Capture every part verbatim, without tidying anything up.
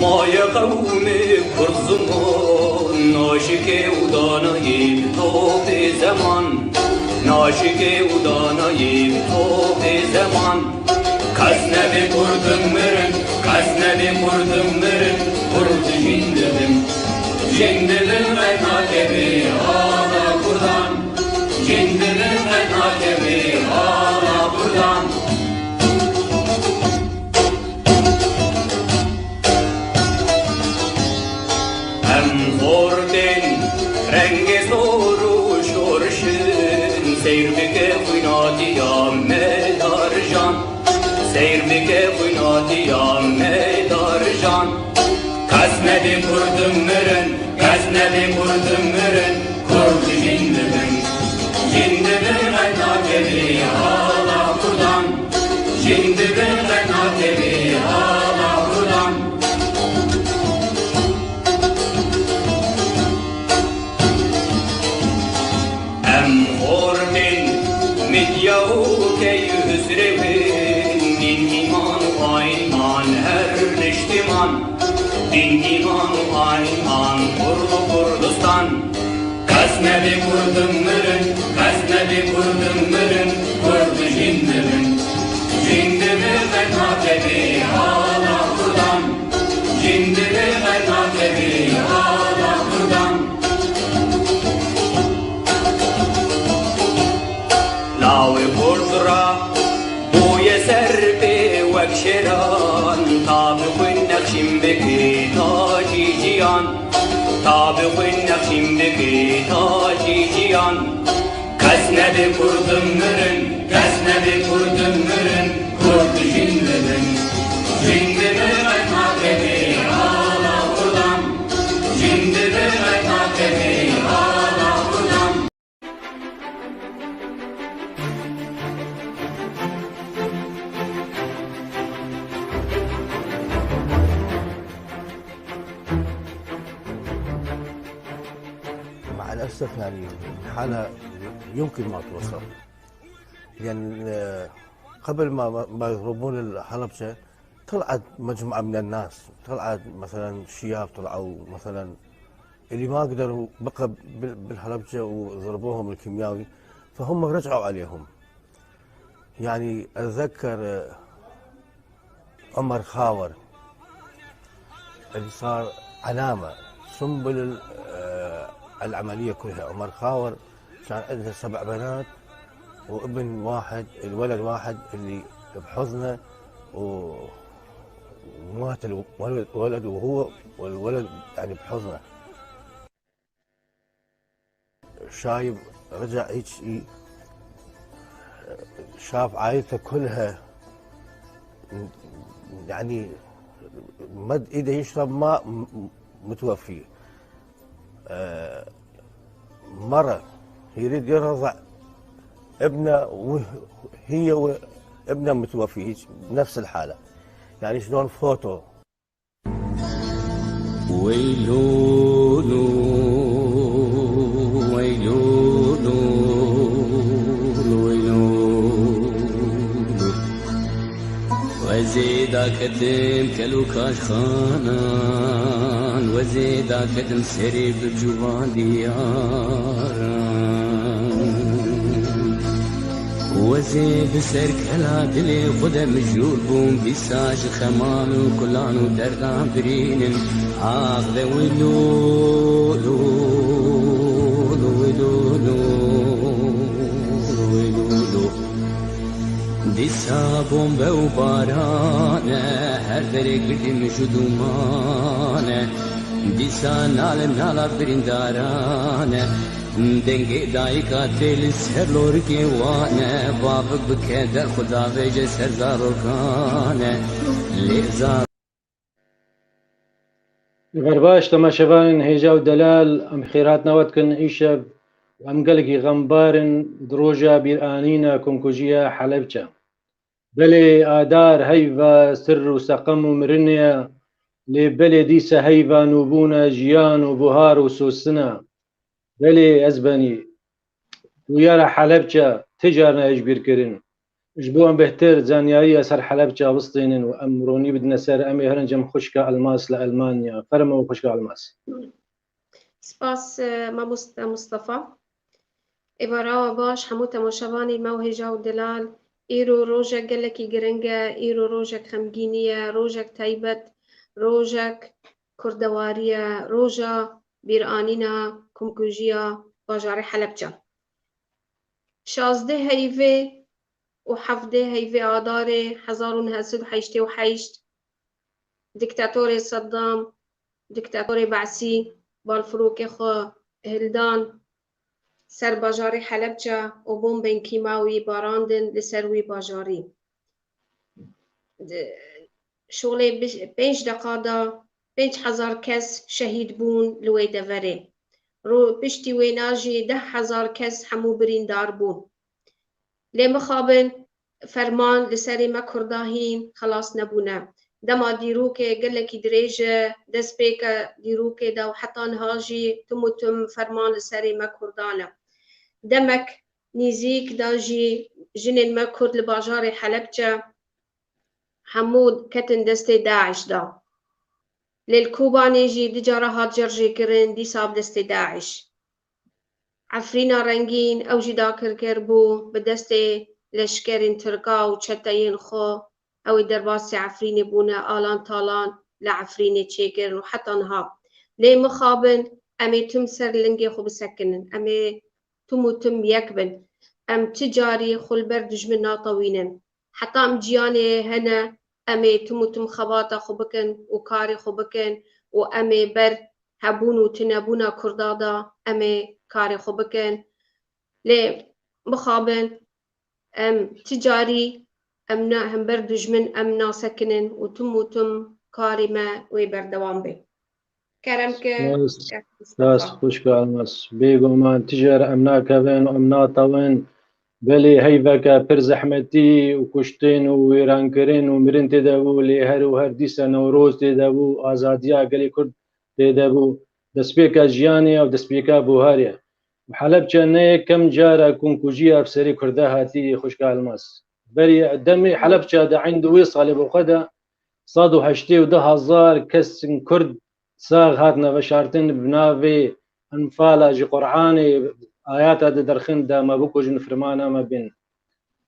Maye qewmê Kurd ziman, naşikê û danayê bi topê zeman. Naşikê û danayê bi topê zeman. Kes nebe Kurdim mirin, kes nebe Kurdim mirin, Kurd jîn dibin. Jîn dibin qet nakeve ala Kurdan. Jîn dibin qet nakeve ala Kurdan. Em xortên rengê sor û şorşin, seyr bike xwînatiya me darijan. Seyr bike xwînatiya me darijan. Kes nebe Kurdim mirin, kes nebe Kurdim mirin, Kurd jîn dibin. Jîn dibin qet nakeve ala Kurdan. Jîn dibin qet nakeve ala Kurdan. Em xortên Midya û Keyhusrewên, dîn, îman û ayînman her niştiman. Dîn, îman û ayînman Kurd û Kurdistan. Kes nebe Kurdim mirin, kes nebe Kurdim mirin, Kurd jîn dibin. Jîn dibin qet nakeve ala Kurdan. Jîn dibin qet nakeve ala Kurdan. Lawê Kurd ra bûye ser pê wek şêran, ta bi xwîn nexşîn bike tacî jiyan. Ta bi xwîn nexşîn bike tacî jiyan. Kes nebe Kurdim mirin, kes nebe Kurdim mirin, Kurd jîn dibin. Jîn dibin qet nakeve ala Kurdan. Jîn dibin qet nakeve ala Kurdan. مع الأسف، يعني، الحالة يمكن ما توصل. لأن، آه، قبل ما، ما يضربون الحلبشة، طلعت مجموعة من الناس، طلعت مثلًا شياب، طلعوا مثلًا اللي ما قدروا بقى بال-، بالحلبشة وضربوهم الكيمياوي، فهم رجعوا عليهم. يعني، أتذكر، آه، عمر خاور اللي صار علامة، سنبل ال-، آه، العملية كلها. عمر خاور كان عندها سبع بنات وابن واحد، الولد واحد اللي بحضنه و-، ومات الولد، ولد وهو، والولد يعني بحضنه. شايب رجع هيك ي-، شاف عائلته كلها، يعني، مد ايده يشرب ماء، م-، م-، متوفي. آه، مرة يريد يرضع ابنه وه-، هي وابنه متوفي، هيك نفس الحالة. يعني شلون فوتو. Weylûlû, weylûlû, weylûlû. Wezê daketim kel û kaşxanan, wezê daketim serê bi cûvan diyaran. Wezê bi ser kela dilê xwe de mijûl bûm, dîsa ji xeman û kulan û derdan birînin. Ax de wî lû, lû, lû, wî lû, lû, wî lû, lû. Dîsa bombe û baran e, her derê girdî mij û dûman e. Dîsa nal e, nala birîndaran e. Dengê dayika tê li ser lorikê wan e, bavik bike der xwe davêje ser zarokan e. Lê zar- Xêr baş, temaşevanên hêja û delal, em xêrhatina we dikin îşev û em gelekî xembar in di roja bîranîna komkujiya Helebçe. Belê adar heyva sir û seqem û mirinê ye, lê belê dîsa heyva nûbûna jiyan û buhar û sosina. Belê ez benî bûyera Helebçe ti carna hêj bîr kirin. Ji bo em bêhtir zanyariya ser Helebce bistînin û em ronî bidine ser, em ê herin cem xwişka Elmas li Elmanya. Fermo xwişka Elmas. Spas, e, mamoste Mustafa. Êvara we baş, hemû temaşevanî me û hêja û delal. Îro rojek gelekî giring e, îro rojek xemgînî ye, rojek taybet, rojek kurdewarî ye, roja bîranîna komkujiya bajarê Helebce. Şazdeh heyvê û hevdeh heyvê adarê hezar û neh sed û heştê û heşt diktatorê Seddam, diktatorê Be'sî, balfirokê xwe hildan ser bajarê Helebce û bombên kîmawî barandin li ser wî bajarî. Di şolê bi-, pênc deqa de pênc hezar kes şehîd bûn li wê deverê. Ro-, piştî wêna jî deh hezar kes hemû birîndar bûn. Lê mixabin ferman li serê me Kurda hîn xelas nebûne. Dema dîrokê gelekî dirêj e, destpêka dîrokê de û heta niha jî tim û tim ferman li serê me Kurdan e. Demek nîzîk de jî jinên me Kurd li bajarê Helebce hemû ketin destê DAIŞ de. Lê li Kobanê jî du cara hat cerjêkirin, dîsa bi destê DAIŞ. Efrîna Rengîn, ew jî dakirker bû, bi destê leşkerên Tirka û çeteyên xwe, ew ê derbasî Efrînê bûne, alan talan li Efrînê çêkirin û heta niha. Lê mixabin, em ê tim ser lingê xwe bisekinin. Em ê tim û tim yek bin. Em ti carî xwe li ber dijmin natewînin. Heta em ciyanê hene, em ê tim û tim xebata xwe bikin û karê xwe bikin û em ê ber hebûn û tunebûna Kurda de em ê karê xwe bikin. Lê mixabin, em ti carî em na, hember dijmin em nasekinin û tim û tim karê me wê berdewam be. Kerem ke, Spas, kerem spas, Mustafa. Xwişka Elmas. Bêguman tije re em nakevin û em natewin. Belê heyveke pir zehmetî û kuştin û wêrankirin û mirin tê de bû, lê her û her dîsa Newroz tê de bû, azadiya gelê Kurd tê de bû. Destpêka jiyanê ew destpêka buharê ye. Helebçe ne yekem cara komkujiya bi serê Kurda hatî, xwişka Elmas. Berî demê Helebçe de eyn di wê salê bi xwe de sed û heştê û du hezar kesên Kurd sax hatine veşartin bi navê Enfala ji Qur'anê ayata de derxin de me bikujin, firmana me bin.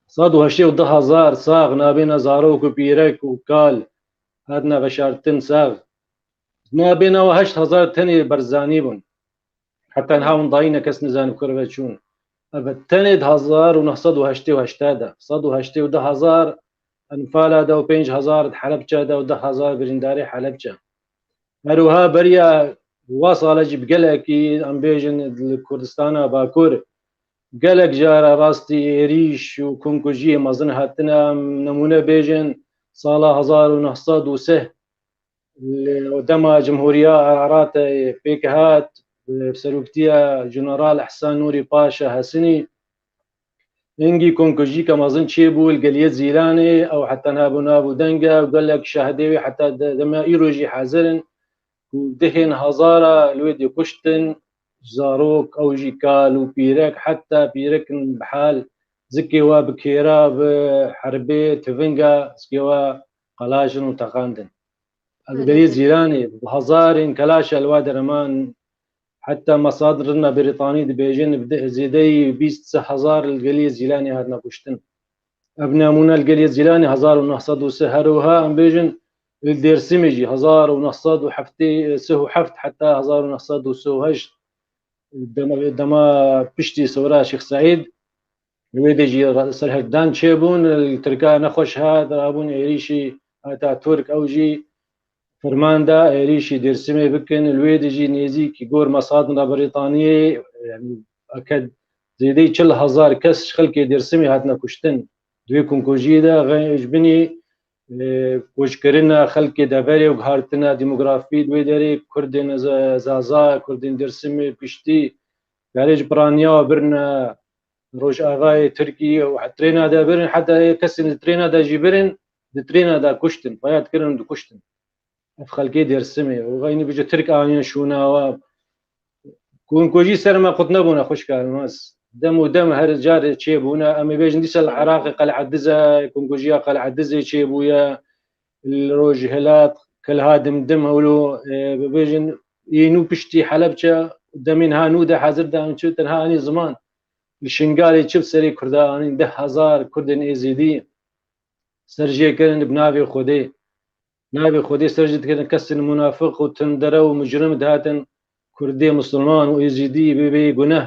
Sed û heştê û du hezar sax nabêna zarok û pîrek û kal hatine veşartin sax. Nabêna we heşt hezar tenê Berzanî bûn. Heta niha hûn dayîne kes nizane ku re ve çûn. Ev tenê di hezar û neh sed û heştê û heşt de, sed û heştê û du hezar Enfala de û pênc hezar di Helebçe de û du hezar birîndarê Helebçe. Her wiha beriya wa sale jî bi gelekî, em bêjin, li Kurdistana Bakur gelek cara rastî êrîş û komkujiyê mezin hatine. Em nemûne bêjin, sala hezar û neh sed û sih li dema Cumhuriya Eratê pêk hat, bi seroktiya General Ehsan Nûrî Paşa Hesinî, hingî komkujîka mezin çêbû li Geliyê Zîlanê, ew heta niha bû nav û deng e û gelek şahidê wê heta de-, dema îro jî hazir in ku dehên hezara li wê dê kuştin, zarok, ew jî kal û pîrek, heta pîrek in bi hal, zikê we bi kêra, bi herbê, tivinga, zikê we qelaş in û teqandin. Ev Geliyê Zîlanê, bi hezarên kelaş e li wa dereman, heta mesadin rina Brîtanî dibêjin, bi de-, zêdeyî bîst hezar li Geliyê Zîlanê hatine kuştin. Ev nemûne li Geliyê Zîlanê hezar û neh sed û sih, her wiha em bêjin, li Dêrsimê jî hezar û neh sed û heftê, sih û heft heta hezar û neh sed û sih û heşt, dema, dema piştî sewra Şêx Seîd, li wê dê jî ra-, serhildan çêbûn, li Tirka nexweş hat, rabûn êrîşî Atatürk, ew jî ferman da êrîşî Dêrsimê bikin, li wê dê jî nêzîkî gor mesadin ra Brîtaniyê, yanî, eke zêdeyî çil hezar kes ji xelkê Dêrsimê hatine kuştin. Di wê komkujiyê de xwe ji binî, e, koçkirina xelkê deverê û gihartina demografî di wê derê Kurdên Za-, Zaza, Kurdên Dêrsimê piştî karê ji piraniya birine Rojavayê Tirkî û trêna de birin, heta kesên di trêna de jî birin, di trêna de kuştin, faya dikirin û dikuştin. Ev xelkê Dêrsimê û xeynî bije Tirk aniye şûna wa. Komkujî ser me qut nebûne, xwişka Elmas. dem û dem her car çêbûne. Em ê bêjin dîsa li Iraqê Qel'a Diz e, komkujiya Qel'a Dizê çêbûye. Li Rojhilat, Kelha Dimdim, hewlo, e, bibêjin, yê nû piştî Helebçe, demên ha nû de hezir de em çi, tenha anî ziman. Li Şingalê çi bi serê Kurda anîn, deh hezar Kurdên Êzidî ser jê kirin bi navê Xwedê. Navê Xwedê ser jê dikirin, kesên munafiq û tundere û mujrim dihatin Kurdê Musulman û Êzidî bê bê guneh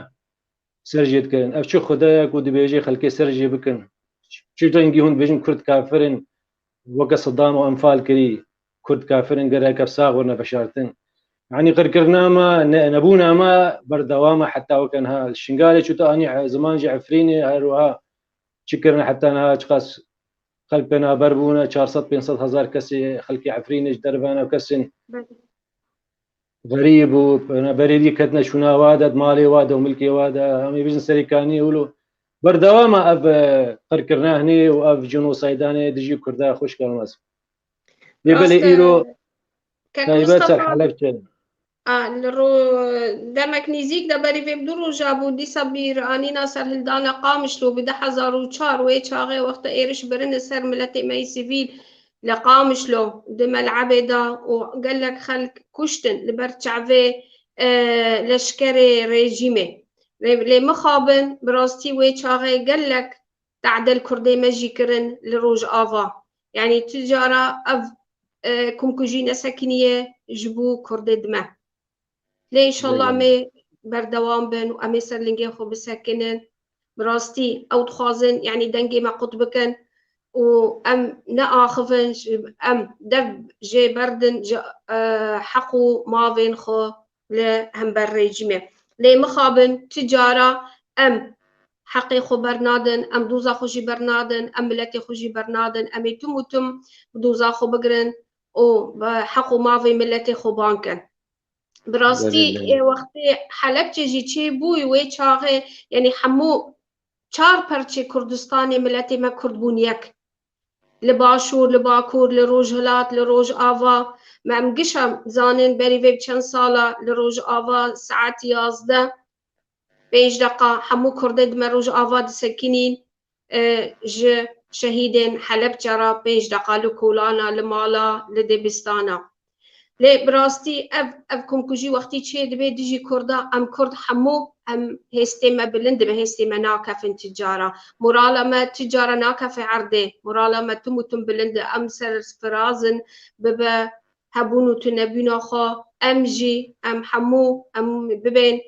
ser jê dikirin. Ev çi Xwedayek û dibêje xelkê ser jê bikin? Çi rengî hûn dibêjin Kurd kafir in, weke Sedam û Enfal kirî, Kurd kafir in, gerek ev sax werine veşartin. Yanî qirkirina me, ne-, nebûna me berdewam e heta weke niha. Li Şingalê çû te anî e-, ziman jî Efrînê, her wiha çi kirine heta niha, çiqas xelk penaber bûne, çar sed pênc sed hezar kesê xelkê Efrînê ji derve ne, kesên Belê. Xerîb û berêdî ketine şûna wa de, malê wa de û milkê wa de, em ê bijin serê kaniyê wilo. Berdewam e ev, e, qirkirina hinê û ev jenosaydanê dijî Kurda xweş kalmaz. Lê belê Rast e, îro Kek taybet ser Mustafa, Helebçe. A, li ro-, demek nîzîk de berî vê bi du roja bû, dîsa bîranîna serhildana Qamişlo bi du hezar û çar wê çaxê wexta êriş birine ser miletê me yê sivîl li Qamişlo di melebê de û gelek xelk kuştin li ber çavê, e, leşkerê rejîmê. Lê, lê mixabin bi rastî wê çaxê gelek tadel Kurdê me jî kirin li Rojava. Yanî tu cara ev, e, komkujî nesekiniye ji bo Kurdê di me. Lê înşallah em ê berdewam bin û em ê ser lingê xwe bisekinin. Bi rastî ew dixwazin, yanî dengê me qut bikin û em neaxivin, ji, em dev jê berdin ji, e, heq û mavên xwe li hember rejîmê. Lê mixabin, tu cara em heqê xwe bernadin, em doza xwe jî bernadin, em miletê xwe jî bernadin, em ê tim û tim bi doza xwe bigirin û bi heq û mavê miletê xwe bang kin. Bi rastî, Belê, belê. ê, wextê Helebçe jî çêbûyî wê çaxê, yanî hemû çar perçê Kurdistanê miletê me Kurd bûn yek. Li Başûr, li Bakur, li Rojhilat, li Rojava. Me em gişa zanin berî vê bi çend sala li Rojava saet yazdeh, pênc deqa hemû Kurdê di me Rojava disekinîn, e, ji şehîdên Helebçe re pênc deqa li kolana, li mala, li dibistana. Lê bi rastî ev, ev komkujî wextî çê dibe dijî Kurda, em Kurd hemû em hêstê me bilind dibe, hêstê me nakefin ti cara. Morala me ti cara nakefe erdê. Morala me tim û tim bilind e. Em serfiraz in bibe hebûn û tunebûna xwe. Em jî, em hemû, em bibên,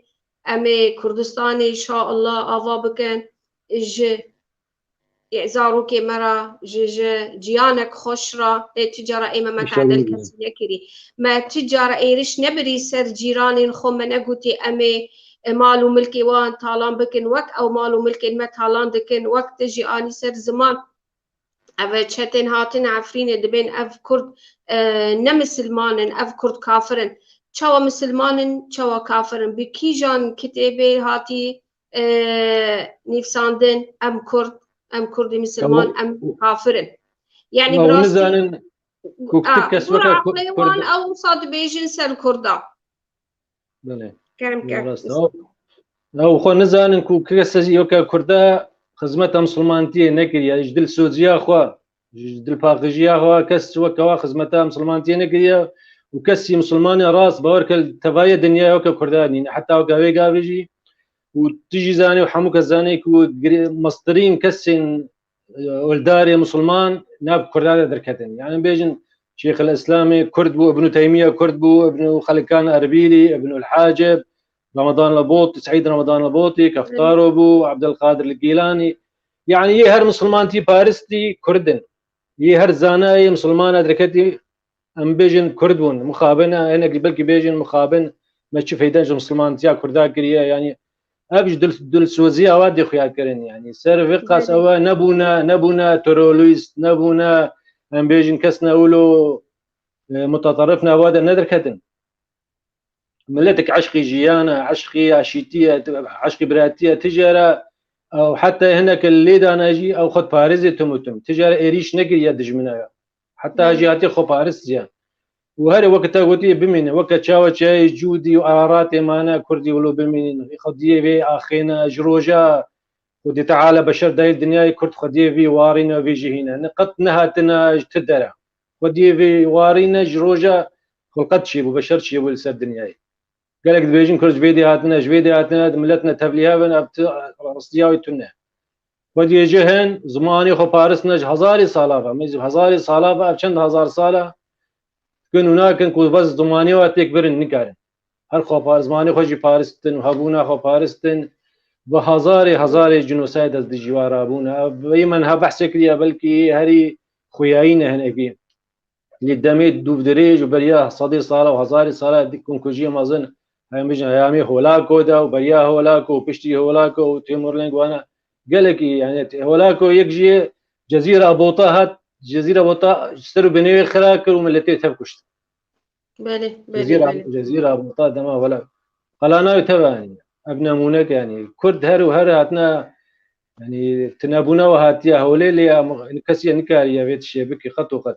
em ê Kurdistanê inşallah ava bikin. Ji zarokê me re, ji, ji ciyanek xweş re, lê tu cara ê me, me tadel kesî nekirî. Me tu cara êriş nebirî ser cîranên xwe, me negotî em ê, e, mal û milkê wan talan bikin, wek ew mal û milkên me talan dikin, wek tu jî anî ser ziman. Ev çetên hatin Efrînê dibên ev Kurd, e, ne misilman in, ev Kurd kafir in. Çawa misilman in, çawa kafir in? Bi kîjan kitêbê hatî e, nivîsandin, em Kurd, em Kurdî misilman, em kafir in. Yanî bi rastî nizanin ku a, kes weke aqlê wan ew wisa dibêjin ser Kurda. Belê. Kerem ke. Ew xwe nizanin ku kes weke Kurda xizmeta misilmantiyê nekiriye, ji dilsoziya xwe. Ji dilpaqijiya xwe kes weke wa xizmeta misilmantiyê nekiriye û kesî misilmanê rast bawer ke li tevayê dinyayê weke Kurda nîne. Heta weke vê gavê jî û tu jî zanî û hemû kes zanî ku mestirîn kesên, e, oldarê misilman nav Kurda de derketin. Yani bêjin Şêxil Îslamê Kurd bû, Ibnû Teymiye Kurd bû, Ibnû Xelikan Erbîlî, Ibnûl Hacib, Ramadan Lebotî, Seîd Ramadan Lebotî, Keftaro bû, Abdulkadir Gîlanî. Yani yê her misilmantî paristî Kurd in. Yê her zanayê misilmana derketî, em bêjin Kurd bûn. Mixabin, hinek jî belkî bêjin mixabin, me çi feyde ji misilmantiya Kurda kiriye? Yani ev ji dil, dilsoziya wa dê xuya kirin. Yani ser vê qas ew e nebûne, nebûne terorîst, nebûne, em bêjin kes ne wilo, e, mutaterif ne wa de nederketin. Miletek eşqî jiyan e, eşqî aşîtî ye, eşqî biratî ye, tijara ew heta hinek lê dane jî ew xwe diparêzê tim û tim. Tijara êrîş nekiriye dijmina ya. Heta jî hatiye xwe parist ya. û herê weke te gotiye bimîne, weke çawa çiyayê Cûdî û Araratê mane, Kurdî wilo bimînin. Xwediyê vê axêne, ji roja Xwedî Teala beşer dayê dinyayê, Kurd xwediyê vî warîne, vî jî hîne. Ne qet nehatine ji ti dere. Xwediyê vî warîne ji roja xilqet çêbû, beşer çêbû li ser dinyayê. Gelek dibêjin Kurd ji vê dê hatine, ji vê dê hatine, di milet ne tevlî hev in, ev ti ristiya wê tune. Xwediyê jî hin, zimanê xwe paristine ji hezarê sala ve. Mêz hezarê sala ve, ev çend hezar sala, dikin û nakin ku bes zimanê we têk birin, nikarin. Her xwe par-, zimanê xwe jî paristin û hebûna xwe paristin. Bi hezarê hezarê cînosayd ez dijî wa rabûne. Ev, vê min ha behsê kiriye, belkî herî xuyayî ne hinekî. Lê demê dûvdirêj û beriya sedê sala û hezarê sala di kunkujiya mezin, em bijin, heyamê Holako de û beriya Holako û piştî Holako û Timurleng wana gelekî, yani, Holako yek jî Cezîra Bota hat, Cezîra Bota ji ser û binê wê xira kir û miletê tev kuşt. Belê, belê, Cezîra, belê. Cezîra Bota dema wela. Qalana wê tev, yani, ev nemûnek, yani, Kurd her û her hatine, yani, tinebûna we hatiye holê, lê em, kesî nikariye vê tiştê bike, qet û qet.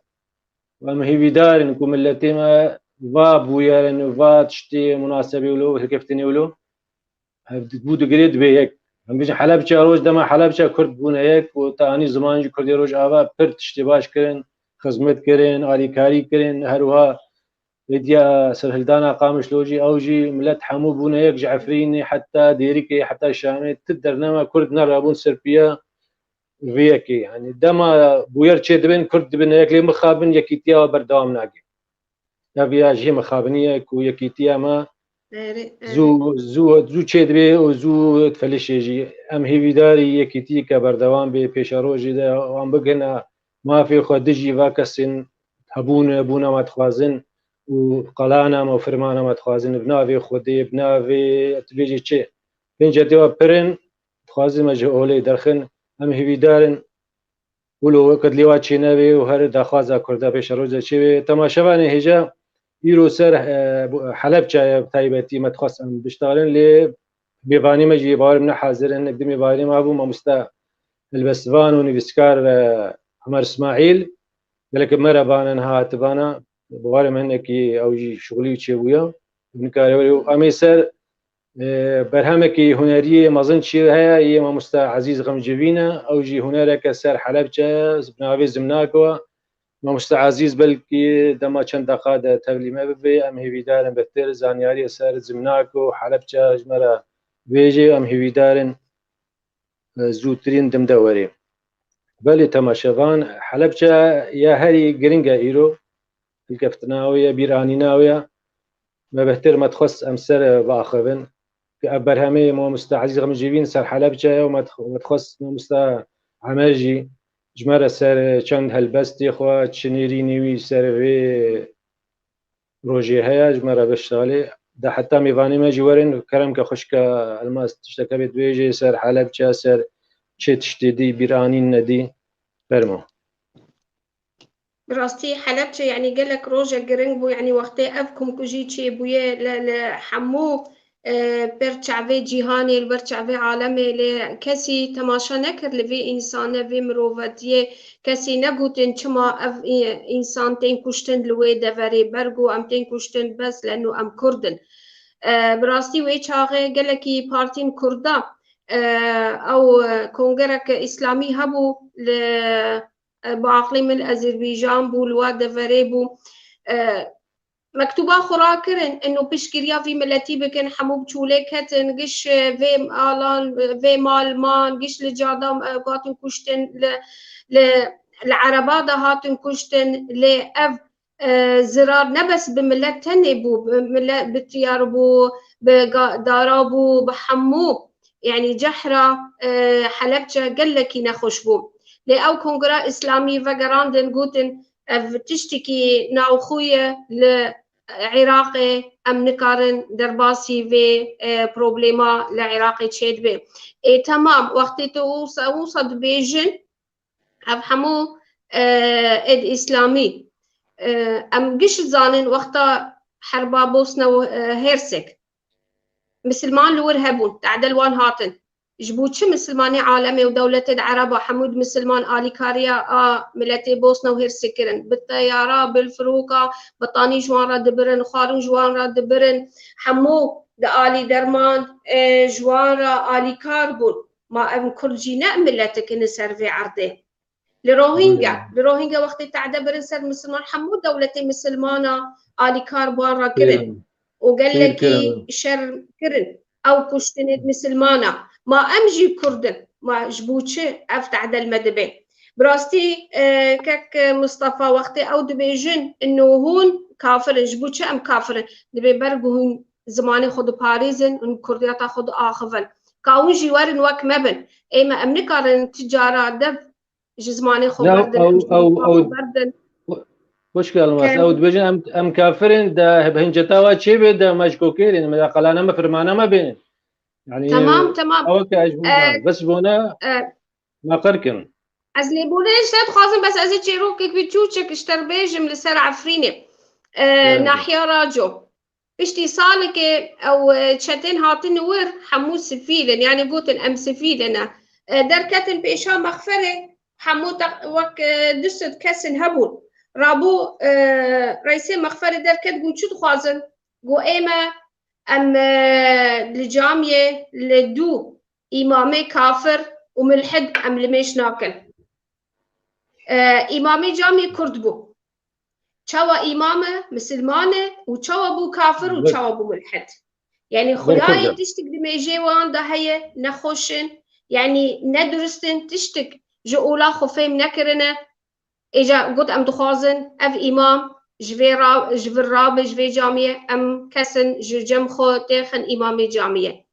Û em hêvîdar in ku miletê me va bûyerin, va tiştê munasebê wilo, hilkeftinê wilo, hev bû digirê dibê yek. Em bijin Helebçe roj dema Helebçe Kurd bûne yek û te anî ziman jî Kurdê Rojava pir tiştê baş kirin, xizmet kirin, alîkarî kirin, her wiha êdiya serhildana Qamişlo jî, ew jî milet hemû bûne yek, ji Efrînê heta Dêrikê, heta Şamê, ti dernema Kurd nerabûn ser piya vê yekê. Yani dema bûyer çêdibin, Kurd dibin yek, lê mixabin yekîtiya berdewam nake. Ev ya jî mixabinî ye ku yekîtiya me Erê, erê. zû, zû, zû çêdibe û zû difelişê jî. Em hêvîdarî yekîtiyeke berdewam bê, pêşerojê de wan bigihine mafê xwe dijî va kesên hebûne, bûna me dixwazin û qalana me û firmana me dixwazin bi navê Xwedê, bi navê, tu bêjî çi? Pênc hedê we pir in, dixwazin me ji holê derxin. Em hêvîdar in wilo weke dilê we çênebe û her daxwaza Kurda pêşeroj de çêbe. Temaşevanê hêja, îro ser, e, bu, Helebçe ye, bi taybetî me dixwest em biştalin, lê mêvanê me jî bawerim ne hazir in. Di mêvanê me bû mamoste helbestvan û nivîskar ve Emer Îsmaîl. Gelek me re bane niha hatibana. Bawerim hinekî ew jî şixulî çêbûye. Nikare were û em ê ser E, berhemekî hunerî yê mezin çi heye, yê mamoste Ezîz Xemcivîn e. Ew jî hunereke ser Helebçe, bi navê Zimnako. Mamoste Ezîz belkî dema çend deqa de tevlî me bibe, em hêvîdar in bêhtir zanyariyê ser Zimnako û Helebçe ji me re bêje, em hêvîdar in, e, zûtirîn dem de were. Belê temaşevan, Helebçe ya herî giring e îro. Hilkeftina wê ye, bîranîna wê ye. Me bêhtir me dixwest em ser, e, biaxivin. Ku ev berhemê mamoste Ezîz Xemcivîn ser Helebçe ye û me dix-, me dixwest mamoste Emer jî ji me re ser, e, çend helbestê xwe, çi nêrînê wî ser vê rojê heye, ji me re biştalê. De heta mêvanê me jî werin, kerem ke xwişke Elmas tişteke bê dibêjê ser Helebçe, ser çi tiştê dî, bîranîn nedî. Fermo. Bi rastî Helebçe, yanî gelek rojek giring bû, yanî wextê ev komkujî çêbûye li, li hemû, e, ber çavê cîhanê, li ber çavê alemê, lê kesî temaşe nekir li vê însane, vê mirovetiyê, kesî negotin çima ev î-, însan tên kuştin li wê deverê, ber ku em tên kuştin bes leno em Kurd in. E, bi rastî wê çaxê gelekî partîn Kurda, e, ew, e, kongereke îslamî hebû li e, bi aqlê min Ezerbaycan bû, li wa deverê bû. E, mektûba xwe rakirin, ino piştgiriya vî miletî bikin, hemû bi çûlê ketin, giş, e, vê alan, vê mal man, giş li cadan, e, hatin kuştin, li, li, li ereba de hatin kuştin, lê ev, e, zirar ne bes bi milet tenê bû, bi milet, bi tiyar bû, bi ga-, dara bû, bi hemû, yanî cehra, e, Helebçe gelekî nexweş bû. Lê ew Kongra Îslamî vegerandin, gotin, ev tiştekî navxwe ye li Iraqê, em nikarin derbasî vê, e, problema li Iraqê çêdibe. Ê, temam, wextê tu wisa, wisa dibêjin, ev hemû, e, êd Îslamî. E, em giş zanin wexta herba Bosna û, e, Hersek. Misilman li wir hebûn, te'del wan hatin. Ji bo çi misilmanê alemê û dewletê di Ereba hemû di misilman alîkariya a miletê Bosna û Hêrsê kirin? Bi teyara, bi firoka, betanî ji wan re dibirin, xwarin ji wan re dibirin, hemû di alî derman, e, ji wan re alîkar bûn. Ma em Kurd jî ne miletek in li ser vê erdê? Li Rohingya, li Rohingya wextê tehde birin ser misilman, hemû dewletê misilmana alîkar bi wan re kirin û gelekî şer kirin. Ew kuştinê misilmana. Ma em jî Kurd in. Ma ji bo çi ev tehde li me dibe? Bi rastî, e, kek Mistefa, wextê ew dibêjin, ino hûn kafir in. Ji bo çi em kafir in? Dibê ber ku hûn zimanê xwe diparêzin, hûn kurdiyata xwe diaxivin. Ka hûn jî werin wek me bin. Ê me, em nikarin ti cara dev ji zimanê xwe berdin, ew, em ji ew, zimanê xwe berdin. Xweşke Elmas, ew dibêjin em, em kafir in, de bi hinceta we çê bê, de me ji kokêrê ne, me de qelane me, firmana me bênin. Yani, Temam, temam. Ew ke ez ji bo E, me, bes ji bo ne, e, me qir kin. Ez lêbûnê ji te dixwazim, bes ez ê çêrokek biçûçek ji te re bêjim li ser Efrînê. E, Nahiya Raco. Piştî salekê ew, e, çetên hatin wir hemû sifîl in, yanî gotin em sifîl in. E, derketin pêşa mexferê, hemû te-, wek, e, du sed kes in hebûn. Rabû, e, reîsê mexferê derket, got çi dixwazin? Got ê me em, e, li camiyê li dû îmamê kafir û milhid em li mêj nakin. E, îmamê camiyê Kurd bû. Çawa îmam e, misilman e û çawa bû kafir û çawa bû mulhid? Yanî xuyayê tiştik di mêjê wan de heye, nexweş in, yanî ne durist in, tiştik ji ola xwe fêm nekirine. Êca got, em dixwazin ev îmam ji vê ra-, ji vir rabe, ji vê camiyê, em kesin ji cem xwe têxin îmamê camiyê.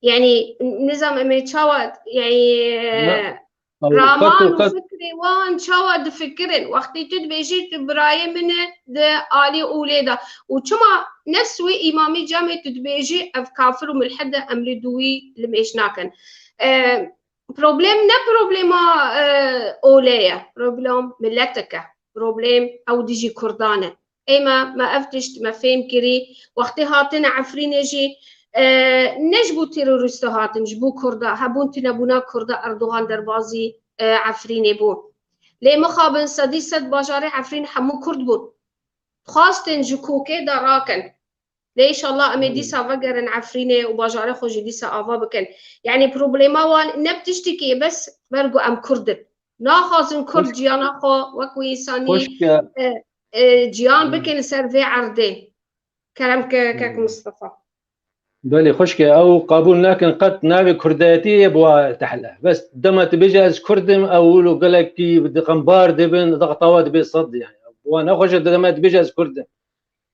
Yanî nizam em ê çawa, yanî, Raman û fikrê wan çawa difikirin? Wextî tu dibêjî tu birayê min e di alî olê de. Û çima nefs wê îmamê camê tu dibêjî ev kafir û milhid e, em li dûwî li mêj nakin? E, problem ne problema, e, olê ye. Problem miletek e. Problem ew dijî Kurdan e. Ê me, me ev tişt me fêm kirî. Wextê hatine Efrînê jî, e, ne ji bo terorîsta hatin, ji bo Kurda, hebûn tunebûna Kurda Erdogan derbazî, e, Efrînê bû. Lê mixabin sedî sed bajarê Efrîn hemû Kurd bûn. Xwastin ji kokê de rakin. Lê înşallah em ê dîsa vegerin Efrînê û bajarê xwe jî dîsa ava bikin. Yanî problema wan ne bi tiştekî ye, bes ber ku em Kurd in. Naxwazin Kurd jiyana xwe wek wî însanî, e, e, ciyan bikin li ser vê erdê. Kerem ke kek Mistefa. Belê, xweşke, ew qebûl nakin qet navê kurdayetiyê bi wa tehle. Bes dema tu bêje ez kurd im, ew wilo gelekî di qembar dibin, dextawa dibe sed yani. Bi wa nexweş e dema tu bêje ez kurd im.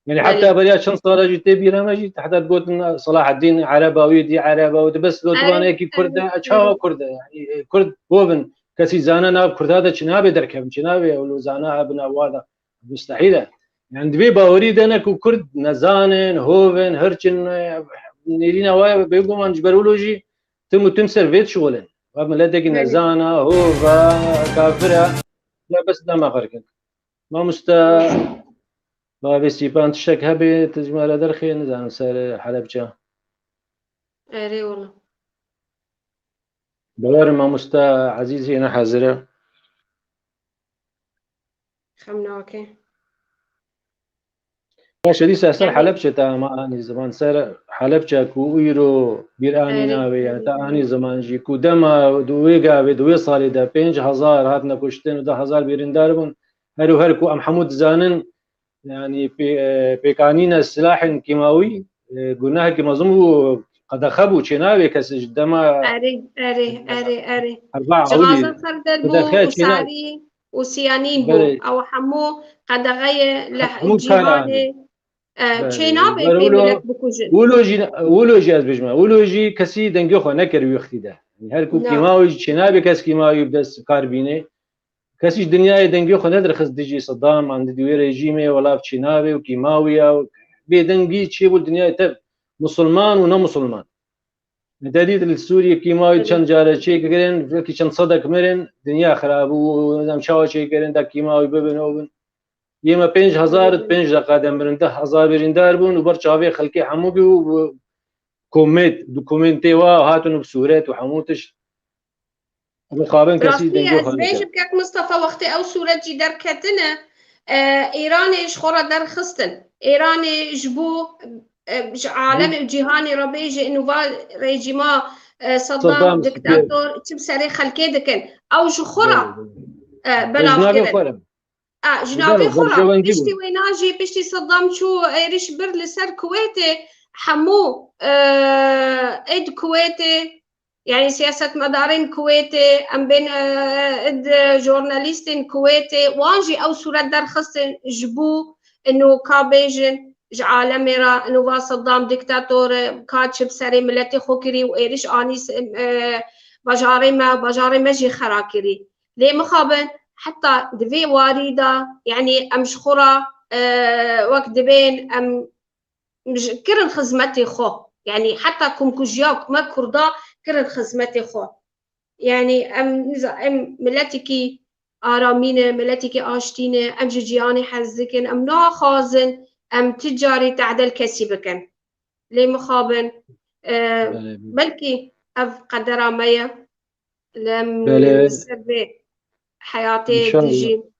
Yani heta beriya çend sala jî tê bîra me jî, heta digotin Selahaddîn Ereba wî dî Ereba wî dî, bes lo tu wana yekî kurd e, çawa kurd e? Yani, e, kurd bobin, kesî zane nav kurda de çi nabê derkevin, çi nabê ew lo zana hebin ew wa da. Mustehîl e. Yani di vê bawerî de ne ku Kurd nezanin, hovin, hirçin, e, nêrîna wa ye, bêguman ji ber wilo jî tim û tim ser vê dişixulin. Wa miletekî nezana, hov e, kafir e. Ya bes dema xwe dikin. Mamoste, bavê Sîpan tiştek hebê, tu ji me re derxê, nizanim ser Helebce. Erê wala. Bawerim mamoste Ezîzî ne hazir e. Xem nake. Baş e, dîsa ser Helebçe te ama anî ziman, ser Helebçe ku îro bîr anî navê, yani te anî ziman jî ku dema di wê gavê, di wê salê de pênc hezar hatine kuştin û deh hezar birîndar bûn. Her û her ku em hemû dizanin, yani pê-, e, pêkanîne silahên kîmawî, e, gunehekî mezin bû, qedexe bû, çênavê kesê ji dema Erê, erê, erê, erê. Erba Ewilî Xerzet ser de bû û sarî û siyanîn bû. Ew hemû qedexeyê li cîhanê, e, çênabê pê milet bikujin. Wilo jî, wilo jî ez bêjim, wilo jî kesî dengê xwe nekir wî wextî de. Her ku kîmawî jî çênabê kes kîmawî bi dest kar bîne. Kesî ji dinyayê dengê xwe nedirxist dijî Sedam an dijî wê rejîmê, wela çênavê û kîmawî ya û bêdengî çêbû dinyayê tev, musulman û ne musulman. Te dît li Sûriyê kîmawî çend care çêkirin, wekî çend sedek mirin, dinya xirab bû, em çawa çêkirin, da kîmawî bibin, ew bin. Yê me pênc hezar, pênc deqa de mirin, deh hezar birîndar bûn û ber çavê xelkê hemû bû û komêt, dokumentê wa hatin û bi sûret û hemû tişt. Mixabin kesî Rastî dengê ye, ez xwe bêjim, dike. Kek Mistefa, wextê ew sûret jî derketine, e, Îranê ji xwe re derxistin. Îranê ji bo, e, ji alemê û cîhanê re bêje, û va rejîma, e, Saddam, Saddam diktator çi bi serê xelkê dikin. Ew ji xwe re, e, belav kirin. A, ji navê xwe re. Piştî wêna jî, piştî Saddam çû êrîş bir li ser Kuwêtê, hemû, e, êd Kuwêtê, yanî siyasetmedarên Kuwêtê, em bên, e, êd jurnalîstên Kuwêtê, wan jî ew sûret derxistin ji bo ino ka bêjin ji alemê re, ino va Saddam diktator e, ka çi bi serê miletê xwe kirî û êrîş anî, e, bajarê me, bajarê me jî xera kirî. Lê mixabin heta di vê warî de, yanî em ji xwe re, e, wek dibên em ji, kirin xizmetê xwe. Yanî heta komkujiya me Kurda kirin xizmetê xwe. Yanî em, niza-, em miletekî aramî ne, miletekî aştî ne, em ji cîhanê hez dikin, em naxwazin em ti carî tehdel kesî bikin. Lê mixabin, e, belkî ev qedera me ye. Lê em li ser vê heyatê dijîn.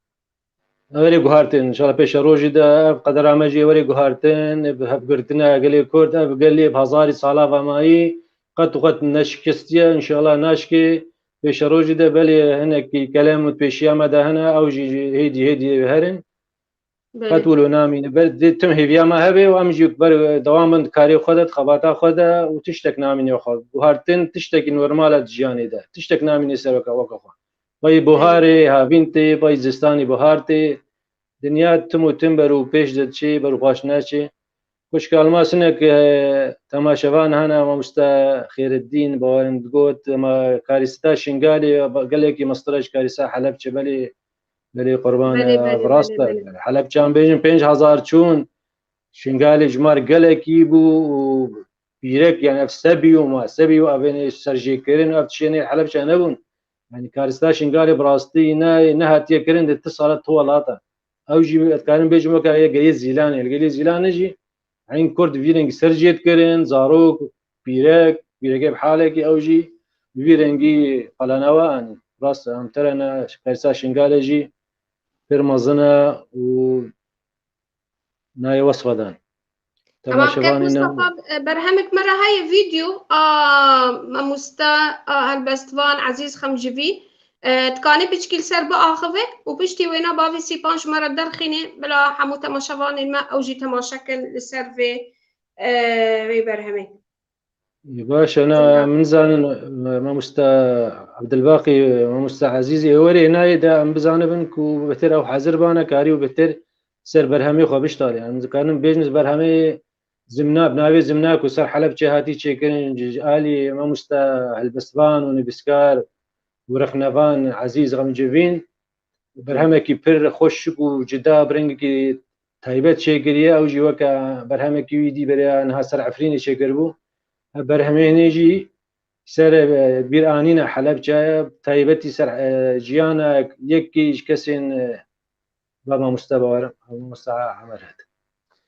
Ev ê guhartin. Înşallah pêşerojî de ev qedera me jî were guhartin, bi hevgirtina gelê Kurd, ev gelê bi hezarî sala ve mayî, qet û qet neşikestiye, înşallah naşkê. Pêşerojî de belê hinekî kelem û pêşiya me de hene, ew jî hêdî hêdî herin. Belê. Qet wilo namîne. Ber dê tim hêviya me hebe û em jî ber dewam bin di karê xwe de, di xebata xwe de û tiştek namîne xwe. Guhartin tiştekî normal e di jiyanê de. Tiştek namîne ser weke, weke xwe. Bay buharê havîn tê, bay zistanî buhar tê. Dinya tim û tim ber û pêş de diçê, ber û xweş naçê. Xwişka Elmas hinek, e, temaşevan hene, mamoste Xêreddîn, bawerin digot, ma karîsita Şingalê, gelekî mestir e ji karîsa Helebçe, belê Belê qurban, belê, e, belê, rast belê, e. Belê. Helebçe em bêjin pênc hezar çûn, Şingalê ji mar gelekî bû û pîrek, yani ev sebî û ma sebî û evênê serjêkirin, ev tiştê nê Helebçe nebûn. Yani karista Şingalê bi rastî ne, nehatiye kirin di ti sala ti welata. Ew jî ez dikarim bêjim weke gelê Zîlanê. Li gelê Zîlanê jî Heyîn Kurd vî rengî ser jê dikirin, zarok, pîrek, pîrekê bi halekî ew jî bi vî rengî qelenawa anî. Rast e, em terene persa Şingalê jî pir mezin e û nayê wesfa dan. Tamam, kek Temaşevanê ne Mustafa, e, berhemek me re heye vîdeo a mamoste, a helbestvan Ezîz Xemcivî. E, dikanî piçkî li ser biaxive û piştî wêna bavê Sîpan ji me re derxînê, bila hemû temaşevanên me ew jî temaşe kin li ser vê, e, vê berhemê. Baş e, na, min zanin, e, mamoste Ebdilbaqî, mamoste Ezîzî, ê werê nayê de em bizanibin ku bêtir ew hezir bane, karî û bêtir ser berhemê xwe biştalê. Em dikarin bêjin berhemê Zimna, bi navê Zimna ku ser Helebçe hatî çêkirin, ji alî mamoste helbestvan û nivîskar û rexnevan Ezîz Xemcivîn, berhemekî pir xweşik û cida, bi rengekî taybet çêkiriye. Ew jî weke berhemekî wî dî beriya niha ser Efrînê çêkiribû. Ev berhemê hinê jî ser, e, bîranîna Helebçe, taybetî ser, e, jiyana yekî ji kesên, e, ba mamoste Bawer, mamoste Emer hat.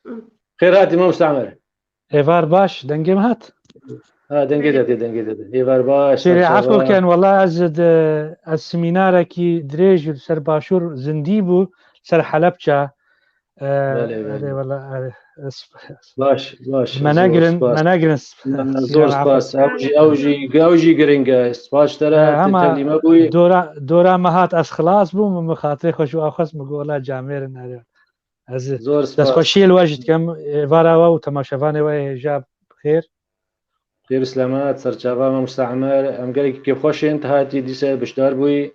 Hı. Xêr hatî mamoste Emer. Êvar baş, dengê min hat? Ha, dengê de tê, dengê de tê. Êvar baş, Şêrê, efû ken, wela ez di, ez semînarekî dirêj li ser Başûr zindî bû, ser Helepçe. Ee, Belê, belê. Erê, wela, erê, ez, Baş, baş, me zor negirin, spas. Me negirin, Na, na, zor spas. Ew jî, ew jî, ew jî giring e. Spas te re, Ee, te hema tevlî me bûyî. Dora, dora me hat, ez xilas bûm, min xatirê xwe ji wan xwest, min got, wela camêrin, erê. Ez Zor spas. Destxweşiyê li we jî dikim. Êvara we û temaşevanê we hêja bi xêr. Xêr û selamet, serçava mamoste Emer. Em gelekî kêfxweş in, tu hatî dîse beşdar bûyî.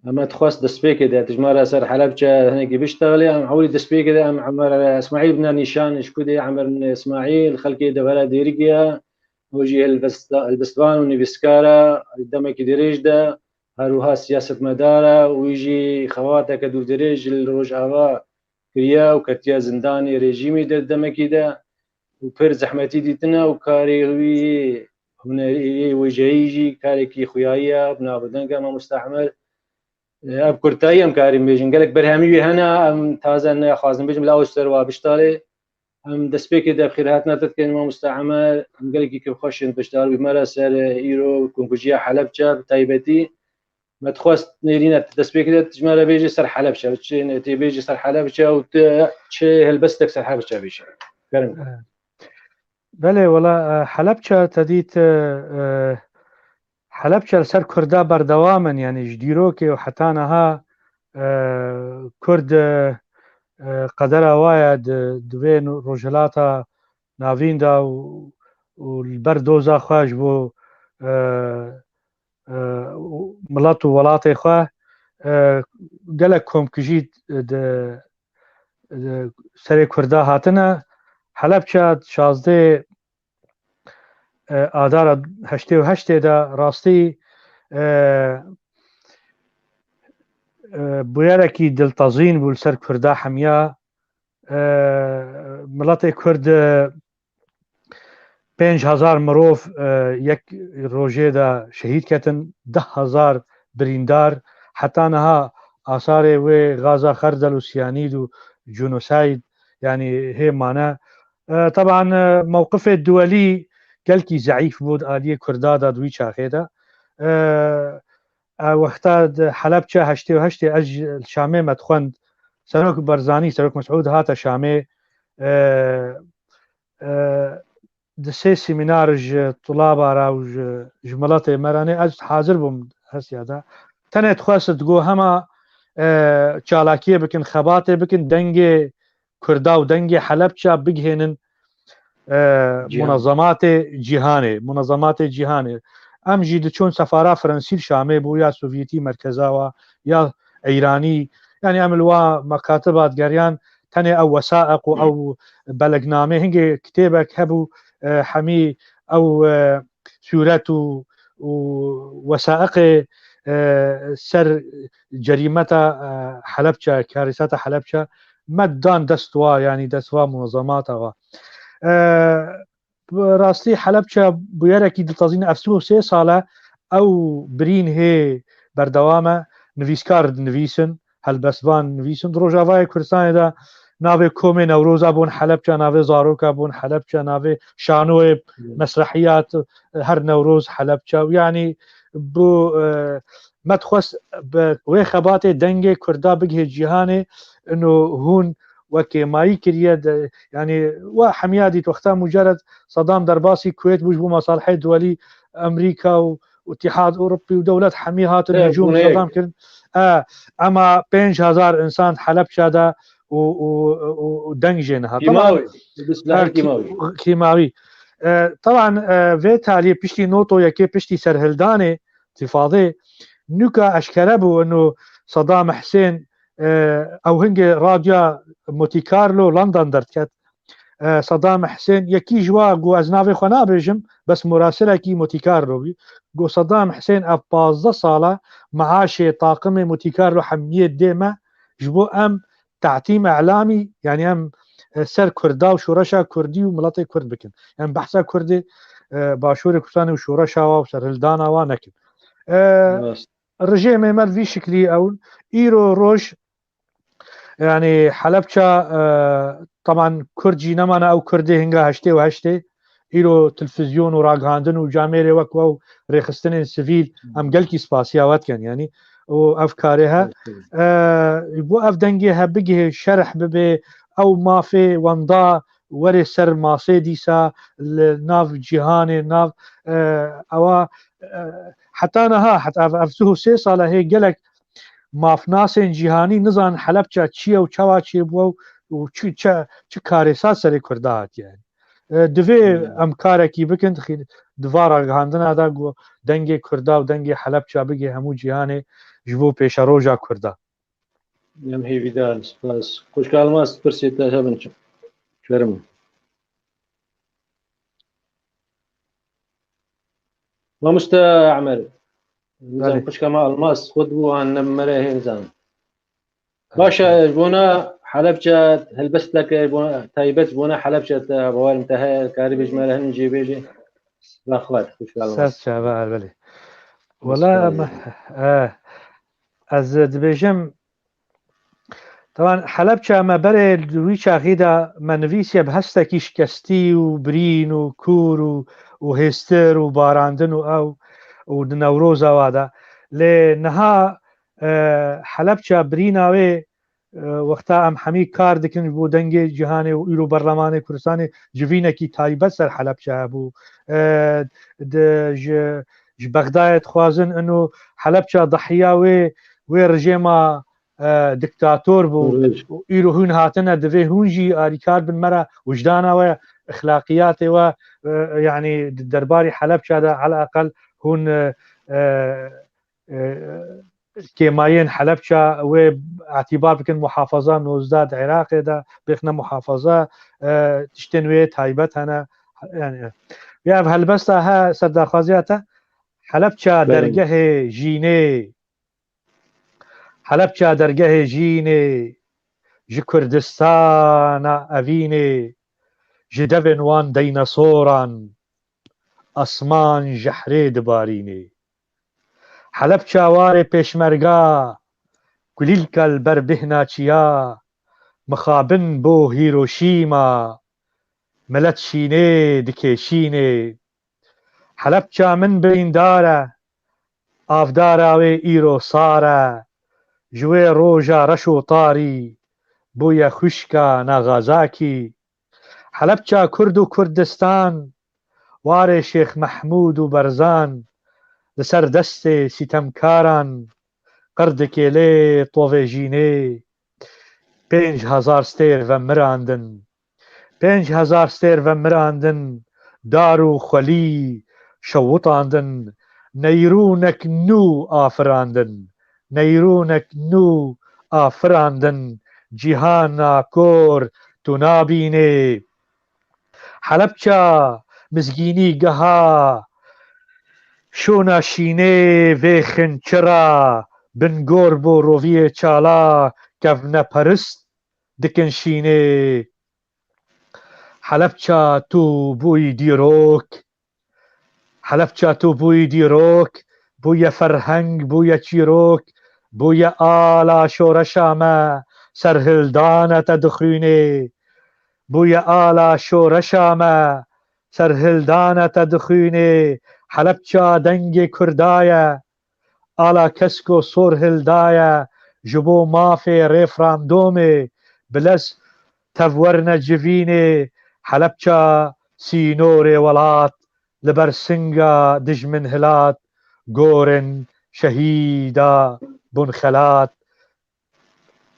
Em, me dixwest destpêkê de, tu ji me re ser Helebçe hinekî biştexilî. Em hewlî destpêkê de, em Emer Îsmaîl bidine nîşan, ji ku dê Emer Îsmaîl, xelkê devera Dêrikê ye. Ew jî helbesta-, helbestvan û nivîskar e, demekî dirêj de, her wiha siyasetmedar e. Wî jî xebateke dûrdirêj li Rojava kiriye û ketiye zindanê rejîmî de demekî de û pir zehmetî dîtine û karê wî hunerî yê wêjeyî jî karekî xuyayî ye, bi navdeng e mamoste Emer. Ev kurtayî em karîn bêjin. Gelek berhemî wî hene, em taze nexwazin bêjim, lê ew ji ser wa biştalê. Em destpêkê de bi xêrhatina te dikin, mamoste Emer. Em gelekî kêfxweş in beşdar bî me re ser, e, îro komkujiya Helebçe bi taybetî. Me dixwest nêrîne destpêkê de tu ji me re bêjî ser Helebçe. Çi tê bêjî ser Helebçe û tu çi helbestek ser Helebçe bêjî. Kerem. Belê, wela, e, Helebçe te dît, e, e, Helebçe li ser Kurda berdewam in, yanî ji dîrokê û heta niha, e, Kurd, e, e, qedera wa ye di, di vê nu-, Rojhilata Navîn de û, û li ber doza xwe ji bo, e, e, û milet û welatê xwe, e, gelek komkujî di, di serê Kurda hatine. Helebçe şazdê, e, Adara heştê û heştê de rastî, e, e, bûyerekî diltezîn bû li ser Kurda hemiya. E, miletê Kurd, e, pênc hezar mirov, e, yek rojê de şehîd ketin, deh hezar birîndar, heta niha asarê wê gaza xerdel û siyanîd û genosayd, yanî hê mane. E, teban, e, mewqifê duwelî gelkî zeîf bû di aliyê Kurda de di wî çaxê de. E, e, wexta di Helebçe heştê û heştê ez ji Şamê me dixwend, Serok Barzanî, Serok Mesûd hate Şamê, e, e, di sê semînar ji tulaba re û ji, ji miletê me re nê ez hazir bûm hesiya de. Tenê dixwest digo hema, e, çalakiyê bikin, xebatê bikin, dengê Kurda û dengê Helebça bigihênin, e, Cîhan. Munezematê cîhanê, munezematê cîhanê. Em jî diçûn sefara Fransî li Şamê bû, ya Sovyetî merkeza wa, ya Îranî. Yanî em li wa mekatiba digeriyan, tenê ew wesaeq û ew belegnamê, hingê kitêbek hebû, e, hemî ew, e, sûret û, û wesaeqê, e, ser cerîmeta, e, Helebçe, karîsata Helebçe me dan dest wa, yanî dest va munezemata wa. E, bi rastî Helebçe bûyerekî diltezîn, ev sih û sê sal e ew birîn hê berdewam e, nivîskar dinivîsin, helbestvan nivîsin. Di Rojavayê Kurdistanê de navê komê Newroza bûn Helebçe, navê zaroka bûn Helebçe, navê şanoyê, hmm, mesrehiyat, her Newroz Helebçe. Yanî bû, e, me dixwest bi wê xebatê dengê Kurda bigihê cîhanê, ino hûn we kêmayî kiriye de, yanî we hemiya dît wexta mucerred Sedam derbasî Kuwêt bû ji bo mesalihê duwelî Amerîka û Îtîhad Ewropî û dewlet hemî hatin, e, hicûm bûne yek. Sedam kirin. E, ema pênc hezar insan Helebçe de û, û, û, û deng jê nehat. Kîmawî, teban, bi silahê, e, kî-, kîmawî. Kîmawî. E, teban, e, vê taliyê piştî noto yekê, piştî serhildanê, tifadê, nûka eşkere bû, ino Sedam Husên, e, ew hingê radyoya Monte Carlo London derdiket. E, Sedam Husên, yekî ji wa got, ez navê xwe nabêjim, bes murasirekî Monte Carlo bî. Got, Sedam Husên, ev pazdeh sal e, meaşê taqimê Monte Carlo hemiyê dê me, ji bo em tatîm îlamî, yanî em, e, ser Kurda û şoreşa Kurdî û miletê Kurd bikin. Yanî behsa Kurdê, e, Başûrê Kurdistanê û şoreşa wa û serhildana wa nekin. E, Rast. Rejêmê me li vî şiklî ew in. Îro roj, yanî Helebça, e, teban Kurd jî nemane, ew Kurdê hinga heştê û heştê. Îro televîzyon û ragihandin û camêrê wek we û rêxistinên sivîl, em gelkî spasiya we dikin, yanî û ev karê he. Evet, evet. E, bo ev dengê he bigihê, şerh bibe, ew mafê wenda were ser masê dîsa li nav cîhanê, nav, e, ewa, e, heta niha, heta ev, ev sih û sê sal e hê gelek mafnasên cîhanî nizanin Helebça çi ye û çawa çêbûye û çi, çi, çi karêsa serê Kurda hatiye. E, divê, hmm, em karekî bikin, xî-, di va ragihandina de ku dengê Kurda û dengê Helebça bigê hemû cîhanê ji bo pêşeroja Kurda. Em hêvîdar in, spas. Xwişk Elmas, pirsê te hebin çi? Kerem. Mamoste Emer, nizam, belê, xwişka me Elmas xwe dibû an ne bi me re hê nizam. Baş e, ji bona Helebçe helbesteke, ji bona taybet, ji bona Helebçe te bawerim te heye, karî bêjî me re hin jê bêjî. Lexwet, xwişka Elmas. Ser çava, belê. Wela, em, e, ez dibêjim, Teban Helebçe me berê li wî çaxî de me nivîsiye bi hestekî şikestî û birîn û kûr û, û hêstir û barandin û ew û di Newroza wa de. Lê niha, e, Helebçe birîna wê, e, wexta em hemî kar dikin ji bo dengê cîhanê û îro berlemanê Kurdistanê civînekî taybet ser Helebçe hebû. E, di, ji, ji Bexdayê dixwazin ino Helebçe dahiya wê, wê rejêma e, diktator bû. Îro hûn hatine, divê hûn jî alîkar bin me re, wijdana we, exlaqiyatê we, e, yanî di derbarî Helebçe de eleqel hûn, e, e, e, kêmayên Helebçe wê îtibar bikin muhafaza nozdeh di Iraqê de, bêxne muhafaza, e, tiştên wê taybet hene. Yani, ya ev helbesta he ser daxwaziya te, Helebçe Belê. dergehê jînê, Helebçe dergehê jînê, ji Kurdistana evînê, ji devên wan deynesoran, asman jehrê dibarînê. Helebçe warê pêşmerga, kulîlka li ber bêhna çiya, mixabin bo Hîroşîma, milet şînê dikêşînê. Helebça min birîndar e, avdara wê îro sar e. Ji wê roja reş û tarî bûye xwişka Naxazakî. Helebça Kurd û Kurdistan, warê Şêx Mehmûd û Berzan, li ser destê sîtemkaran qir dikê lê tovê jînê. Pênc hezar stêr ve mirandin. Pênc hezar stêr ve mirandin, dar û xwelî şewitandin, neyrûnek nû afirandin, neyrûnek nû afirandin, cîhana kor tu nabînê. Helebça mizgînî geha şûna şînê vê xinçira, bin gor bo roviyê çala kevneperist dikin şînê. Helebça tu bûyî dîrok. Helebça tu bûyî dîrok, bûye ferheng, bûye çîrok, bûye ala şoreşa me, serhildane te dixwînê. Bûye ala şoreşa me, serhildane te dixwînê. Helebça dengê Kurda ye, ala kesko sor hildaye ji bo mafê referandomê, bi lez tev werne civînê. Helebça sînorê welat li ber singa dijmin hilat, gorên şehîda bûn xelat.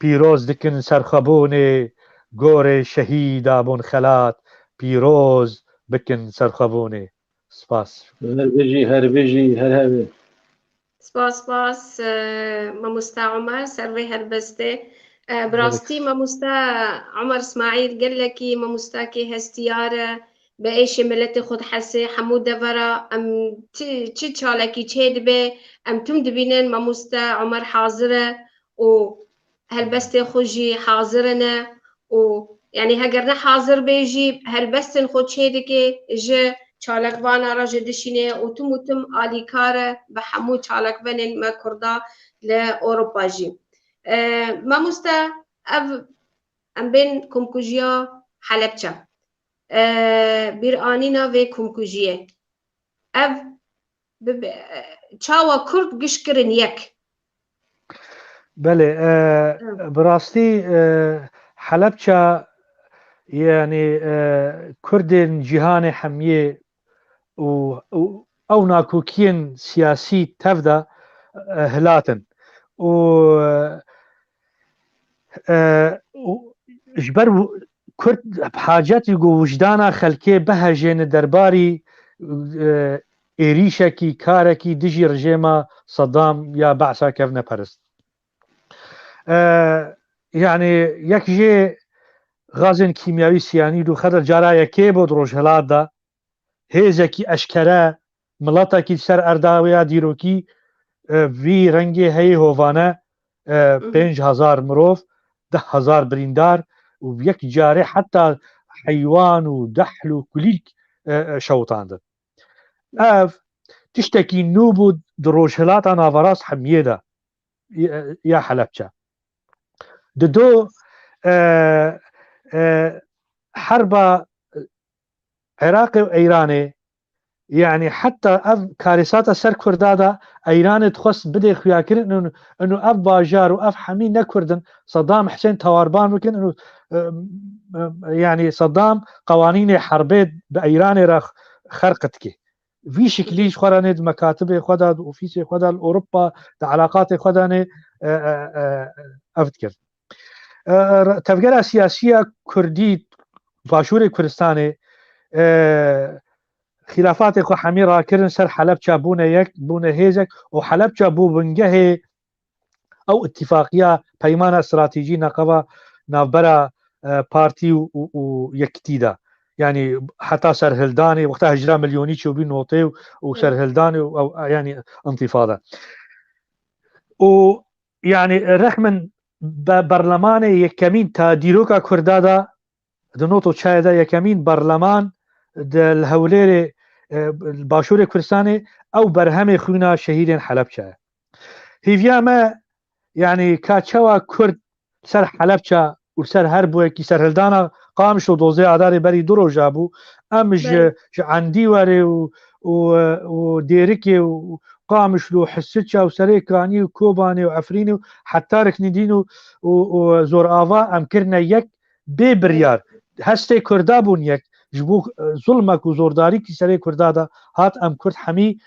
Pîroz dikin serxwebûnê, gorê şehîda bûn xelat, pîroz bikin serxwebûnê. Spas. Her bijî, her bijî, her hebe. Spas, spas, e, mamosta Omer, ser vê helbestê. E, bi rastî mamosta Omer Ismaîl gelekî mamostakê hestiyar e. Bi êşê miletê xwe dihesê hemû devera em çi, çi çalekî çê dibe, em tim dibînin mamosta Omer hazir e û helbestê xwe jî hazir e û, yanî, heger ne hazir bê jî helbestên xwe çê dike, ji çalakvana re jî dişîne û tim û tim alîkar e bi hemû çalakvanên me Kurda li Ewropa jî. E, mamoste, ev em bên komkujiya Helebçe. E, bîranîna vê komkujiyê. Ev bi, bi, çawa Kurd giş kirin yek? Belê, e, Hı. bi rastî, e, Helebça, yanî, e, Kurdên cîhanê hemiyê û, û ew nakokiyên siyasî tev de, e, hilatin. Û, e, e, û ji ber wi-, Kurd bi hacetî ku wijdana xelkê bihejêne derbarî, e, êrîşekî, karekî dijî rejêma Sedam ya Be'sa kevneperist. E, yanî yek jê gazên kîmyawî siyanîd û xedir cara yekê bû di Rojhilat de, hêzekî eşkere, miletekî li ser erda wê ya dîrokî, e, vî rengê heyî hovane, e, Hı hı. pênc hezar mirov, deh hezar birîndar û yek carê heta heywan û dehl û kulîlk, e, e, şewitandin. Ev tiştekî nû bû di Rojhilata Naverast hemiyê de, ya, ya Helebçe. Dido, e, e, herba Iraqê û Îranê, yanî heta ev karêsata ser Kurda de Îranê dixwest bidê xuyakirin û, û ev bajar û ev hemî ne Kurd in, Saddam Hussein tawarban bikin û, e, e, yanî Saddam qewanînê herbê bi Îranê re xerq dike. Vî şiklî ji xwe re nê di mekatibê xwe de, di ofîsê xwe de, li Ewropa, di eleqatê xwe de nê, e, e, e, ev dikir. E, e, tevgera siyasî ya Kurdî, Başûrê Kurdistanê, e, xîlafatê xwe hemî rakirin ser Helebça, bûne yek, bûne hêzek û Helebça bû bingehê ew îtîfaqiya peymana stratejî neqeba navbera, e, partî û, û, û yekitî de. Yanî heta serhildanê, wexta hejra milyonî çêbû notê û, û serhildanê û ew, yanî întifada. Û yanî rexmin be-, berlemanê yekemîn ta dîroka Kurda de di not û çayê de yekemîn berleman di li Hewlêrê, e, li Başûrê Kurdistanê ew berhemê xwîna şehîdên Helebçe ye. Hêviya me, yanî ka çawa Kurd ser Helebçe û ser her bûyekî serhildana Qamişlo dozê Adarê berî du roja bû. Em ji, Belê. ji Endîwerê û, û, û Dêrikê û Qamişlo, Hisiça û Serê Kanî û Kobanê û Efrînê û heta Riknîdîn û, û, û Zorava em kirine yek bê biryar. Hestê Kurda bûn yek. Ji bo, e, zulmek û zordarî ki serê Kurda de hat, em Kurd hemî,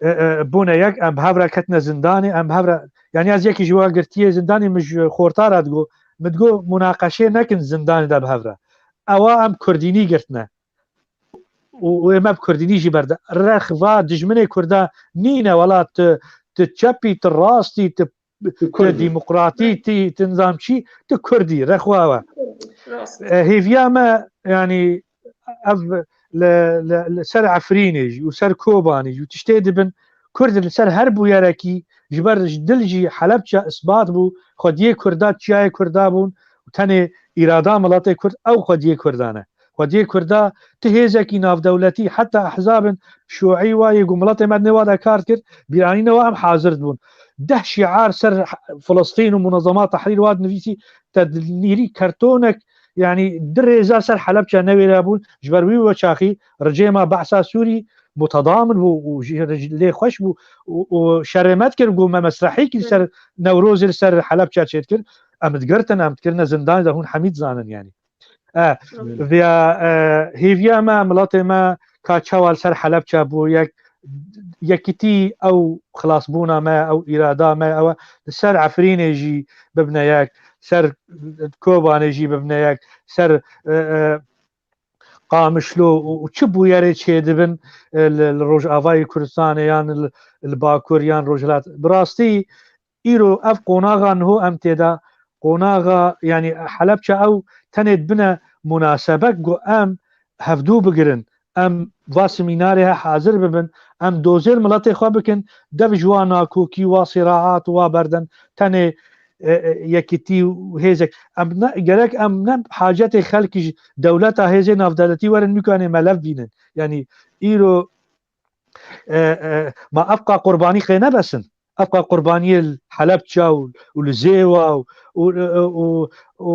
e, e, bûne yek, em bi hev re ketine zindanê, em bi hev re, yanî ez yekî ji we girtiye zindanê, min ji xorta re digo, min digo, munaqeşê nekin zindanê de bi hev re. Ewa em Kurdînî girtine. Û, û ê me bi Kurdînî jî berde. Rex va dijminê Kurda nîne, wela tu, tu çepî, tu rastî, tu Tu Kurd î. demokratî, tî, tu nizam çî, tu Kurd î, rexwa we. Rast. E, hêviya me, yanî, ev li, li, li ser Efrînê jî û ser Kobanê jî û tiştê dibin, Kurd li ser her bûyerekî ji ber ji dil jî Helebçe isbat bû, xwediyê Kurda çiyayê Kurda bûn û tenê îrada miletê Kurd ew xwediyê Kurda ne. Xwediyê Kurda ti hêzekî navdewletî, heta ehzabên şûî wa yê ku miletê me nêwa de kar kir, bîranîne wa em hazir dibûn. Deh şiar ser Filistîn û Munezema Tehrîr wa dinivîsî, te dinîrî kertonek, yanî di rêza ser Helebçe newêre bûn, ji ber wî we çaxî ricêma Behsa Sûrî mutedamil bû û ji, ji, lê xweş bû û, û şerê me dikir, ku me mesrehîkî li ser Newrozê li ser Helebçe çêdikir, em digirtin, em dikirine zindanê de hûn hemî dizanin yanî. E, Hı. Vêya, e, hêviya me, miletê me ka çawa li ser Helebçe bû yek, yekitî ew xilasbûna me, ew îrada me, ew e li ser Efrînê jî bibine yek, ser Kobanê jî bibine yek, ser, e, e, Qamişlo û, û çi bûyerê çêdibin, e, li, li Rojavayê Kurdistanê yan li, li Bakur yan Rojhilat. Bi rastî, îro ev qonaxa niho em tê de, qonaxa, yanî Helebçe ew tenê dibine munasebek ku em hevdû bigirin, em va semînarê he hazir bibin, em dozên miletê xwe bikin, dev ji wa nakokî, wa siraat û wa berdin, tenê, e, e, yekitî û hêzek. Em ne, gerek em ne hacetê xelkî ji dewleta hêzê navdewletî werin nûkanê me lev bînin. Yanî îro, e, e, ma evqa qurbanî qê nebesin. Evqa qurbaniyê li Helebça û, û li Zêwa û, û, û, û, û,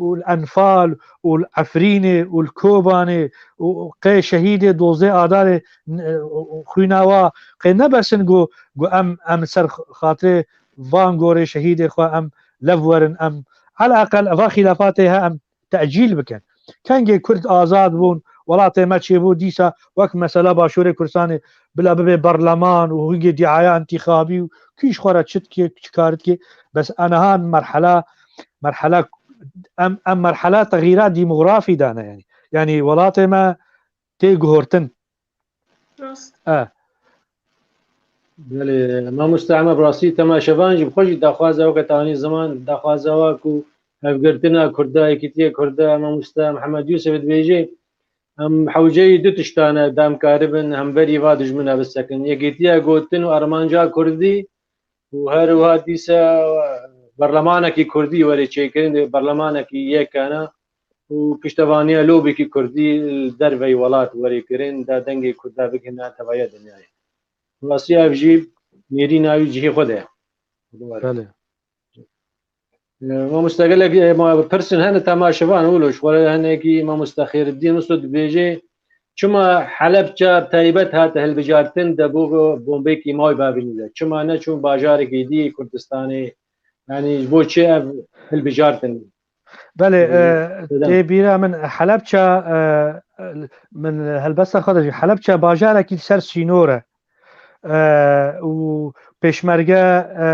û li Enfal û li Efrînê û li Kobanê û, û qê şehîdê dozê Adarê, n-, û, û xwîna wa qê nebesin ku, ku em, em ser xatirê van gorê şehîdê xwe em lev werin, em eleqel eva xîlafatê he em tecîl bikin. Kengê Kurd azad bûn, welatê me çêbû, dîsa wek mesela Başûrê Kurdistanê bila bibe berleman û hingê dîaya întîxabî û kî ji xwe re çi dike, çi kar dike. Bes aniha merhela, merhela, em, em merhela texîra demografî de ne yanî. Yanî welatê me tê guhortin. Rast. E. Belê, mamoste Emed, bi rastî temaşevan jî bi xwe jî daxwaza weke tanî ziman, daxwaza wa ku hevgirtina Kurda, yekîtiya Kurda, mamoste Mihemed Yûsif dibêje, em hewceyî du tiştane da em karibin hemberî va dijmina bisekin. Yekîtiya gotin û armanca Kurdî û her wiha dîsa berlemanekî Kurdî were çêkirin, dê berlemanekî yekane û piştevaniya lobekî Kurdî li derveyî welat were kirin, da dengê Kurda bigihîne tevahiya dinyayê. Rastî ev jî nêrîna wî cihê xwe de ye. Belê. Mamoste gelek, e, ma pirsên hene temaşevan, wilo ji xwe re hinekî mamoste Xêriddîn Miso dibêje, çima Helebça bi taybet hate hilbijartin, de bo bombê kîmayî bavînî de? Çima neçûn bajarekî dî Kurdistanê? Yanî ji bo çi ev hilbijartin? Belê, Ee, e, neden? Tê bîra min Helebça, e, min helbesta xwe de jî, Helebça bajarekî li ser sînor e. E, û pêşmerge, e,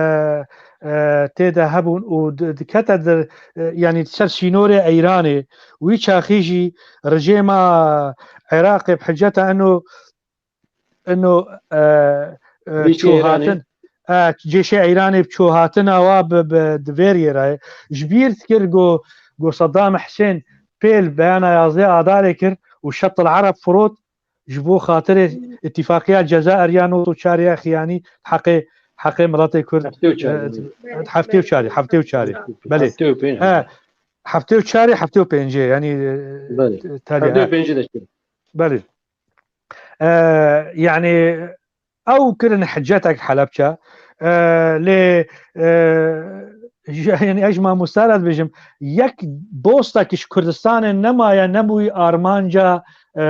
e, tê de hebûn û di-, dikete di, e, yanî ser sînorê Îranê. Wî çaxî jî rejêma Iraqê bi hiceta eno, eno, e, e, Rîçê Îranê. Çûhatin, e, cêşê Îranê bi çûhatina wa bi, bi, di vêriyê re ye. Ji bîr dikir ku, ku Saddam Husên pêl beyana yazdeh Adarê kir û Şetil Ereb firot, ji bo xatirê îtîfaqiya Cezair ya nod û çar ya xiyanî heqê, heqê miletê Kurd, Heftê û çar, e, yanî. Heftê û çar, heftê û çar. Belê. Heftê û pênc. He, heftê û çar, heftê û pênc, yanî, e, Belê. Terya, Heftê û pênc de çû. Belê. E, yanî ew kirin hicetek Helebçe. E, lê, e, ji, yanî ez ji mamoste re dibêjim, yek bostek ji Kurdistanê nemaye, nebûyî armanca, e,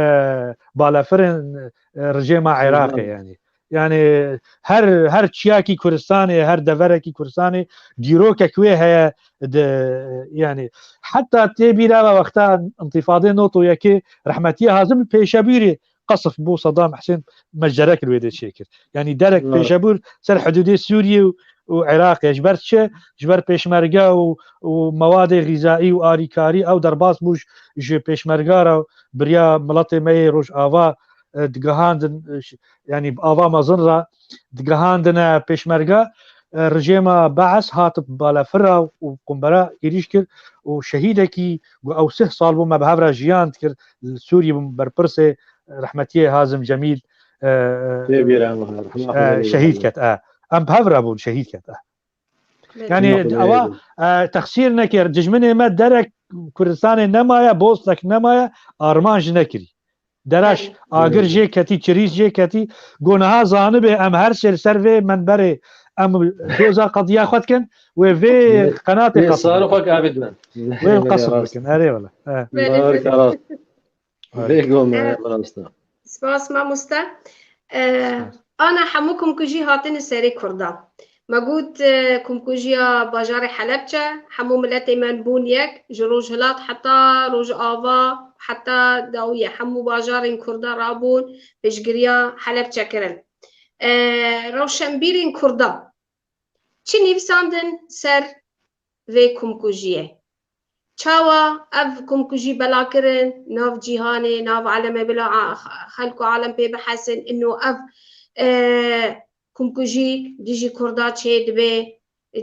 balafirên, e, rejêma Iraqê, yanî. Yanî her, her çiyakî Kurdistanê, her deverekî Kurdistanê dîrokek wê heye, de, yanî heta tê bîra ve wexta întifadê nod û yekê rehmetiye Hazim pêşebûrê qesf bû Saddam Husên, me cerek li wê dê çêkir. Yanî derek pêşebûr ser hidûdê Sûriyê û, û Iraqê. Ji ber çi? Ji ber pêşmerge û, û mewadê xîzayî û alîkarî ew derbas bû ji, ji pêşmerga re û biriya miletê me yê Rojava, e, digihandin, e, ş-, yanî bi ava mezin re digihandine pêşmerga. E, rejêma Bees hat bi balafira û qumbera êrîş kir û şehîdekî ku ew sih sal bû me bi hev re jiyan dikir, li Sûriyê bû berpirsê, rehmetiyê Hazim Cemîl, e, Tê bîra min, rehma e, Xwedê şehîd lê ket. E. Em bi hev re bûn, şehîd ket. E. Belê. Yanî ewa, e, texsîr nekir. Dijminê me derek Kurdistanê nemaye, bostek nemaye, armanc nekirî. Deraş, Belê. agir jê ketî, çirîs jê ketî. Go niha zanibê em her sê li ser vê menberê em doza qediya xwe dikin, wê vê Vê, qenatê vê qesf sarı bikin. Xwek abid ben. Wê qesf bikin, erê wele. He. Belê, Doğru belê. karar. Vê gome, He. rast e. Spas mamoste. E, Spas. Ana hemû kumkujî hatine serê Kurda. Me got, e, kumkujiya bajarê Helebçe, hemû miletê me bûn yek, ji Rojhilat heta Rojava, heta dawiye, hemû bajarên Kurda rabûn, pêşgiriya Helebçe kirin. E, rewşenbîrên Kurda çi nivîsandin ser vê kumkujiyê? Çawa ev kumkujî bela kirin nav cîhanê, nav aleme bila a-, xelk û alem pê bihesin, ino ev, e, kumkujî dijî Kurda çê dibe?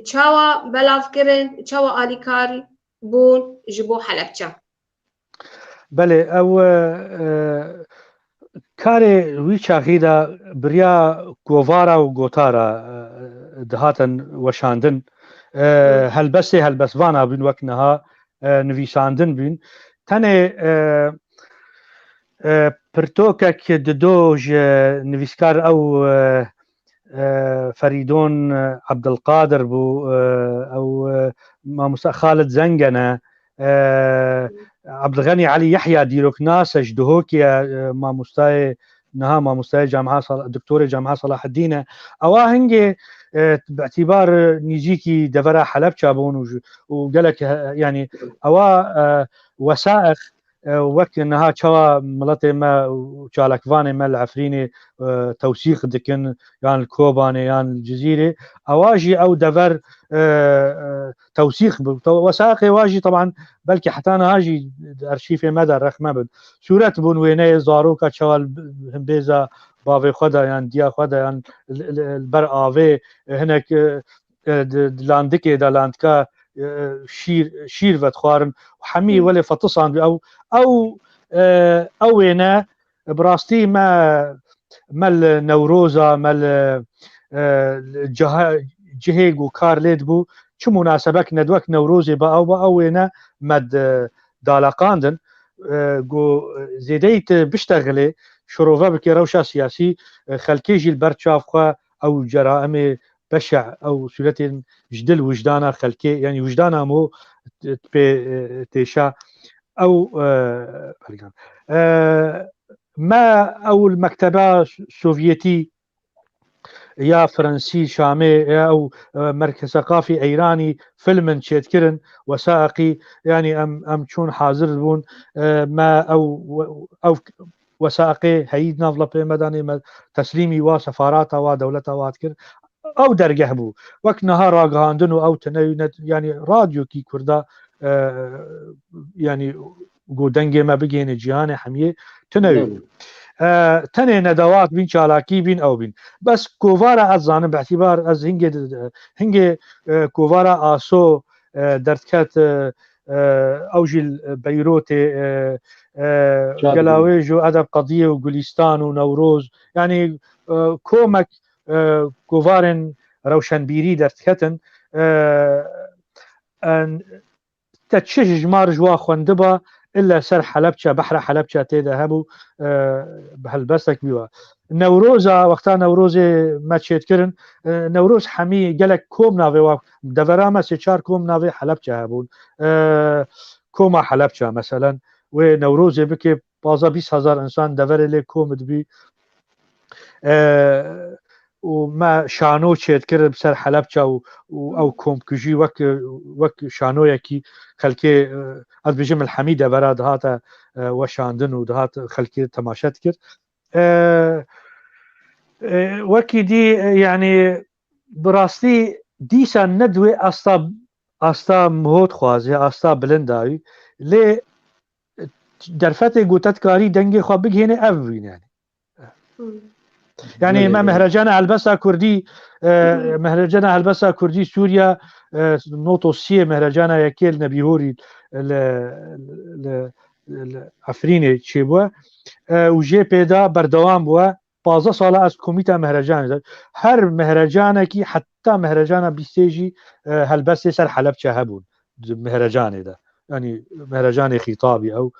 Çawa belav kirin, çawa alîkar bûn ji bo Helebçe? Belê, ew, e, e, karê wî çaxî de biriya kovara û gotara, e, dihatin weşandin. E, Hmm. helbestê helbestvana bûn wek niha, e, nivîsandin bûn. Tenê, e, e, pirtokek dido ji nivîskar ew, e, e, Ferîdon, e, Ebdilqadir bû, e, ew, e, mamosta Xalid Zengene, e, Ebdilxenî Elî Yehya dîroknas e, ji Duhokê ye, e, mamostayê, niha mamostayê Camia Sal-, doktorê Camia Selaheddîn e. Ewa hingê, e, bi îtîbar nîzîkî devera Helebça bûn û ji, û gelek, e, yanî ewa, e, wesaix, e, wek niha çawa miletê me û çalakvanê me li Efrînê, e, tewsîq dikin, yan li Kobanê, yan li Cizîrê, ewa jî ew dever, e, e, tewsîq bû. Te-, wesaixê wa jî, teban, belkî heta niha jî di arşîfê me de rexme bin. Sûret bûn wêneyê zaroka çawa li himbêza bavê xwe de, yan diya xwe de, yan li, li, li ber avê, e, hinek, e, e, di, di landikê de, landika, e, şîr, şîr vedixwarin. Hemî Hmm. welê fetisand ew, ew, e, ew wêne, bi rastî me, me li Newroza, me li, e, li ciha-, cihê ku kar lê dibû, çi munasebek nedwek Newrozê ba ew, ba ew wêne me di, daleqandin. E, ku zêdeyî tu biştexilê, şirove bike rewşa siyasî, e, xelkê jî li ber çav xwe ew ceraimê beşe ew sûretên ji dil wijdana xelkê, yanî wijdana mo pê, e, têşa ew, e, belgan. E, me ew li mekteba Sovyetî ya Fransî, Şamê, ya ew, e, merkez seqafî Eyranî filmin çêdikirin, wesaiqî, yanî em, em çûn hazir bûn, e, me ew, ew wesaiqê heyî di nav lapê me danê, me teslîmî wa sefarata wa, dewleta wa dikir. Ew dergeh bû. Wek niha ragihandin û ew tine, ne, yanî radyokî Kurda, e, yanî ku dengê me bigihêne cîhanê hemiyê tune bû. E, tenê nedewat bîn, çalakî bîn, ew bîn. Bes kovara ez zanim, bi îtîbar ez hingê, hingê, e, kovara Aso, e, derdiket, e, e, ew jî li Beyrûtê, e, e, Gelawêj û Edeb Qediyê û Gulistan û Newroz. Yanî, e, komek, e, kovarên rewşenbîrî derdiketin. E, en, te çi ji mar ji wa xwendiba, ille ser Helebçe, behra Helebçe tê de hebû, e, bi helbestek bî wa. Newroza, wexta Newrozê me çêdikirin, e, Newroz hemî gelek kom navê wa, devera me sê çar kom navê Helebçe hebûn. E, koma Helebçe, meselen, wê Newrozê bike, pazdeh bîst hezar insan deverê lê kom dibî. E, û me şano çêdikir bi ser Helebçe û, û ew komkujî wek, wek şanoyekî xelkê, e, ez dibêjim li hemî devera dihate, e, weşandin û dihat xelkê temaşe dikir. E, e, wekî dî, e, yanî bi rastî dîsa ne di wê asta, asta miho dixwaze, asta bilind dayî. Lê derfetê ku te dikarî dengê xwe bigihêne ev bûn yanî. Hmm. Yanî me Mehrecana Helbesta Kurdî, e, Mehrecana Helbesta Kurdî Sûriya, e, noto siyê Mehrecana yekê li Nebîhorî li, li, li Efrînê çêbûye. E, û jê pê de berdewam bûye. Pazdeh sala ez komîta Mehrecanê de. Her Mehrecanekî, heta Mehrecana bîstê jî, e, helbestê ser Helebçe hebûn. Di Mehrecanê de. Yanî Mehrecanê xîtabî ew.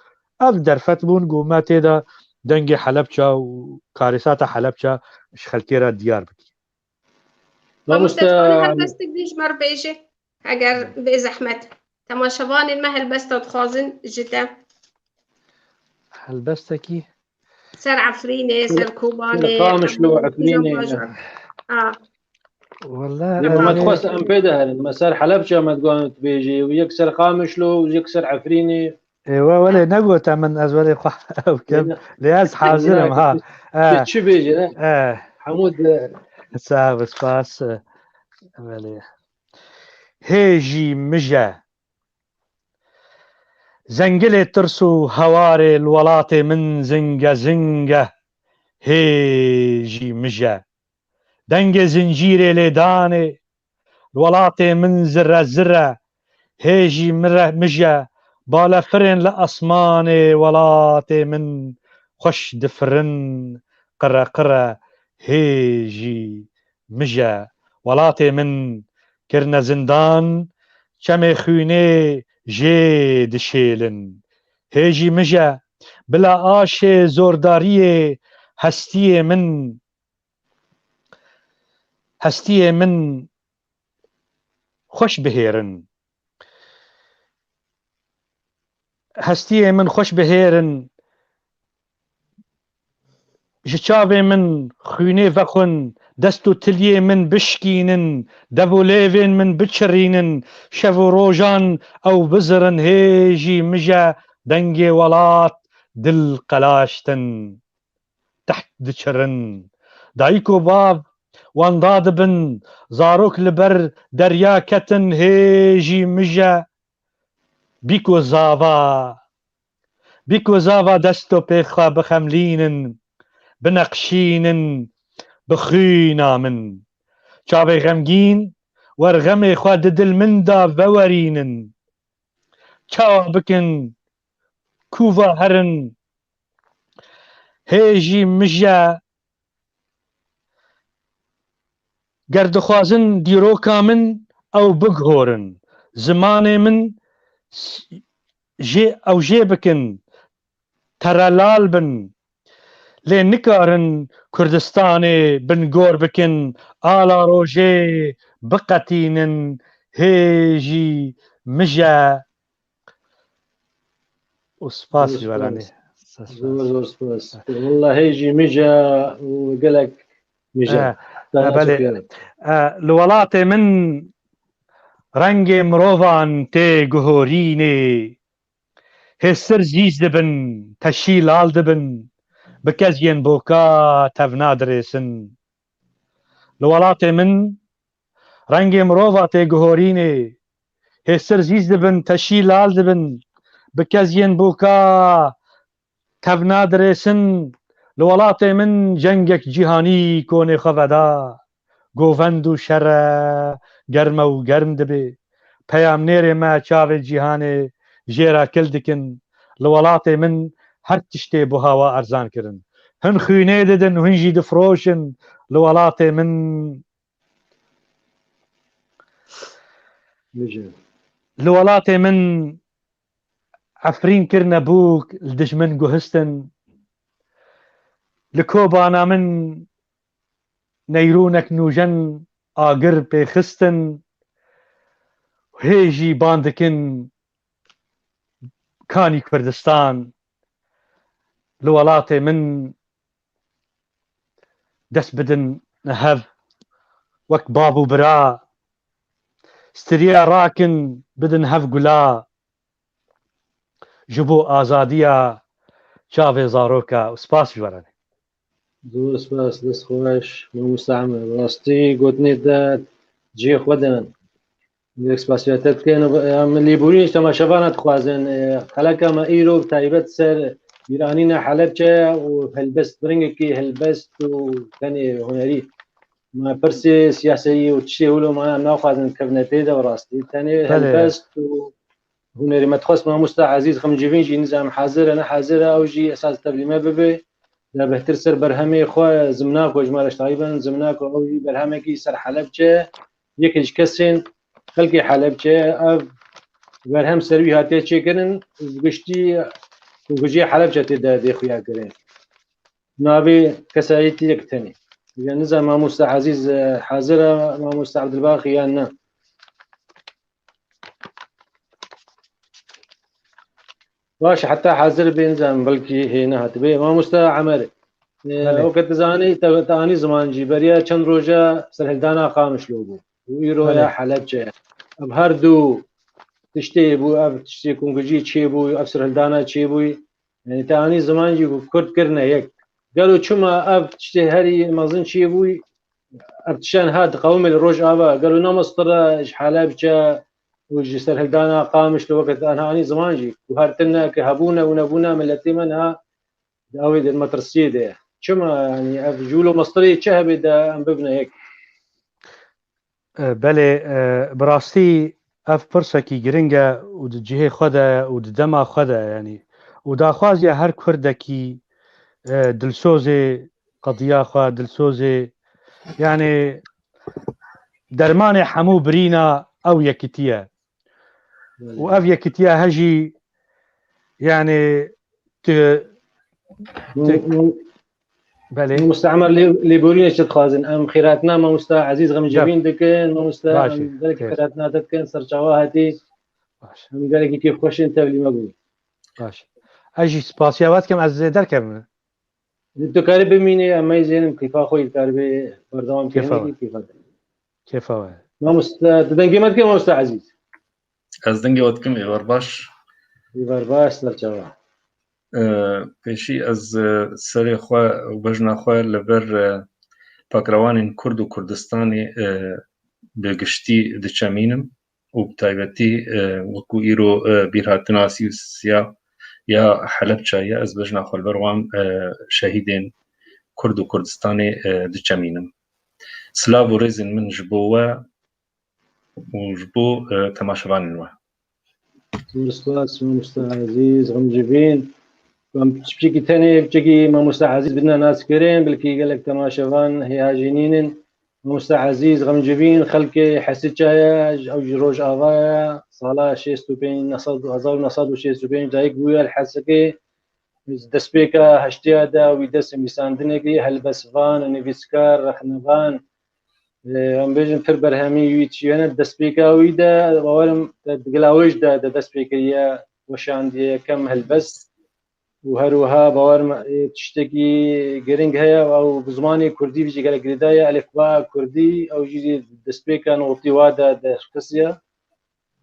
Ev derfet bûn ku me tê de dengê Helebçe û karêsata Helebçe ji xelkê re diyar bikî. Mamoste, mamoste, dixwazim helbestek din ji me re bêje. Eger bê zehmet. Temaşevanên me helbesta dixwazin ji te. Helbestekî? Ser Efrînê, ser Kobanê, Qamişlo, Efrînê. A. Wele, me dixwest em pê de herin. Me ser Helebçe me digotin tu bêjî. Û yek ser Qamişlo û yek ser Efrînê. Ê, we welê negote min, ez welê xwe ew kim. Lê ez hazir im, ha. Eh. Çi bêje, ne? Eh. Hemû de. Sağ ol, spas. Welê. Hê jî mije. Zengilê tirs û hewarê li welatê min zinge zinge. Hê jî mije. Dengê zincîrê lêdanê, li welatê min zirre zirre, hê jî mire mije, balefirên li esmanê welatê min xweş difirin, qire qire, hê jî mije, welatê min kirine zindan, çemê xwînê jê dişêlin. Hê jî mije, bila aşê zordariyê hestiyê min, hestiyê min xweş bihêrin. Hestiyê min xweş bihêrin. Ji çavê min xwînê vexwin, dest û tiliyê min bişkînin, dev û lêvên min biçirînin, şev û rojan ew bizirin, hê jî mije dengê welat dil qelaştin. Tehk diçirin. Dayik û bav wenda dibin, zarok li ber derya ketin, hê jî mije bîk û zava, bîk û zava dest û pê xwe bixemlînin, bineqşînin bi xwîna min. Çavê xemgîn wer xemê xwe di dil min de vewerînin. Çawa bikin, kuva herin, hê jî mije. Ger dixwazin dîroka min ew biguhorin, zimanê min s-, jê, ew jê bikin, terelal bin. lê nikarin Kurdistanê bin gor bikin, ala rojê biqetînin, hê jî mije. Û spas ji we re nê. Zor, zor spas. Wallahî jî mije û gelek mije. Eh, eh, belê. Eh, li welatê min rengê mirovan tê guhorînê. Hêsir zîz dibin, teşî lal dibin, bi keziyên boka tevna dirêsin. Li welatê min rengê mirova tê guhorînê, hêsir zîz dibin, teşî lal dibin, bi keziyên boka tevna dirêsin. Li welatê min cengek cîhanî konê xwe veda. Govend û şere germe û germ dibe. Peyamnêrê me çavê cîhanê jê re kil dikin. Li welatê min her tiştê buha wa erzan kirin. Hin xwînê didin, hin jî difroşin. Li welatê min, Bijî. Li welatê min efrîn kirine bûk, li dijmin guhistin. Li kobana min neyrûnek nûjen agir pêxistin. Hê jî ban dikin kanî Kurdistan li welatê min dest bidin hev wek bav û bira. Stiriya rakin bidin hev gula. Ji bo azadiya çavê zaroka û spas ji we re. Zor spas, dest xweş, mamoste Emer. Rastî gotinê te cihê xwe de ne. Gelek spasiya te dikin. Em lêborîn ji temaşevana dixwazin. E, xeleka me îro bi taybet ser bîranîna Helebçe û helbest, bi rengekî helbest û tenê hunerî. Me pirsê siyaseyî û tiştê wilo me em naxwazin kevine tê de bi rastî. Tenê Belê. helbest û hunerî. Me dixwest mamoste Ezîz Xemcivîn jî nizam hazir e, ne hazir e, ew jî esas tevlî me bibe. De bêhtir ser berhemê xwe zimnako ji me re ji taybin, zimnako ew jî berhemekî ser Helebçe, yekê ji kesên xelkê Helebçe ye. Ev berhem ser wî hatiye çêkirin, bi giştî ku gijê Helebçe tê de dê xuya kirin. Navê kesayetî yek tenê. Ya nizam mamoste Ezîz, e, hazir e, mamoste Ebdilbaxî yan ne? Baş, heta hazir bên zan, belkî hê nehatibê. Mamoste Emer, e, Belê. weke tu zanî, te, te anî ziman jî, beriya çend roja serhildana Qamişlo bû. Û îro Belê. ya Helebçe. Ev her du tiştê bû, ev tiştê kongijî çêbû, ev serhildana çêbû. Yani te anî ziman jî ku Kurd kirine yek. Gelo çima ev tiştê herî mezin çêbû, ev tiştan hat qewimê li Rojava, gelo ne mestir e ji Helebçe û ji serhildana Qamişlo weke te anî ziman jî, ku her tine ke hebûne û nebûne miletê me niha di awê de metirsiyê de ye. Çima, yani ev ji wilo mestirê çi hebe de em bibine yek? E, belê, e, bi rastî ev pirsekî giring e û di cihê xwe de û di dema xwe de, yanî, û daxwaziya her Kurdekî, e, dilsozê qediya xwe, dilsozê, yanî, dermanê hemû birîna ew yekitî ye. Û ev yekitiya he jî, yani, tu, tu, Belê. Mamoste Emer, lê, lêborînê çi dixwazin? Em xêratina mamoste Ezîz Xemcevîn dikin. Mamoste, Baş em e, gelekî kêf. xêratina te dikin, serçawa hatî. Baş. Em gelekî kêfxweş in tevlî me bû. Baş. Ez jî spasiya we dikim, ez ê derkevim. Tu karî bimînî, em meyzênim kêfa xwe yî karî bê berdewam Kêfa kirin, we. kêfa te. Kêfa we. Mamoste, tu dengê me dikî, mamoste Ezîz? Ez dengê we dikim, êvar baş. Êvar baş, serçava. E, pêşî ez, e, serê xwe û bejna xwe li vir, e, pakrewanên Kurd û Kurdistanê, e, bi giştî diçemînim û bi taybetî, e, wekû îro, e, bîrhatina sî û sê ya Helebçe ye, ez bejna xwe li vir wan, e, şehîdên Kurd û Kurdistanê, e, diçemînim. Silav û rêzên min ji bo we û ji bo, e, temaşevanên we. Zor spas, mamoste Ezîz Xemcivîn. Em piçekî tenê, piçekî mamoste Ezîz bidine naskirin, belkî gelek temaşevan hêya jî nînin. Mamoste Ezîz Xemcivîn, xelkê Hesiça ye, ew ji Rojava ye. Sala şêst û pênc, neh sed, hezar û neh sed û şêst û pênc dayik bûye li Hesekê. destpêka heştiya de wî dest nivîsandinekî, helbestvan, nivîskar, rexnevan, e, em bêjin pir berhemî wî çi hene destpêka wî de, bawerim te digila wê jî de, de dest pê kiriye, weşandiye yekem helbest. Û her wiha bawerim, e, tiştekî giring heye, ew bi zimanê kurdî jî gelek girêdaye, elifba kurdî, ew jî destpêka notî wa de derxisiye.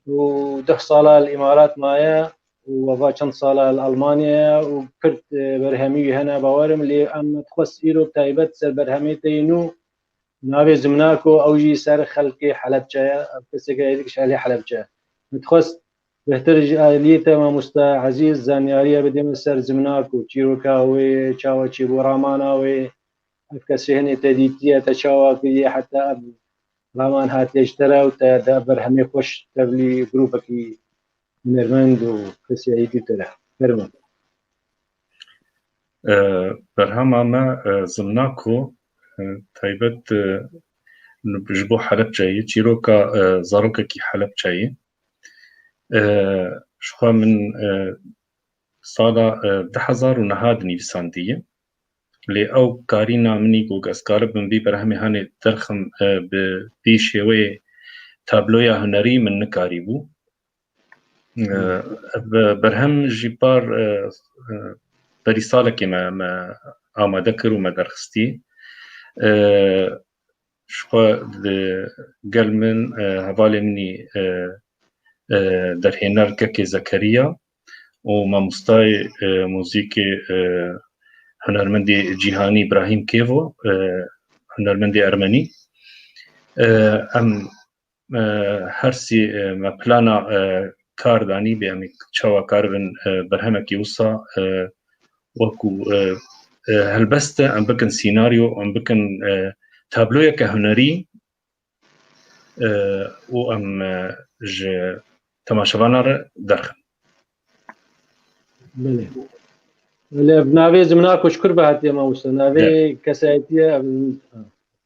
Û deh sala li Îmarat maye û eva çend sala li Almanya ye û pir, e, berhemî wî hene bawerim, lê em dixwest îro taybet ser berhemê te yê nû navê Zimnako, ew jî ser xelkê Helebçe ye, ev keseke êdî ji ehlê Helebçe ye. Min dixwest bêhtir ji aliyê te mamoste Ezîz zanyariya bidê min ser Zimnako, çîroka wê, çawa çêbû, ramana wê, ev kesê hinê te dîtiye, te çawa kiriye heta ev raman hatiye ji te re û te de berhemê xweş tevlî grûpekî hunermend û kesê êdî te re. Fermo. E, berhema me, e, Zimnako, e, taybet, e, ji bo Helebçeyê, çîroka, e, zarokekî Helebçeyê. E, ji xwe min, e, sala, e, du hezar û neh dinivîsandiye. Lê ew karîna min î ku ez karibim vî berhemê hanê derxim, e, bi vî şêweyê tabloya hunerî min nikarîbû. E, ev berhem jî par, e, e, berî salekê me, me amade kir û me derxistî. E, ji xwe li gel min, e, hevalê min î, e, e, derhêner Kekê Zekeriya û mamostayê, e, muzîkê, e, hunermendê cîhanî Îbrahîm Kêvo, e, hunermendê ermenî. E, em, e, her sî, e, me plana, e, kar danî bê em ê çawa karibin, e, berhemekî wisa, e, wekû, e, e, helbest e, em bikin sînaryo, em bikin, e, tabloyeke hunerî, e, û em, e, ji temaşevana re derxin. Belê. Belê, ev navê Zimnako ji kur ve hatiye mamoste? Navê kesayetiye, ev,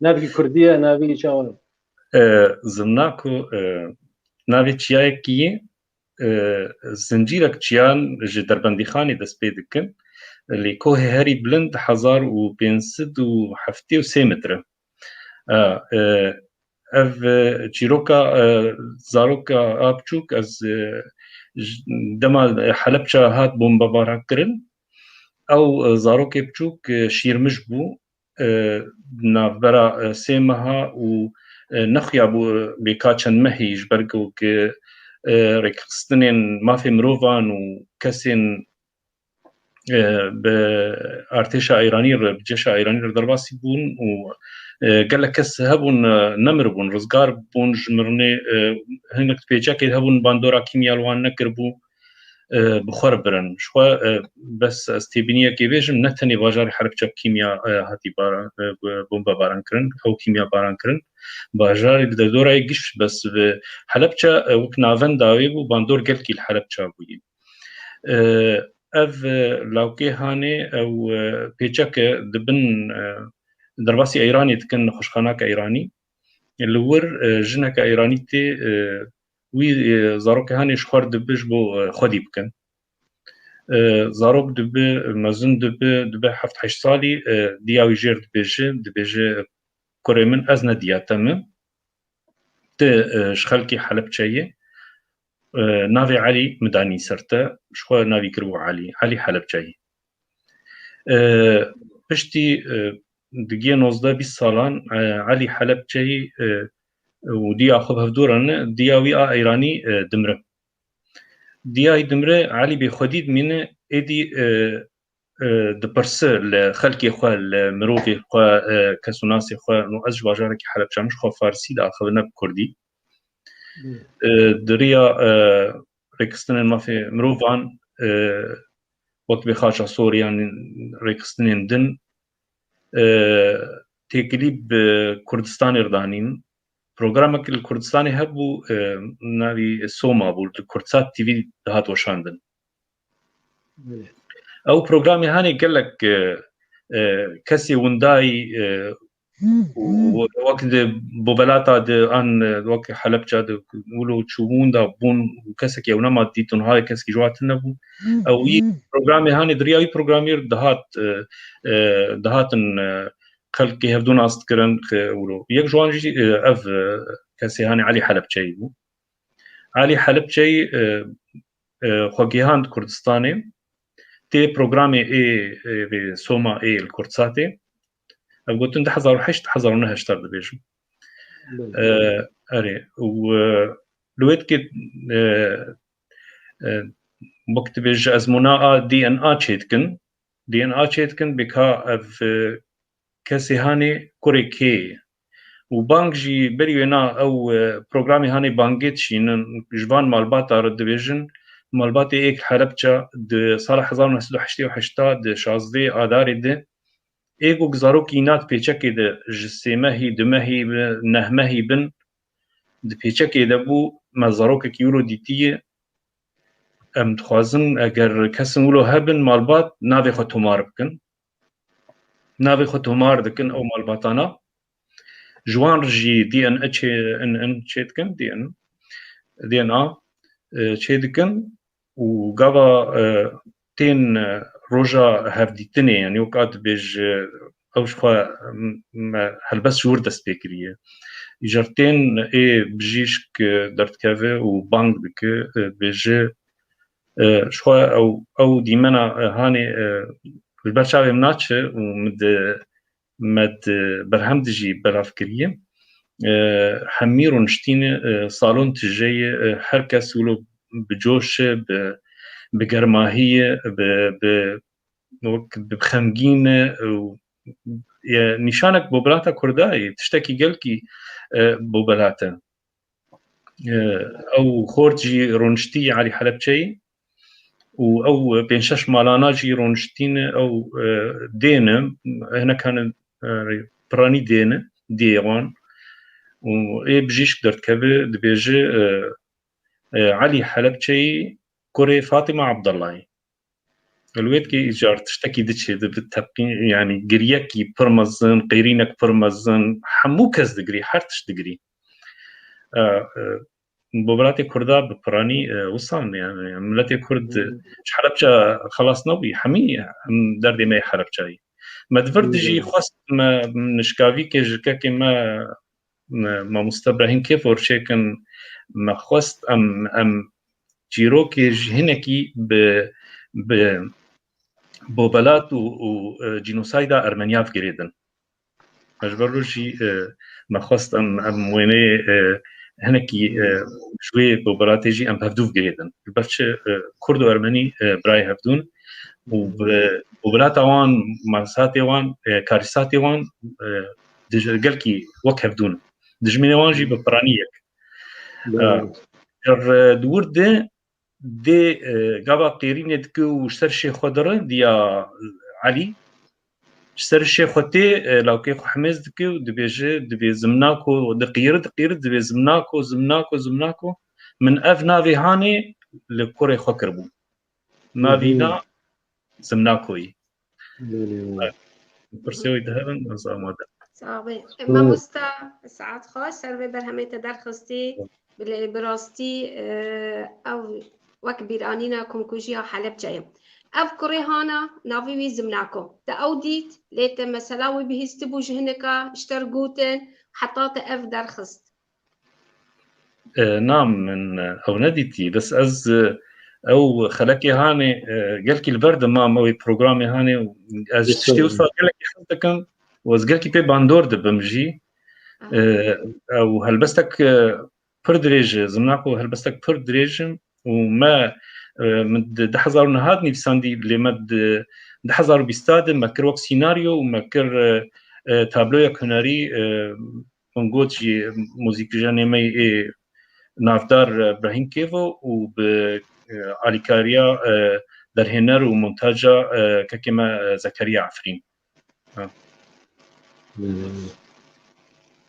navekî kurdî ye, navê çawa ye? E, Zimnako, e, navê çiyayekî ye, e, zincîrek çiyan ji Derbendîxanê dest pê dikin. Lê kohê herî bilind hezar û pênc sed û heftê û sê metre. E, e, ev, e, çîroka, e, zaroka a biçûk, ez, e, ji, dema Helebça hat bombebaran kirin, ew, e, zarokê biçûk, e, şîrmij bû, e, navbera, e, sê meha û, e, nexuyabû, e, bêka çend mehî ji ber ku, e, rêkxistinên mafê mirovan û kesên, e, bi artêşa Îranî re, bi ceşa Îranî re derbasî bûn û, e, gelek kes hebûn, e, nemiribûn, rizgar bûn ji mirinê, e, hinek pêçekê hebûn bandora kîmya li wan nekiribû, e, bi xwe re birin. Ji xwe, e, bes ez têbîniyekê bêjim, ne tenê bajarê Helebçe bi kîmya, e, hatî baran, e, bombebaran kirin, ew kîmya baran kirin. Bajarê li derdorayê giş bes bi Helebçe, e, wek navenda wê bû, bandor gelkî li Helebçe bûye. E, ev, e, lawkê hanê, ew, e, pêçeke dibin, e, derbasî Eyranê dikin, nexweşxanaka Eyranî. Li wir, e, jineke Eyranî tê, e, wî, e, zarokê hanê ji xwe dibi ji bo, e, xwedî bikin. E, zarok dibi, mezin dibi, dibe heft heşt salî, e, diya wî jêr dibêje, dibêje, kurê min, ez ne diya te me. Tu, e, ji xelkê Helebçe yê. E, navê Elî min danî ser te, ji xwe navî kiribû Elî, Elî Helebçeyî. E, piştî, e, digiyê nozdeh bîst salan, e, Elî Helebçeyî, e, û diya xwe bi hevdû re ne, diya wî a Eyranî, e, dimre. Diya wî dimre, Elî bê xwedî dimîne, êdî, e, e, dipirse li xelkê xwe, li mirovê xwe, e, kesûnasê xwe, no ez ji bajarekî Helebçe me, ji xwe farsî diaxive ne bi kurdî. Hmm. E, di riya, e, rêkistinên mafê mirovan, e, wek bê Xaça Sor yan rêkistinên din, e, têkilî bi Kurdistanê re danîn. Programek li Kurdistanê hebû, e, navî Soma bû, li Kurdsat T V dihat weşandin. Belê. Ew programê hanê gelek, e, e, kesê windayî, e, û wek di Bobelata de an, e, wek Helepça de wilo çûbûn da bûn û kesekî ew nema dîtin, hayê kesekî ji wa tune bû. Ew wî programê hanê di riya wî programî dihat, e, e, dihatin, e, xelkê hevdû nas dikirin, xe-, wilo. Yek ji wan jî, e, ev, e, kesê hanê Elî Helepçeyî bû. Elî Helepçeyî, e, e, xwe gihand Kurdistanê. Tê programê ê, ê, vê Soma ê li Kurdsatê. Ev gotin du hezar û heşt, du hezar û neh hiştar dibêjim. Belê. E, erê, û, e, li wê dikê, e, e, wek dibêje ezmûna a D N A çêdikin. D N A çêdikin, bêka ev, e, kesê hanê kurê kê ye. Û bang jî berî wêna ew, e, programê hanê bangê dişînin, ji van malbata re dibêjin, malbatê êk Helepça di sala hezar û neh sed û heştê û heşt de şazdê Adarê de, ê ku zarokî na di pêçekê de ji sê mehî, du mehî bi neh mehî bin, di pêçekê de bû, me zarokekî wilo dîtiye, em dixwazin eger kesin wilo hebin malbat navê xwe tomar bikin. Navê xwe tomar dikin ew malbatana. Ji wan re jî D N A çê, in, in çê dikin, D N A, D N A, e, çê dikin û gava, e, tên, e, roja hevdîtinê, yanî weka dibêje, ew ji xwe, m-, me helbest ji wir dest pê kiriye. Îcar tên ê bijîşk, e, derdikeve û bang dike, e, dibêje, e, ji xwe ew, ew dîmena, e, hanê, e, li ber çavê min naçe û min di me di berhem de jî belav kiriye. E, hemî rûniştîne, e, salon tije ye, e, her kes wilo bi coş e, bi, bi germahî ye, bi, bi, wek bi xemgîn e û ye nîşanek bobelata Kurda ye, tiştekî gelkî, e, bobelat e. E, ew xort jî rûniştî Elî Helepçeyî û ew pênc şeş malana jî rûniştîne ew, e, dêne, hinek hene, e, piranî dêne, diyê wan û ê bijîşk derdikeve dibêje, e, e, Elî Helepçeyî kurê Fatima Abdullayî. Li wê dikê îcar tiştekî diçê, di, bi tepqî, yanî giriyekî pir mezin, qêrînek pir mezin, hemû kes digirî, her tişt digirî. E, e, bobelatê Kurda bi piranî, e, wisan, yanî miletê Kurd, e, ji Helepçe xelas nebûyî, hemî, em derdê me yê Helepçayî. Me di vir de jî xwest me nişkavîkê ji kekê me, me, mamoste Brahîm Kêfo re çêkin, me xwest em, em çîrokê ji hinekî bi, bi bobelat û, û, e, cînosayda Ermeniya bigirêdin. Me ji ber rojî, e, me xwest em, em wêneyê, e, hinekî, e, ji wê bobelatê jî em hevdû bigirêdin. Li ber çi, e, Kurd û Ermenî, e, birayê hevdûn û bi bobelata wan, malsatê wan, e, karîsatê wan, e, dij-, gelkî wek hevdûn. Dijminê wan jî bi piranî yek. Belê. E, cer, e, di wir de dê, e, gava qêrînê dike û ji ser şê xwe dire, diya Elî. Ji ser şê xwe tê, e, lawkê xwe hemêz dike û dibêje, dibê Zimnako, diqîri, diqîri, dibê Zimnako, Zimnako, Zimnako. Min ev navê hanê li kurê xwe kiribû. Navî Hı hı. na Zimnakoyî. Belê, belê. Pirsê wî dihevin, ez amade. Sax be. Hı. Mamosta Saet Xweş, ser vê berhemê te derxistî, bilê bi rastî, e, ew wek bîranîna komkujiya Helepçeyê. Ev kurê hana navê wî Zimnako. Te ew dît, lê te mesela wî bihîstibû ji hinika ji te re gotin, heta te ev derxist. E, na, min, e, ew nedîtî. Bes ez, e, ew xelekê hanê, e, gelkî li ber dimam, ew ê programê hanê û ez ji tiştê wisa gelekî hez dikim û ez gelkî pê bandor dibim jî. Aha. E, ew helbestek, e, pir dirêj e, Zimnako helbestek pir dirêj in û me, e, min di du hezar û neh nivîsandî, lê me di du hezar û bîst de me kir wek sînaryo û me kir, e, e, tabloyek hunerî, e, Min got jî muzîkjenê me yê navdar, e, Brahîm Kêvo û bi, e, alîkariya, e, derhêner û montaja, e, kekê me, e, Zekeriya Efrîn. Ha.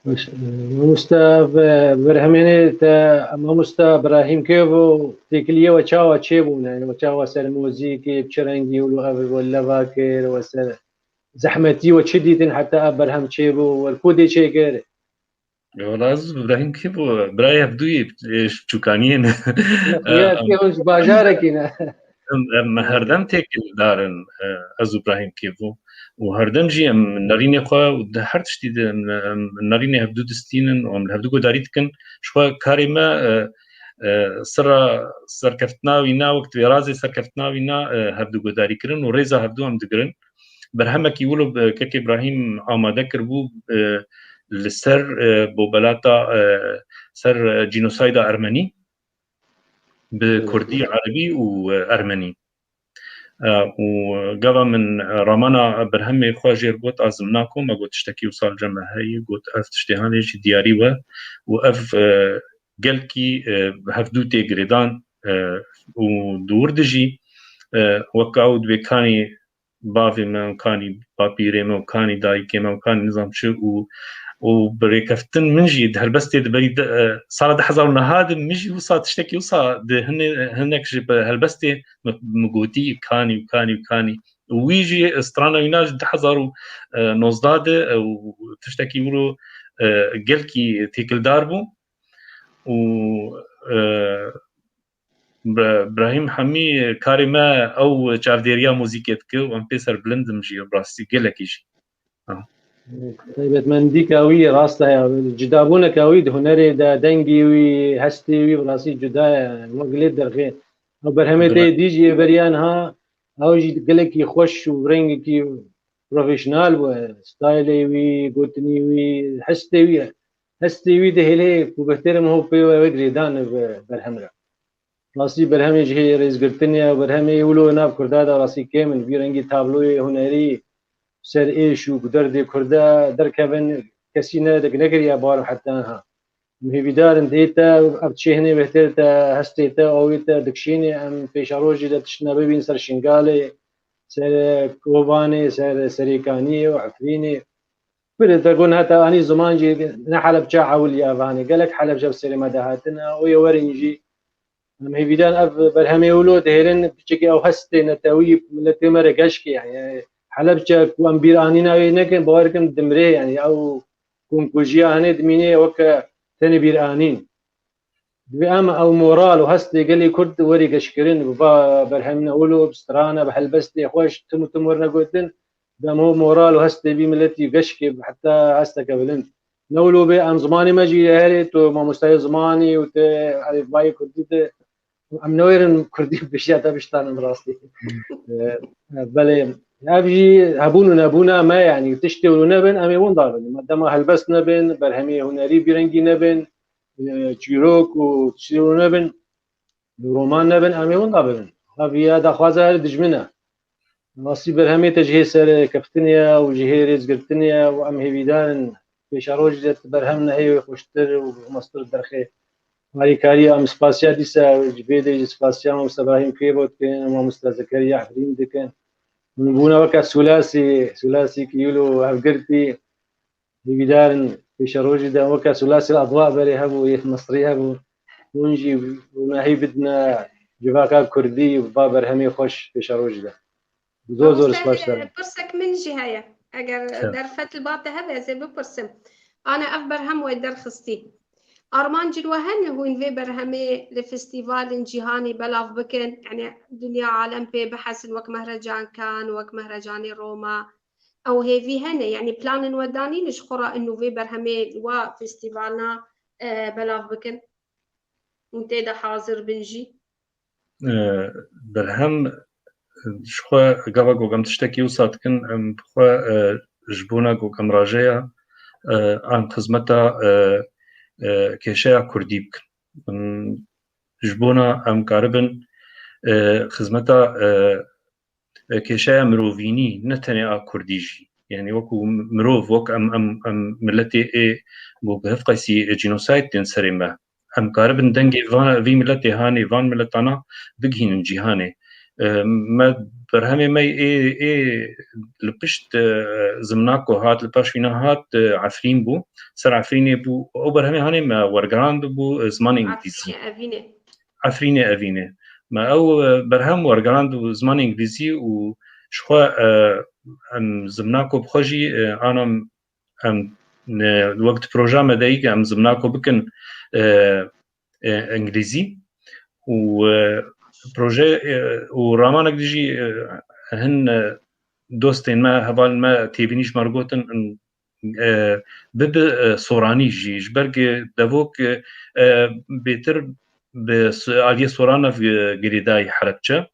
Baş, e, mamosta ve berhemênê te, mamosta Brahîm Kêvo têkiliyê we çawa çêbûne? We çawa ser muzîkê, bi çi rengî wilo ev we leva kir, we ser zehmetî we çi dîtin heta ev berhem çêbû, we li ku dê çêkir? Wala ez Îbrahîm Kêbo, birayê hevdûyê, e, ji çûkaniyê ne. Xuya tê hûn ji bajarekî ne. Em, em herdem têkildar in, e, ez û Îbrahîm Kêbo. Û herdem jî em nerînê xwe û di her tiştî de em, em nerînê hevdû distînin û em li hevdû guhdarî dikin. Ji xwe karê me, e, e, sira serkeftina wî na, wek divê razê serkeftina wî na, e, hevdû guhdarî kirin û rêza hevdû em digirin. Berhemekî wilo bi Kek Îbrahîm amade kiribû, e, li ser, e, bobelata, e, ser, e, cînosayda Ermenî, bi Evet. Kurdî, Erebî û, e, Ermenî. E, û gava min, e, ramana berhemê xwe jêr got, a zimnako me got, tiştekî wisa li cem me heye, got, ev tiştê hanê jî diyarî we û ev, e, gelkî, e, hevdû tê girêdan, e, û di wir de jî, e, weka ew dibê kanî bavê me û kanî bapîrê me û kanî dayikê me û kanî nizam çi û, û bi rêkeftin min jî di helbestê di berî de, e, sala du hezar û neh de min jî wisa tiştekî wisa di hinê, hinek ji bi helbestê min, min gotî kanî û kanî û kanî. Û wî jî strana wîna ji du hezar û nozde de, e, û tiştekî wilo, e, gelkî têkildar bû û, e, Bi-, Birahîm Hemî karê me ew çavdêriya muzîkê dike û em pê serbilind in jî, bi rastî gelekî jî. Ha. Taybetmendîka wî rast e ya. Cudabûneka wî di hunerê de, dengê wî, hestê wî bi rastî cuda ye. Wek lê derxê. Ew berhemê te dî jî yê beriya niha, ew jî gelekî xweş û rengekî profesyonel bû. Staylê wî, gotinî wî, hestê wî, hestê wî dihêlê ku bihêrim ho pê ve girêdan bi berhem re. Rastî berhemê cihê rêzgirtinê ye, berhemê wilo nav Kurda de rastî kêm in. Vî rengî tabloyê hunerî ser êş û derdê Kurda derkevin, kesî ne, nekiriye bar heta niha. Em hêvîdar in dê te, ev çêhnê bêhtir te, hestê te, awê te dikişînê, em pêşerojê de tiştine bibîn ser Şingalê, ser Kobanê, ser Serêkaniyê û Efrînê. Pir te got heta anî ziman jî ne Helebça ewil ya vanê. Gelek Helebça bi serê me de hatine. O yê werin jî em hêvîdan ev berhemê wilo dihêlin piçekî ew hestê netewî miletê me re geşkê. Yani Helebça ku em bîr anîna wê nekin, bawer kim dimrê yani ew komkujiya hene dimînê weke tenê bîr anîn. Divê em ew moral û hestê gelê Kurd werî geşkirin, bi va berhemine wilo, bi strana, bi helbestê xweş, tim û tim werine gotin, dem ho moral û hestê vî miletî geşkê heta hesteke bilind. Ne wilo bê em zimanê me jî herê tu mamostayê zimanî û tu elîfbayê Kurdî de em newêrin Kurdî pêşiya te biştanin rastî. E, belê ev jî hebûn û nebûna me, yani tiştê wilo nebin, em ê winda bin. Dema helbest nebin, berhemê hunerî bîrengî nebin, e, çîrok û çîrok nebin, roman nebin, em ê winda bibin. Ev ya daxwaza her dijmin e. Rastî berhemê te ji hê serkeftinê ye û ji hê rêzgirtinê ye û em hêvîdar in pêşerojê de tu berhem nehê wê xweştir û mestir derxê. Harîkariya em spasiya dîsa ji vê de jî spasiya mamoste Brahîm Kêbo dikin, mamoste Zekeriya Efrîn dikin. Hûn bûne weke Sûlasî, Sûlasî Kiyûl û Hevgirtî. Hêvîdar in pêşerojê de weke Sûlasî Adwa berê hebû, yê Misrî hebû. Hûn jî hûn hî bidine civaka Kurdî va berhemê xweş pêşerojê de. Zor zor spas dixwazim. Pirsek min jî heye. Eger derfet li ba te hebe, ez ê bipirsim. Ana ev berhem we derxistî. Armancên we hene hûn vê berhemê li festîvalên cîhanî belav bikin? Yani dinya alem pê bihesin wek Mehrecan Kan, wek Mehrecanê Roma. Ew hêvî hene, yani planên we danîn ji xwe re inu vê berhemê wa festîvalna, e, belav bikin? Hûn tê de hazir bin jî? E, berhem, e, ji xwe gava ku em tiştekî wisa dikin, em bi xwe, e, ji bona ku em rajeya, e, an xizmeta, e, e, kêşeya Kurdî bikin. Em, ji bona em karibin, e, xizmeta, e, e, kêşeya mirovînî, ne tenê a Kurdî jî. Yani wekû mirov, wek em, em, em miletê ê ku bi hevqeysî cînosayd tên serê me. Em karibin dengê van, vî miletê hanê, van miletana bigihînin cîhanê. E, me berhemê me ê, ê li pişt, e, zimnako hat, li paş wîna hat, e, Efrîn bû. Ser Efrînê bû. Ew berhemê hanê me wergerand bû, e, zimanê îngilîzî. Efrînê, Evînê. Efrînê Evînê. Me ew, e, berhem wergerand û zimanê îngilîzî û ji xwe, e, em zimnako bi xwe jî, e, ana em, e, wek di proja me de yî ke em zimnako bikin, e, e, îngilîzî û, e, proje, e, û ramanek dî jî, e, hin, e, dostên me, hevalên me têbînî ji me re gotin, e, bibi, e, soranî jî, ji ber ku devok, e, e, bêtir bi s-, aliyê soran ve, e, girêdayî Helebçe.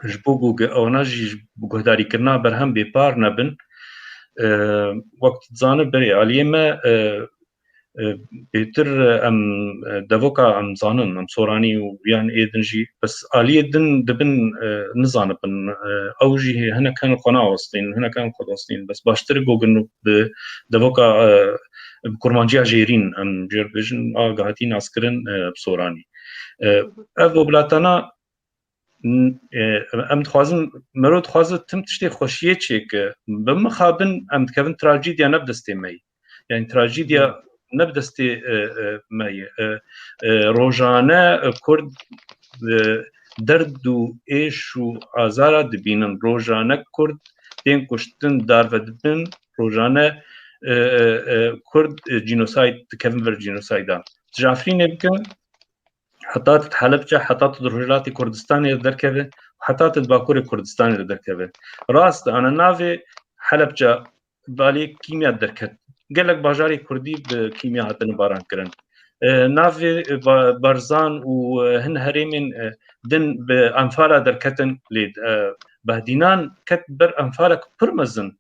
Ji bo ku ge-, ewana jî ji guhdarîkirina berhem bêpar nebin. E, wek tu dizanî berê aliyê me, e, e, bêtir, e, em, e, devoka em zanin, em soranî û yan ê din jî, bes aliyê din dibin, e, nizanibin. E, ew jî hinek hin xwe nawestîn, hinek hin xwe dostîn. Bes baştir gogin bi devoka, e, bi kurmanciya jêrîn, em jê re bêjin, a gihatî naskirin, e, bi soranî. E, ev oblatana n-, e, em dixwazin, mero dixwaze tim tiştê xweşiyê çêke. Bi mixabin em dikevin trajîdya ne bi destê me ye. Yani trajîdya ne bi destê, e, e, me ye. E, e, rojane, e, Kurd, e, derd û êş û azara dibînin. Rojane Kurd tên kuştin, darve dibin. Rojane, e, e, e, Kurd, e, genocide dikevin vir genocide-a. Tu ji Efrînê bikin, heta tu di Helebce, heta tu di Rojhilatê Kurdistanê de derkeve, heta tu di Bakurê Kurdistanê de derkeve. Rast, ana navê Helebce bi aliyê kîmya derket. Gelek bajarê Kurdî bi kîmya hatine barankirin. E, navê, e, Ba-, Barzan û, e, hin herêmên, e, din bi enfala derketin lê, e, Behdînan ket ber enfalek pir mezin.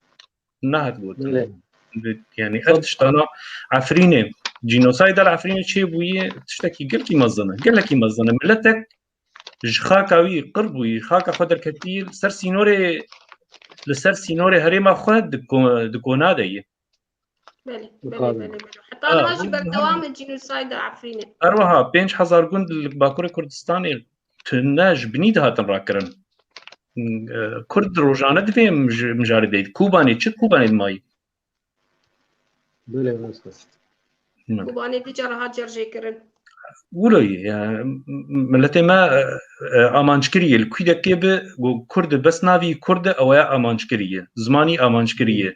Nehat gotin. Belê. Bi-, yani ev tiştana Efrînê, cînosayda li Efrînê çêbûyî tiştekî gelkî mezin e. Gelekî mezin e. Miletek ji xaka wî qir bûyî, xaka xwe derketî, li ser sînorê, li ser sînorê herêma xwe di ko-, di kona de ye. Belê, belê, belê, belê. Heta niha jî berdewam e cînosayda Efrînê. Her wiha pênc hezar gund li Bakurê Kurdistanê tune ji binî dihatin rakirin. E, Kurd rojane divê em ji mijarê deyî. Kobanê, çi Kobanê dimayî? Belê, rast e. Hı. Kobanê dica rehat cerjêkirin. Wilo ye, yani, m-, m-, miletê me, e, e, amanckirî ye. Li Kwîdekê bi, go-, Kurd e, bes navî Kurd e, ew ya amanckirî ye. Zimanî amanckirî ye.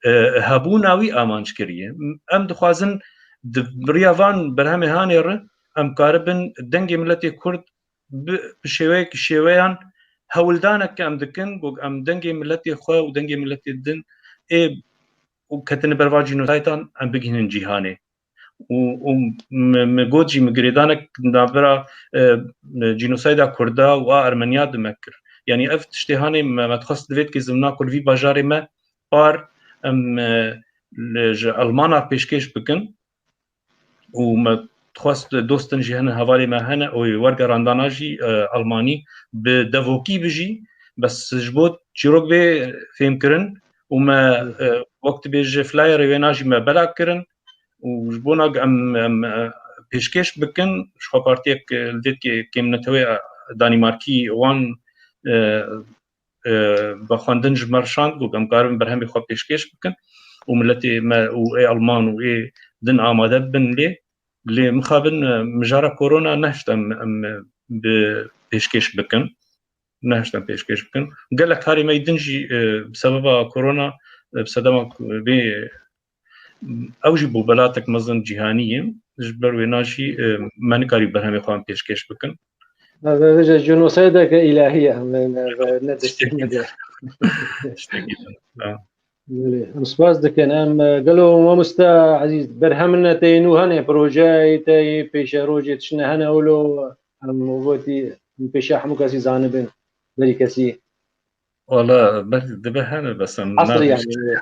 E, hebûna wî amanckirî ye. M-, em dixwazin di riya van berhemê hanê re em karibin dengê miletê Kurd bi, bi şêweyek, şêweyan hewldanek ke em dikin, ku em dengê miletê xwe û dengê miletê din ê û ketine ber va cînosaydan em bigihînin cîhanê. Û, û me, me got jî, me girêdanek navbera, e, cînosayda Kurda û a Ermeniya di me kir. Yanî ev tiştê hanê me, me dixwest divêt ke zimna ku li vî bajarê me par em, e, li, ji Elmana pêşkêş bikin. Û me dixwest dostin jî hene, hevalê me hene, û wergerandana jî, e, Elmanî bi devokî bijî, bes ji bo çîrok bê fêmkirin û me, e, wek dibêje flyerê wêna jî me bela kirin û ji bona em, em, e, pêşkêş bikin, ji xwe partiyek, e, li dêtkê kêmnetewê, e, Danîmarkî wan, e, e, vexwendin ji me re şand, got, em karin berhemê xwe pêşkêş bikin û miletê me û ê Alman û ê din amade bibin lê. Lê mixabin, e, mijara korona nehişt em, em, e, bi pêşkêş bikin. Nehişt em pêşkêş bikin. Gelek karê me yî din jî, e, bi sebeba korona, e, bi sedema, e, vê Ew jî bû belatek mezin cîhanî ye. Ji ber wêna jî, e, me nikarî berhemê xwe em pêşkêş bikin. Vêje jenosaydeke îlahî ye, em ne, ne, ne destê me de. Tiştekî din. Ha. Belê, em spas dikin. Em, e, gelo mamoste Ezîz, berhemine te yê nû hene, projeyê te yê pêşerojê tiştine hene wilo, em gotî, em pêşiya hemû kesî zanibin, berî kesî. Wala, belkî dibe hene, bes em Asrî nabêjin. Yani.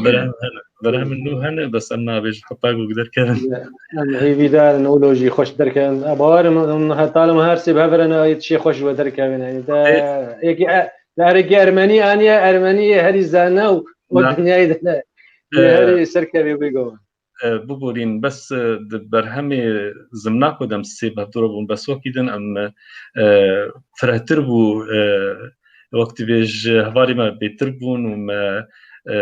Berhem hene. Berhem nû hene, bes em nabêjin. Heta ku derkevin. Em hêvîdar in, wilo jî xweş derkevin. E, bawer im, em heta li me her sê bi hev re ne, tişê xweş we derkevin. Yani, te Ê. yekî, e, te herikî ermenî aniye, ermenî herî zane û o Na. dinyayê de ne. E. Herî serkevê wê govin. E, biborîn, bes, e, di berhemê zimna ku dem sê bevdiro bûn, bes wekî din em, e, firehtir bû, e, wek dibêj hevalê me bêtir bûn û me, e,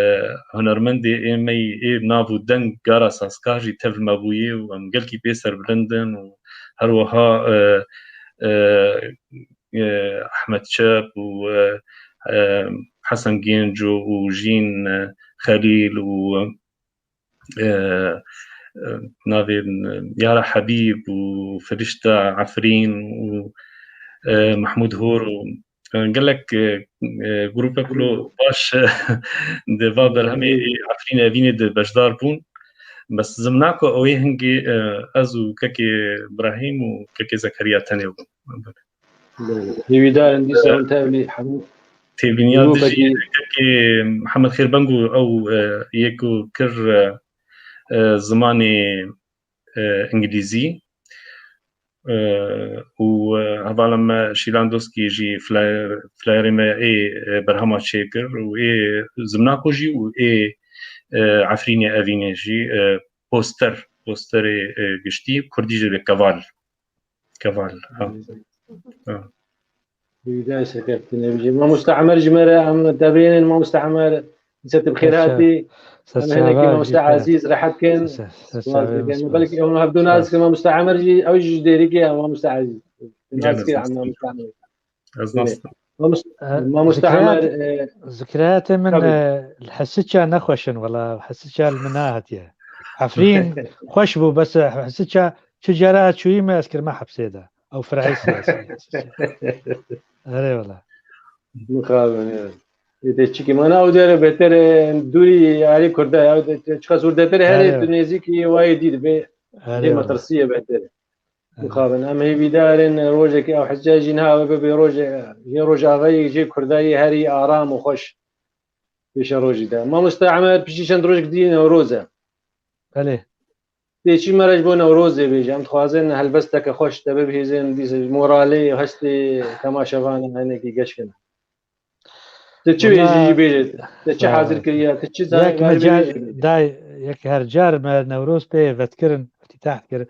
hunermendê ê me yî ê nav û deng Gara Sazkar jî tev me bûyî û em gelkî pê serbilind in û her wiha, e, e, e, Ehmed Çep û, e, e, Hesen Genco û Jîn, e, Xelîl û, e, e, navê, e, Yara Hebîb û Firişta Efrîn û, e, Mehmûd Hor û, e, gelek, e, e, grûpek lo baş, e, di va berhemê Efrîn Evînê de beşdar bûn. Bes zimna ku ew ê hingê, e, ez û kekê Brahîm û kekê Zekeriya tenê bûn. Hêvîdar in dîsa hûn tevlî hemû Têbîniya dijî grûpekî. Kekê Mihemed Xêrbeng û ew, e, yê ku kir, e, e, zimanê, e, îngilîzî, e, û, e, hevala me Şîlan Doskî jî flyer-, flyerê me ê, e, berhema çêkir û ê zimnako jî û ê, e, Efrînê Evînê jî, e, poster, posterê, e, giştî, kurdî jî bê keval. Keval. Ha. Ha. Hêvîdar serkeftinê bijî. Mamoste Emer ji me re, em devrênên Mamoste Emer, dîsa tu bi xêr hatî. Em hinekî Mamoste Ezîz rehet kin. Spas dikin. Belkî ew hevdû nas ke Mamoste Emer jî, ew jî ji Dêrikê ye, Mamoste Ezîz. Nas kir em Mamoste Emer. Ez nas dikim. Mamoste, e, Mamoste Emer, e, zikriyatê min, tabii, e, li Hesiça nexweş in, wela Hesiça li min nehatiye. Efrîn xweş bû, bes Hesiça çi cara çûyî me, ez kirime hepsê de. Ew fireyê siyasî ye. Erê wela. Mixabin ya. Ê de çikî mana ew dere beter e, dûrî yarî Kurda ya, de çiqas û deter herê, erê, tu nêzîkî wayê dî dibe. Erê wela. Metirsî ye beter. Mixabin. Em hêvîdar in rojekê ew hecca jî niha ew bibe rojê, jê rojavayî jê Kurdayî herî aram û xweş pêşerojî de. Mamoste Emer, piştî çend rojek dî Newroz e. Belê. Tê çi me re ji bo Newrozê bêje? Em dixwazin helbesteke xweş te bibihîzin, dîsa moralê, hestê temaşevanan hinekî geş kine. Tu çi bêjî jî bêje. Tu çi hazir kiriye? Tu çi zay-, yek me car, bêjî? Day, yek her car me Newroz pê vetkirin, îftîtah kirin.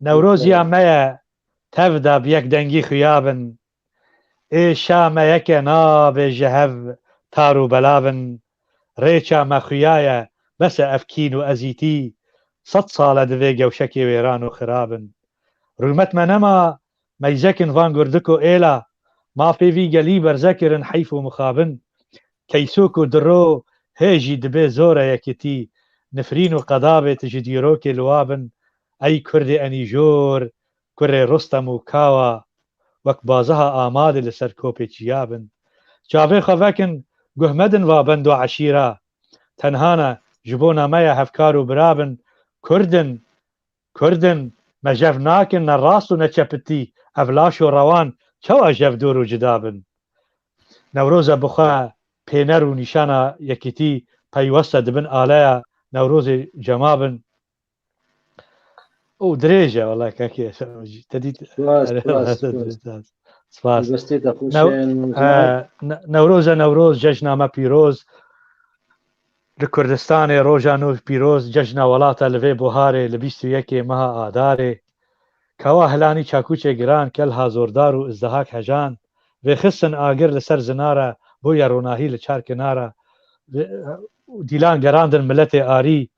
Newroziya me ye, tev de bi yek dengî xuya bin. Ê şa me yek e, nabê ji hev tar û bela bin. Rêça me xuya ye, bes e ev kîn û ezîtî. Sed sal e di vê gewşekê wêran û xirab in. Rûmet me nema, meyzekin van gurdik û êla. Mafê vî gelî berze kirin heyf û mixabin. Keysok û diro hê jî dibê zor e yekitî. Nifrîn û qedabê tu ji dîrokê li wa bin. Ey kurdê enîjor, kurê Rostem û Kawa, wek baziha Amadê li ser kopê çiya bin. Çavê xwe vekin, guh medin va bend û eşîra. Tenha ne, ji bona me ye hevkar û bira bin. Kurd in, Kurd in, me jev nakin ne rast û ne çepitî, ev laş û rewan çawa jev dûr û cida bin? Newroz e bi xwe pêner û nîşana yekîtî, peywest e di bin aleya Newrozê cema bin. Û dirêj e, wela kekê, te dît. Spas, spas, spas. Spas. Destê te xweş New-, e, Ne-, Newroz e Newroz, cejna me pîroz. Li Kurdistanê roja nû pîroz, cejna welata li vê buharê, li bîst û yekê meha Adarê. Kawa hilanî çakûçê giran, kelha zordar û izdihak hejan. Vêxistin agir li ser zinara, bûye ronahî li çar kinara. Vê-, dîlan gerandin miletê arî.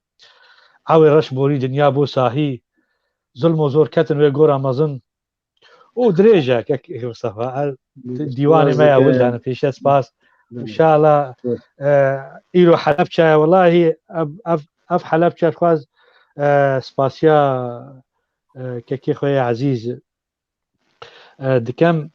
Ewê reş borî dinya bû sahî. Zulm û zor ketin wê gora mezin. Û dirêj e, kek Mustafa. Er, dîwanê me ya wil dane pêşe spas. Înşallah, e, îro Helebçe ye. Welahî ev, ev, ev Helebçe xwaz, e, spasiya, e, kekê xwe yê ezîz, e, dikem,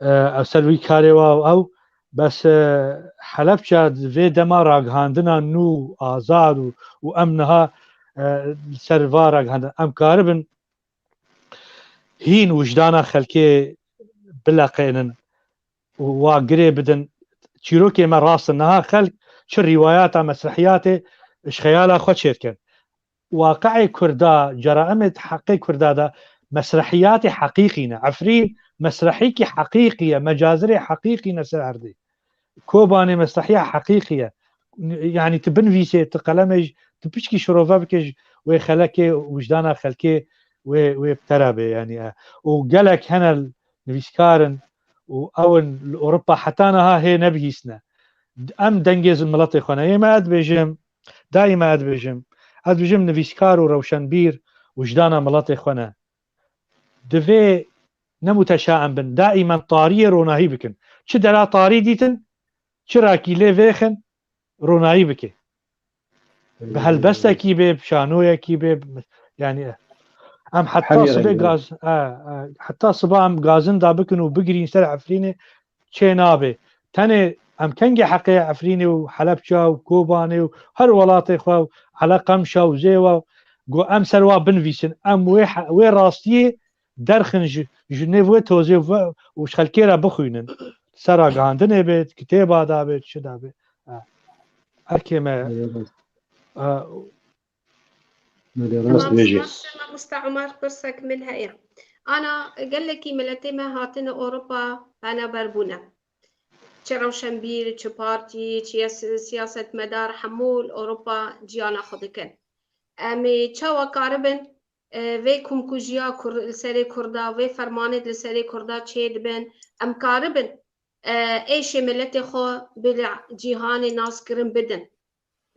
e, ev ser wî karê wa û ew, bes, e, Helebçe di vê dema ragihandina nû, azad û, û em niha, e, li ser va ragihandin. Em karibin hîn wijdana xelkê bileqênin û wa girê bidin. Çîrokê me rast in. Niha xelk çi rîwayata, mesrehiyatê ji xeyala xwe çêdikin. Waqiê Kurda, ceraimê heqê Kurda de mesrehiyatê heqîqî ne. Efrîn mesrehîkî heqîqî ye, mecazirê heqîqî ne ser erdê. Kobanê mesrehiya heqîqî ye. Yanî tu binivîsê, tu qelemê ji, tu piçkî şirove bike ji wê xelekê, wijdana xelkê wê, wê bi te re bê, yanî, e. Û gelek hene nivîskar in û ew in li Ewropa heta niha hê nebihîstine. Em dengê miletê xwe ne. Yê me ez dibêjim, daîma ez dibêjim. Ez dibêjim nivîskar û rewşenbîr wijdana miletê xwe ne. Divê ne muteşaem bin, daîmen tariyê ronahî bikin. Çi dera tarî dîtin, çirakî lê vêxin, ronayî bike. Bi helbestekî bê, bi şanoyekî bê, bi, yani, em heta Hemî sibê rengî. gaz, e, e, heta siba em gazin da bikin û bigirîn ser Efrînê çê nabe. Tenê em kengê heqê Efrînê û Helebça û Kobanê û her welatê xwe û Ele Qemşa û Zêwa, go em ser wa binivîsin. Em wê he-, wê rastiyê derxin ji, ji nêv wê tozê ve û ji xelkê re bixwînin. Ser ragihandinê bê, kitêba da bê, çi da bê. Ha. Erkê me, Belê, rast. ha, Belê, rast Tamam, bêjî. Spas, mamoste Omar, pirsek min heye. Ana, gelekî miletê me hatine Ewropa penaber bûne. Çi rewşenbîr, çi partî, çi yas-, siyasetmedar, hemû li Ewropa ciyana xwe dikin. Em ê çawa karibin, e, vê komkujiya Kur-, li serê Kurda, vê fermanê li serê Kurda çêdibin, em karibin, e, êşê miletê xwe bi cîhanê naskirin bidin.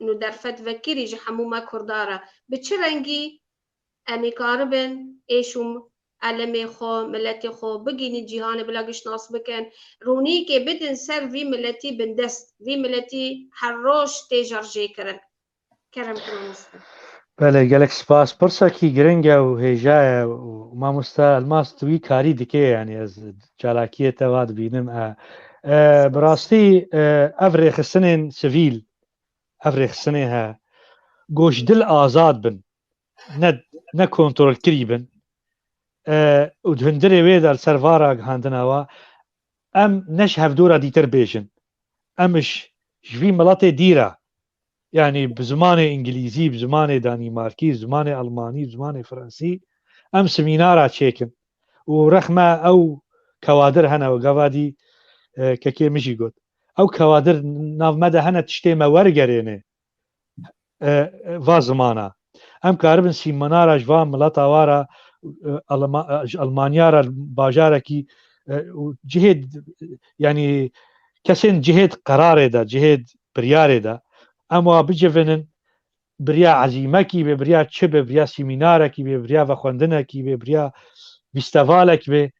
Nû derfet vekirî ji hemû me Kurda re. Bi çi rengî em ê karibin êş û elemê xwe, miletê xwe bigihînin cîhanê, bila giş nas bikin, rûnîkê bidin ser vî miletî bindest, vî miletî her roj tê jarjêkirin. Kerem ki mamoste. Belê, gelek spas. Pirsekî giring e û hêja ye û mamoste Elmas tu wî karî dike, yani ez çalakiyê te va dibînim. E, e, bi Spas. rastî, e, ev rêxistinên sivîl, ev rêxistinê he, go ji dil azad bin, ne, ne kontrolkirî bin. E, û di hundirê wê de li ser va ragihandina wa, em ne ji hevdû re dîtir bêjin. Em ji, ji vî miletê dî re, yani bi zimanê îngilîzî, bi zimanê danîmarkî, zimanê almanî, zimanê fransî, em semînara çêkin. Û rexme ew kewadir hene, û gava dî, e, kekê min jî got. Ew kewadir nav me de hene, tiştê me wergerêne, e, e, va zimana. Em karibin semînara ji va mileta wa re, e, Alma-, e, ji Almanya re bajarekî, e, û cihê, yani kesên cihê qerarê de, cihê biryarê de, em wa bicivinin, bi riya ezîmekî bê, bi riya çi bê, bi riya semînarekî bê, bi riya vexwendinekî bê, bi riya fîstevalek bê,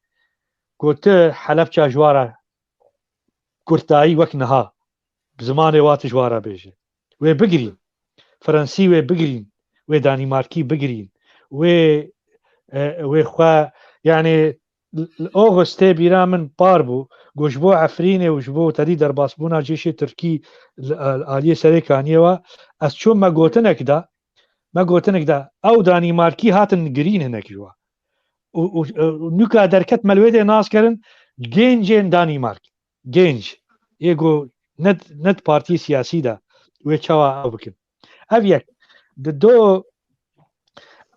ku tu Helebça ji wa re kurtayî wek niha bi zimanê wa tu ji wa re bêje. Wê bigirîn. Fransî wê bigirîn. Wê Danîmarkî bigirîn. Wê, e, wê xwe, yani, li, li Augustê bîra min par bû. Got, ji bo Efrînê û ji bo tedî derbasbûna cêşê Tirkî li, li aliyê Serê Kaniyê we, ez çûm me gotinek da, me gotinek da, ew Danîmarkî hatin girîn hinek ji we. Û, û, û nûka derket me li wê dê nas kirin, gencên Danîmark. Genc. Ê ku ne, ne di partiyê siyasî de wê çawa ew bikin. Ev yek. Di do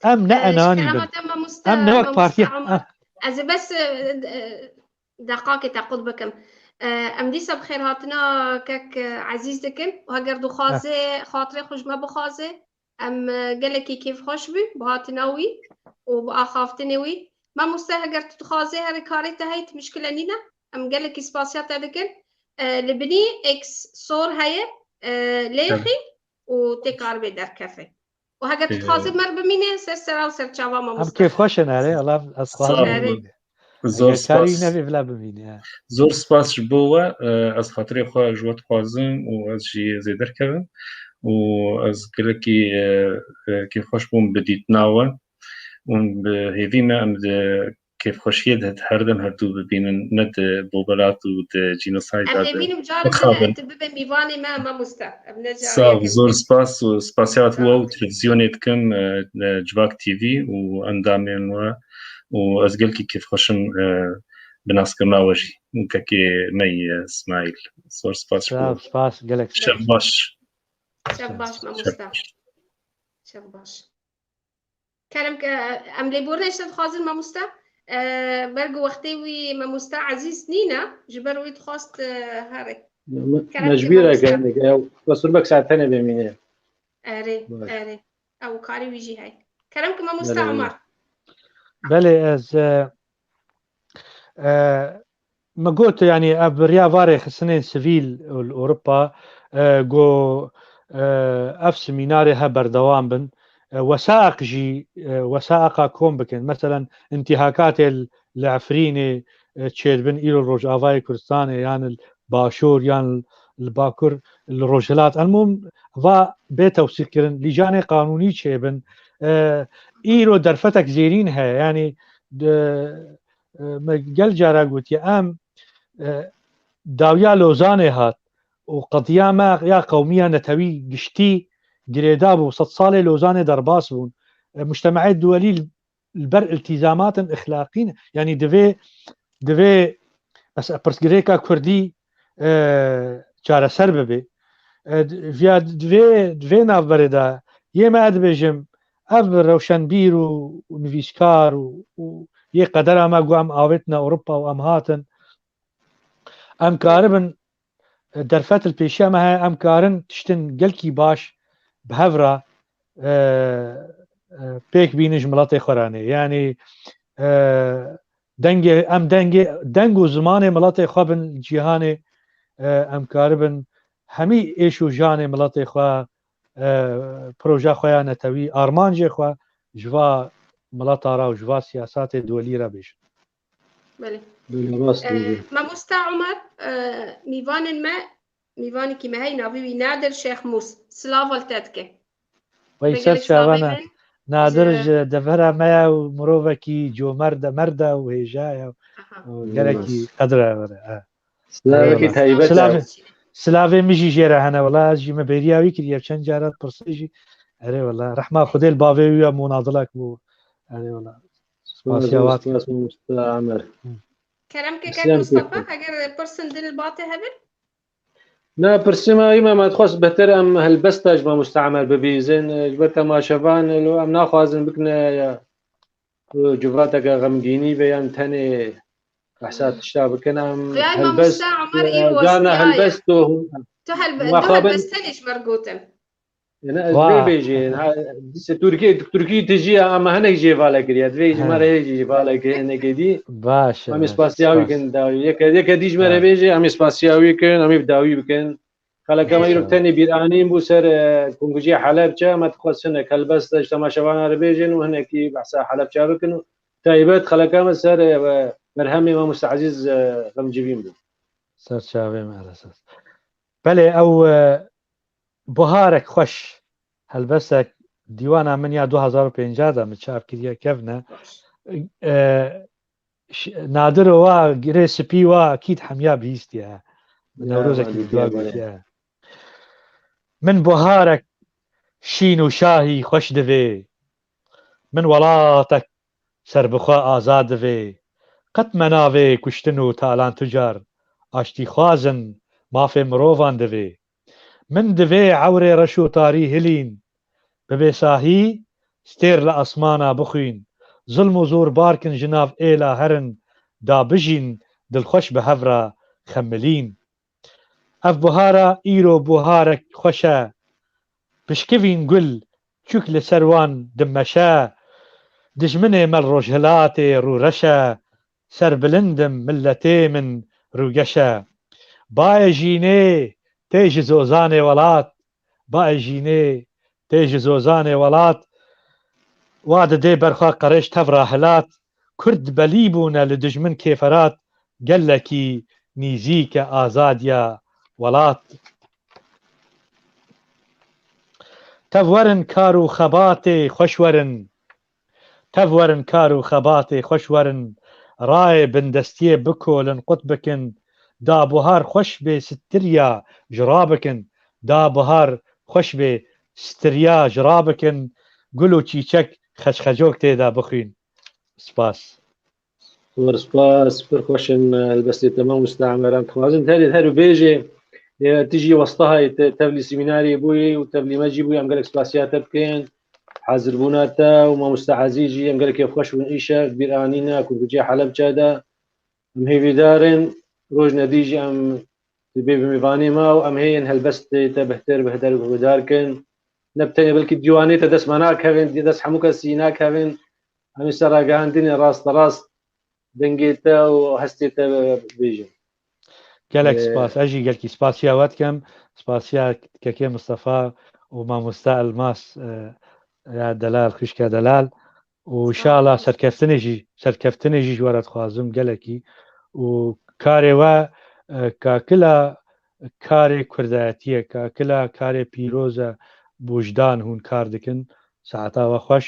em ne Ee, enanî kerema bin. Te mamoste, Em ne wek mamoste partiye. Omar. Ah. Ez ê bes, e, e, deqakê te qut bikim. E, em dîsa bi xêrhatina kek, e, Ezîz dikin. Û heger dixwaze, xatirê xwe ji me bixwaze, em, e, gelekî kêfxweş bûn bi hatina wî û bi axaftinê wî. Mamoste, heger tu dixwazê, herê karê te heye, tu mişkile nîne. Em gelekî spasiya te dikin. E, li binî X sor heye, e, lêxî û tê karibê derkeve. Û heger tu dixwazî, e, mer bimîne, ser sera û ser çava mamoste. Em kêfxweş in, erê, Allah, ez dixwazim bimîne. Zor spas. Eger çarî nebê, bila bimîne, he. Zor spas ji bo we. E, ez xatirê xwe ji we dixwazim û ez jî ez ê derkevim. Û ez gelekî, e, e, kêfxweş bûm bi dîtina we. Û bi hêvî me em di kêfxweşiyê de her dem hevdû bibînin, ne di bobelat û di genocide de bixabin. Em ê bînin careke tu bibe mîvanê me, mamoste. Em ne careke. Sağ ol, zor spas û spasiya we û televîzyonê dikim, e, e, Civak T V û endamên we û ez gelkî kêfxweş im, e, bi naskirina we jî û kekê me yî, e, Smaîl. Zor spas ji bo we. Spas, gelek spas. Şev baş. Şev baş, mamoste. Şev baş. Şev baş. Kerem ke, em lêborîna ji te dixwazin mamoste. E, ber ku wextê wî mamoste Ezîz nîne, ji ber wî dixwast, e, herê. Me, kerem ke mecbûr e mamoste. Kerem ke, ew, Resul Bek saet tenê bimîne. Erê, baş. Erê. Ew karî wî jî heye. Kerem ke mamoste Belê, Omar. Belê, ez, e, e, Me got, yani, ev bi riya va rêxistinên sivîl li Ewropa, e, go, e, ev semînarê he berdewam bin. E, wesaeq jî, e, wesaeqa kom bikin. Meselen, întîhakatê li, li Efrînê, e, çêdibin îro Rojavayê Kurdistanê, yan li Başûr, yan li Bakur, li Rojhilat. Elmûm va bê tewsîq kirin, lîjanê qanûnî çêbin. E, îro derfetek zêrîn heye. Yanî, de, e, me gel cara gotiye, em, e, dawiya Lozanê hat û qediya me ya qewmiya netewî giştî girêda bû. Sed salê Lozanê derbas bûn. E, mujtemeyê duwelî li ber îltîzamatin exlaqî ne. Yanî divê, divê mes-, pirsgirêka kurdî, e, çareser bibe. E, d-, viya divê, divê navberê de yê me ez dibêjim, ev rewşenbîr û, û nivîskar û, û yê qedera me ku em avêtine Ewropa û em hatin, em karibin, e, derfet li pêşiya me heye, em karin tiştin gelkî baş bi hev re, e, e, pêk bînin ji miletê xwe re nê. Yanî, e, dengê, em dengê, deng û zimanê miletê xwe bin cîhanê, e, em karibin hemî êş û janê miletê xwe, e, proja xwe ya netewî, armancê xwe ji va mileta re û ji va siyasatê duwelî re bêjin. Belê. Belê, rast dibêjî. Mamosta Omer, e, mîvanên me, mîvanekî me heye, navê wî Nadir Şêx Mûs. Silav li te dike. Wey, me ser gelek çavana. Nadir ji devera me ye û mirovekî comerd e, merd e û hêja ye. Aha. Gelekî qedre were. Silavekî taybet e. Silavê, silavê min jî jê re hene, wela ez jî me bêriya wî kiriye, çend cara dipirsê jî. Erê wela, rehma Xwedê li bavê wî ya Mûnadilek bû. Erê wela. Spasiya wat. Spas, Mustafa Amer. Kerem ke kek Mustafa, eger pirsin din li ba te hebin? Na, pirsê me, îma me dixwest bêhtir em helbesta ji Mamoste Emer bibîzin, ji ber temaşevan, em naxwazin bikine ya, civateke xemgînî be yan tenê behsa tişta bikin, em helbest, carna helbest û tu helbest tenê ji me re gotin. Yanî ez vê bêjî, dîse Tirkî, Tirkî tijî ya, em hinek jê vala kiriye. Divê ji me re jî vala kiriye, hinekê dî. Baş e. Em ê spasiya wî kin dawî. Yeke, yeke dî ji me re bêjê, em ê spasiya wî kin, em ê bi dawî bikin. Xeleka me îro tenê bîranîn bû ser, e, Kungicê Helebçe, me dixwest hinek helbest ji temaşevana re bêjin û hinekî behsa Helebçe bikin û taybet xeleka me ser, e, merhemê Mamoste Ezîz, e, Xemcivîn bû. Ser çavê me, Elesas. Belê, ew, e, Buharek xweş, helbestek dîwana min ya du hazar û pêncî de min çap kiriye kevne. E, ş-, Nadir wa girê spî wa kît hemiya bihîstiye. Min Newrozekî dî wa gotiye. Min buharek şîn û şahî xweş divê. Min welatek serbixwe azad divê. Qet me navê kuştin û talan tucar, aştîxwazin, mafê mirovan divê. Min divê ewrê reş û tarî hilîn. Bibe sahî, stêr li asmana bixwîn. Zilm û zor bar kin ji nav êla herin, da bijîn dilxweş bi hev re xemilîn. Ev buhara îro buharek xweş e. Pişkivîn gul, çûk li ser wan dimeşe. Dijminê me li Rojhilatê rûreş e. Serbilind im, miletê min rûgeş e. Bayê jînê tê ji zozanê welat. Bayê jînê tê ji zozanê welat. Wa didê ber xwe qerêj tev ra hilat. Kurd belî bûne li dijmin kêferat. Gelekî nîzîk e azadiya welat. Tev werin kar û xebatê xweş werin. Tev werin kar û xebatê xweş werin. Rayê bindestiyê bikolin, qut bikin. Da buhar xweş bê stiriya ji ra bikin. Da buhar xweş bê stiriya ji ra bikin. Gul û çîçek xeçxecok tê de bixwîn. Spas. Zor spas, pir xweş in, helbestê te Mamoste Emer. Em dixwazin her, her bêjê, e, tu jî westahayê te, tevlî semînarê bûyî û tevlî me jî bûyî, em gelek spasiya te bikin. Hazirbûna te û Mamoste Ezîz jî em gelekî xweş bûn îşev, bîr anîne, Kungicê Helebçe de. Em hêvîdar in, roj nedî jî em dibê bi mêvanê me û em hê yên helbestê te bihtir, bihder guhdar kin. Ne bi tenê belkî dîwanê te dest me nakevin, dest hemû kesî nakevin. Em ê ser ragihandinê rasterast dengê te û hestê te bêjin. Gelek Ee, spas. Ez jî gelkî spasiya we dikim. Spasiya kekê Mistefa û mamoste Elmas, e, ya delal, xwişka delal. Û Sağ ol. Înşallah serkeftinê jî, serkeftinê jî ji we re dixwazim gelekî. Û karê we, e, kakila karê kurdayetiyê ke kila karê pîroz e, bûjdan hûn kar dikin, saeta we xweş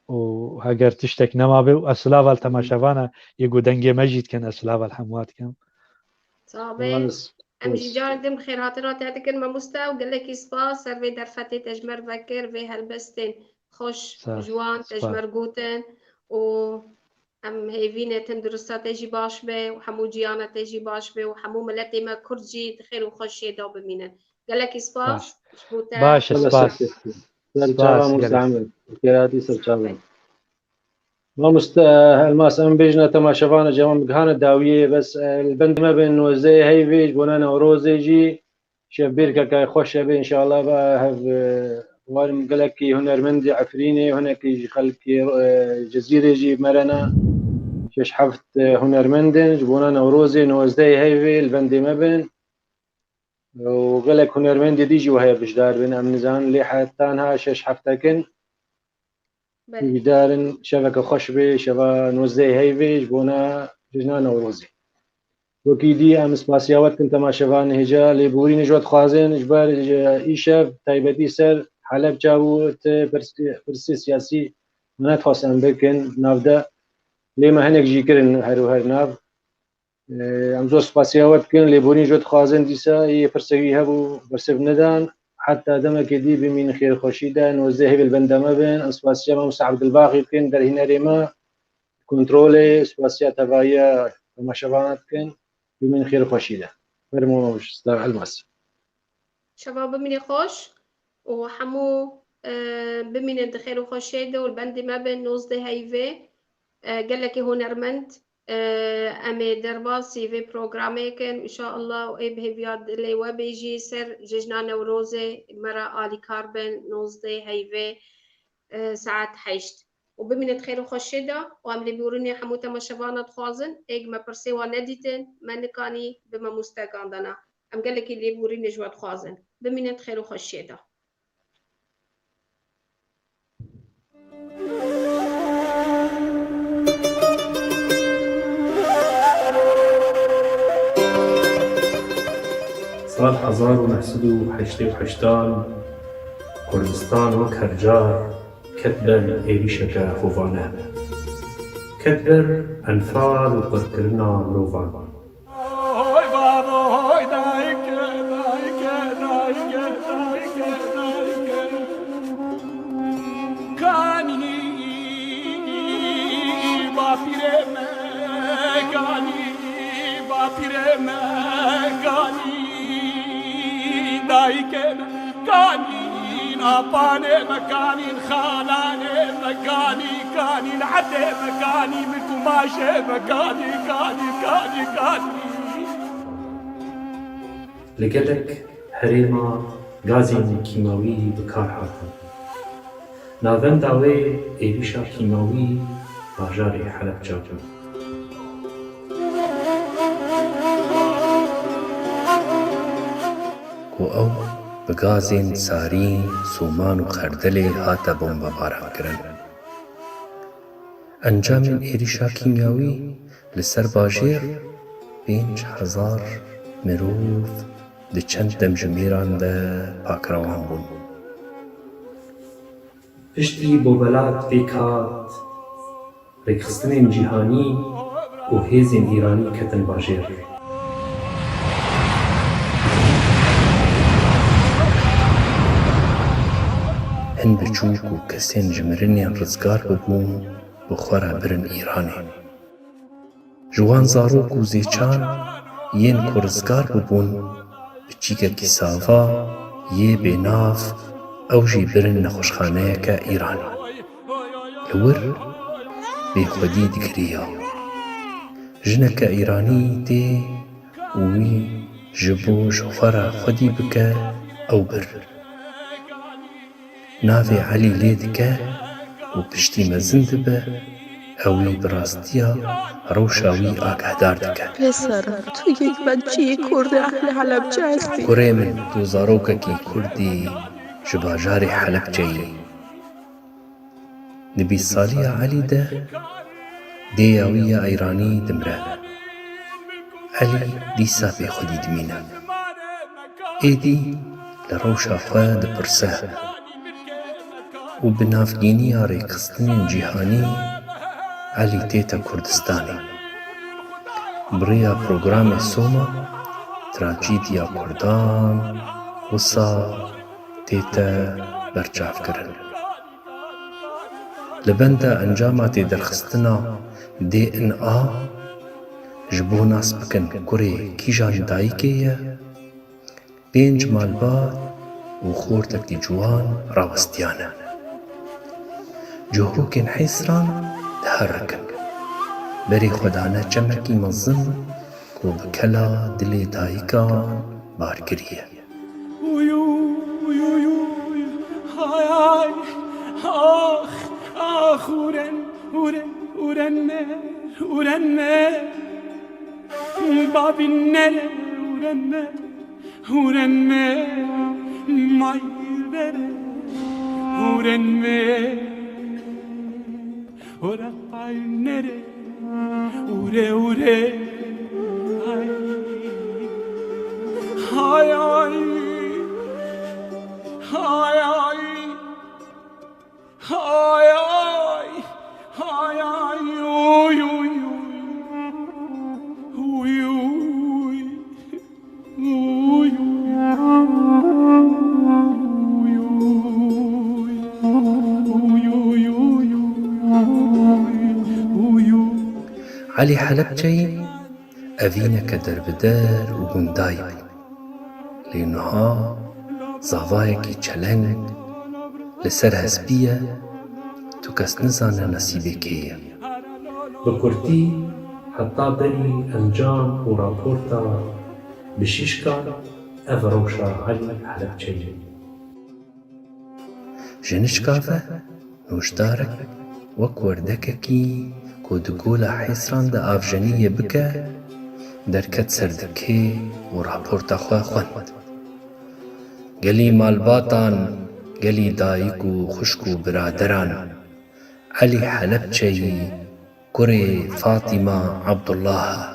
û heger tiştek nemabe û ez silava li temaşevana yê ku dengê me jî dikin, ez silava li hemû dikim. Sax be. Em jî carek din bi xêrhatina te dikin mamoste û gelekî spas ser vê derfetê te ji me re vekir, vê helbestên xweş ji wan te ji me re gotin û em hêvî ne tendurista te jî baş be û hemû ciyana te jî baş be û hemû miletê me kurd jî di xêr û xweşiyê de bimînin. Gelekî spas ji bo te. Baş e, spas. Serçavan û zehmet. Xêratî serçavan. Mamoste Elmas, em bêjine temaşevana cewan bigihane dawiyê, bes, e, li bendê me bin nozdehê heyvê ji bona Newrozê jî şevbêrkeke xweş hebe, înşallah ve hev, e, warim gelekî hunermendê Efrînê, hinekî ji xelkê, e, Cezîrê jî merena. Şeş heft, e, hunermendin ji bona Newrozê nozdehê heyvê li bendê me bin. Û gelek hunermendê dî jî waheye bijdar bin, em nizanin lê heta niha şeş heftekin. Belê. Hîvîdar in şeveke xweş bê, şeva nozdehê heyvê ji bona cejna Newrozê. Wekî dî em spasiya we dikin temaşevan hêja lêborînê ji we dixwazin ji ber ji îşev taybetî ser Helebça bû ti pirsê, pirsê siyasî me nedixwest em bikin nav de. Lê me hinek jî kirin her û her nav. Em zor spasiya we dikin, lêborîn ji we dixwazin dîsa yê pirsek wî hebû bersiv nedan. Heta demekê dî bimînin xêrxweşî de, nozdeh heyvê li benda me bin. Em spasiya Mamoste Ebdilbaxî dikin, derhînerê me, kontrolê, spasiya tevahiya temaşevana dikin, bimînin xêrxweşî de. Fermo Mamoste Elmas. Şeva bimîne xweş û hemû, e, bimînin di xêr û xweşiyê de û li bendê me bin nozdeh heyvê. E, gelekî hunermend, e, em ê derbasî vê programê kin, înşallah, û ê bi hêviya dilê we bê jî ser cejna Newrozê me re alîkar bin, nozdeh heyvê, e, saet heşt. Û bimînin di xêr û xweşiyê de û em lêborînê hemû temaşevana dixwazin, êk me pirsê wan nedîtin, me nikanî bi mamoste gandana. Em gelekî lêborînê ji we dixwazin. Bimînin di xêr û xweşiyê de. Sal hezar û neh sed û heştê û heştan Kurdistan wek her car ket ber êrîşeke hovane. Ket ber enfal û qirkirina mirovan. Kanî bapîrê me, kanî bapîrê me, kanî dayikê me, kanîn apanê me, kanîn xalanê me, kanî, kanîn erdê me, kanî min kumaşê me, kanî, kanî, kanî, kanî. Li gelek herêma gazên kîmawî bi kar hatin. Navenda wê êrîşa kîmawî bajarê Helebca bû. Ku ew bi gazên sarîn, soman û xerdelê hate bombebarankirin. Encamên êrîşa kîmyawî li ser bajêr pênc hezar mirov di çend demjimêran de pakrewan bûn. Piştî bobelat pêk hat, rêkxistinên cîhanî û hêzên Îranî ketin bajêr. Hin biçûk û kesên ji mirinên rizgar bibûn, bi xwe re birin Îranê. Ji wan zarok û zêçan yên ku rizgar bûbûn, biçîkekî sava yê bênav ew jî birin nexweşxaneyeke Îranî. Li wir bêxwedî digiriya. Jineke Îranî tê û wî ji bo ji xwe re xwedî bike, ew bir. Navê Elî lê dike û piştî mezin dibe, ew wî bi rastiya rewşa wî agahdar dike. Pêser, tu yek bendçiyê Kurdê ehlê Helebce estî. Kurê min, tu zarokekî Kurdî ji bajarê Helebce yî. Di bîst saliya Elî de dêya wî ya Îranî dimre. Elî dîsa bêxwedî dimîne. Êdî li rewşa xwe dipirse û bi navgîniya rêkxistinên cîhanî Elî tête Kurdistanê. Bi rêya programê Soma, trajîdiya Kurdan wisa tête berçavkirin. Li benda encama têderxistina D N A, ji bo nas bikin kurê kîjan dayikê ye, pênc malbat û xortekî ciwan rawestiyane. Cihokên Hêsran diherikin. Berê xwe dane çemekî mezin ku bi kela dilê dayikan bar kiriye. Uy, uy, uy, uy, uy, hay, hay, ah, ah, uren, uren, urenme, urenme, babin nere, urenme, urenme, may vere, urenme. Ora ay nere, ure, ure, ay, hay, ay, hay, ay, hay, ay, hay, ay, uy, uy, uy, uy, uy. Elî Helebçeyî evîneke derbider û gundayî bû. Lê niha zavayekî çeleng li ser hespî ye, tu kes nizane nesîbê kê ye. Bi kurtî, heta berî encam û raporta bijîşkan, ev rewşa Elî Helebçeyî. Ji nişka ve nûşdarek wek werdekekî ku di gola Hêsran de avjeniyê bike, derket ser dikê û raporta xwe xwend. Gelî malbatan, gelî dayik û xwişk û biraderan, Elî Helebçeyî kurê Fatîma Abdullah e.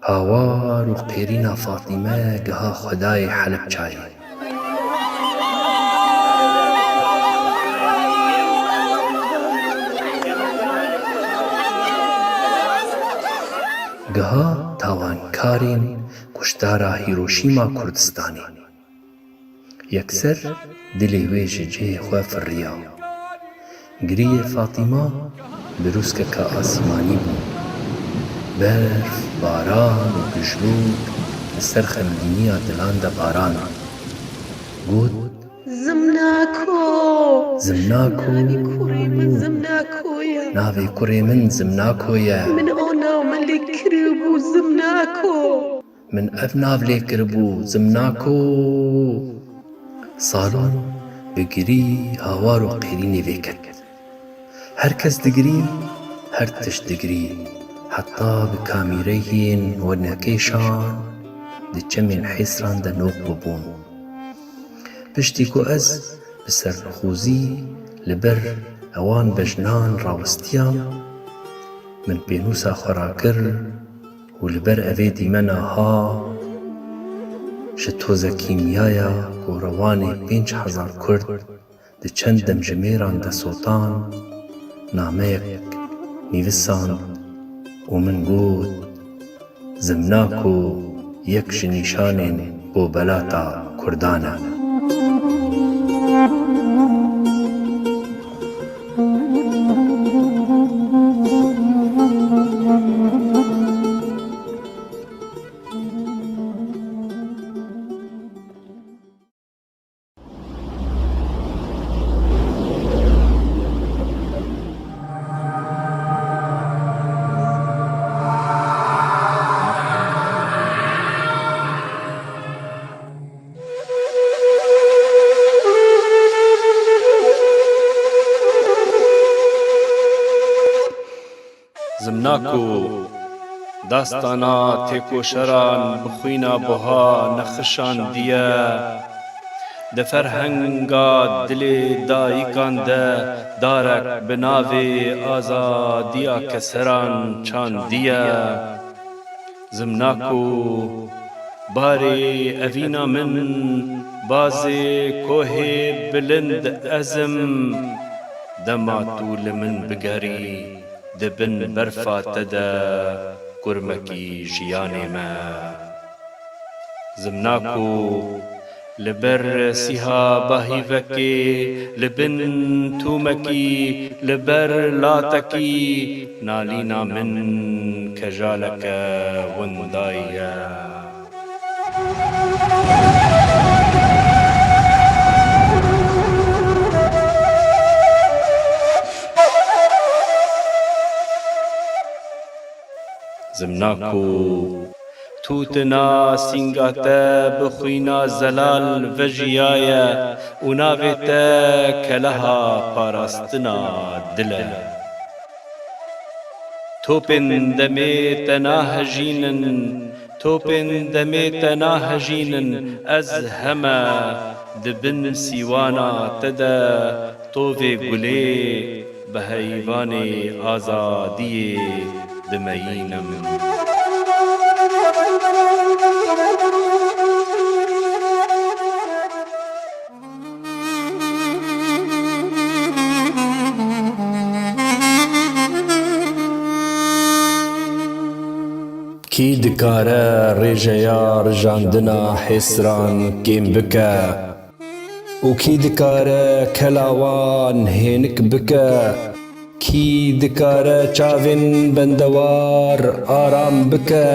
Hawar û qêrîna Fatîme giha Xwedayê Helebçayê. Giha tawankarên kuştara Hîroşîma Kurdistanê. Yekser dilê wê ji cihê xwe firiya. Giriyê Fatîma birûskeke asîmanî bû. Berf, baran û gijlûk li ser xemgîniya dilan de baran. Got, Zimnako! Zimnako! Navê kurê min Zimnako ye. Navê kurê min Zimnako ye. Min o nav min lê kiribû Zimnako. Min ev nav lê kiribû Zimnako. Salon bi girî, hawar û qêrînê vêket. Her kes digirî, her tişt digirî. Heta bi kamîreyên wênekêşan di çemên Hêsran de noq bibûn. Piştî ku ez bi sernixûzî li ber ewan bejnan rawestiyam, min pênûsa xwe rakir û li ber evê dîmena ha ji toze kîmyaya ku rewanê pênc hezar Kurd di çend demjimêran de sotan, nameyek nivîsand û min got, Zimnako yek ji nîşanên bobelata Kurdan e. Zimnako, dastana têkoşeran bi xwîna buha nexişandiye. Di ferhenga dilê dayikan de darek bi navê azadiya keseran çandiye. Zimnako, Barê evîna min, bazê kohê bilind ez im. Dema tu li min bigerî, di bin berfa te de kurmekî jiyanê me. Zimnako, li ber sîha bahîvekê, li bin tûmekî, li ber latekî, nalîna min kejaleke winda ye. Zimnako, tûtina sînga te bi xwîna zelal vejiyaye û navê te keleha parastina dil e. Topên demê te nahejînin, topên demê te nahejînin, ez heme di bin sîwana te de tovê gulê bi heyvanê azadiyê dimeyînim. Kî dikare rêjeya rijandina hêsran kêm bike? Û kî dikare kela wan hênik bike? Kî dikare çavên bendewar aram bike?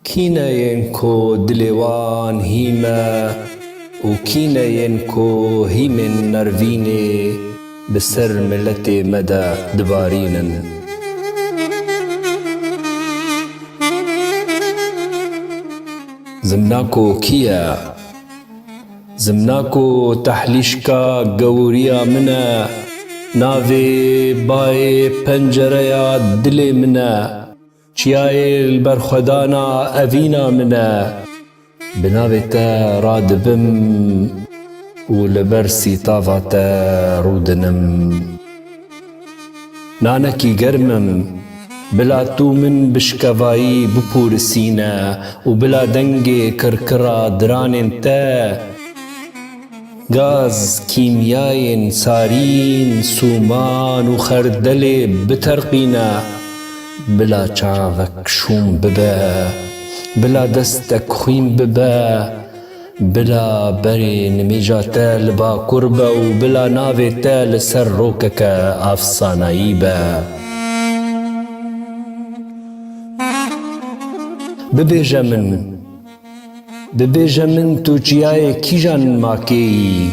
Kî ne yên ku dilê wan hîm e û kî ne yên ku hîmên nervînê bi ser miletê me de dibarînin? Zimnako kî ye? Zimnako tehlîşka gewriya min e, navê bayê pencereya dilê min e. Çiyayê li berxwedana evîna min e. Bi navê te radibim û li ber sîtava te rûdinim. Nanekî germ im, bila tu min bi şikevayî bipûrisîne û bila dengê kirkira diranên te, gaz, kîmyayên sarîn, sûman û xerdelê biterqîne. Bila çavek şûn bibe, bila destek xwîn bibe, bila berê nimêja te li bakur be û bila navê te li ser rokeke afsanayî be. Bibêje min, Bibêje min tu çiyayê kîjan makê yî?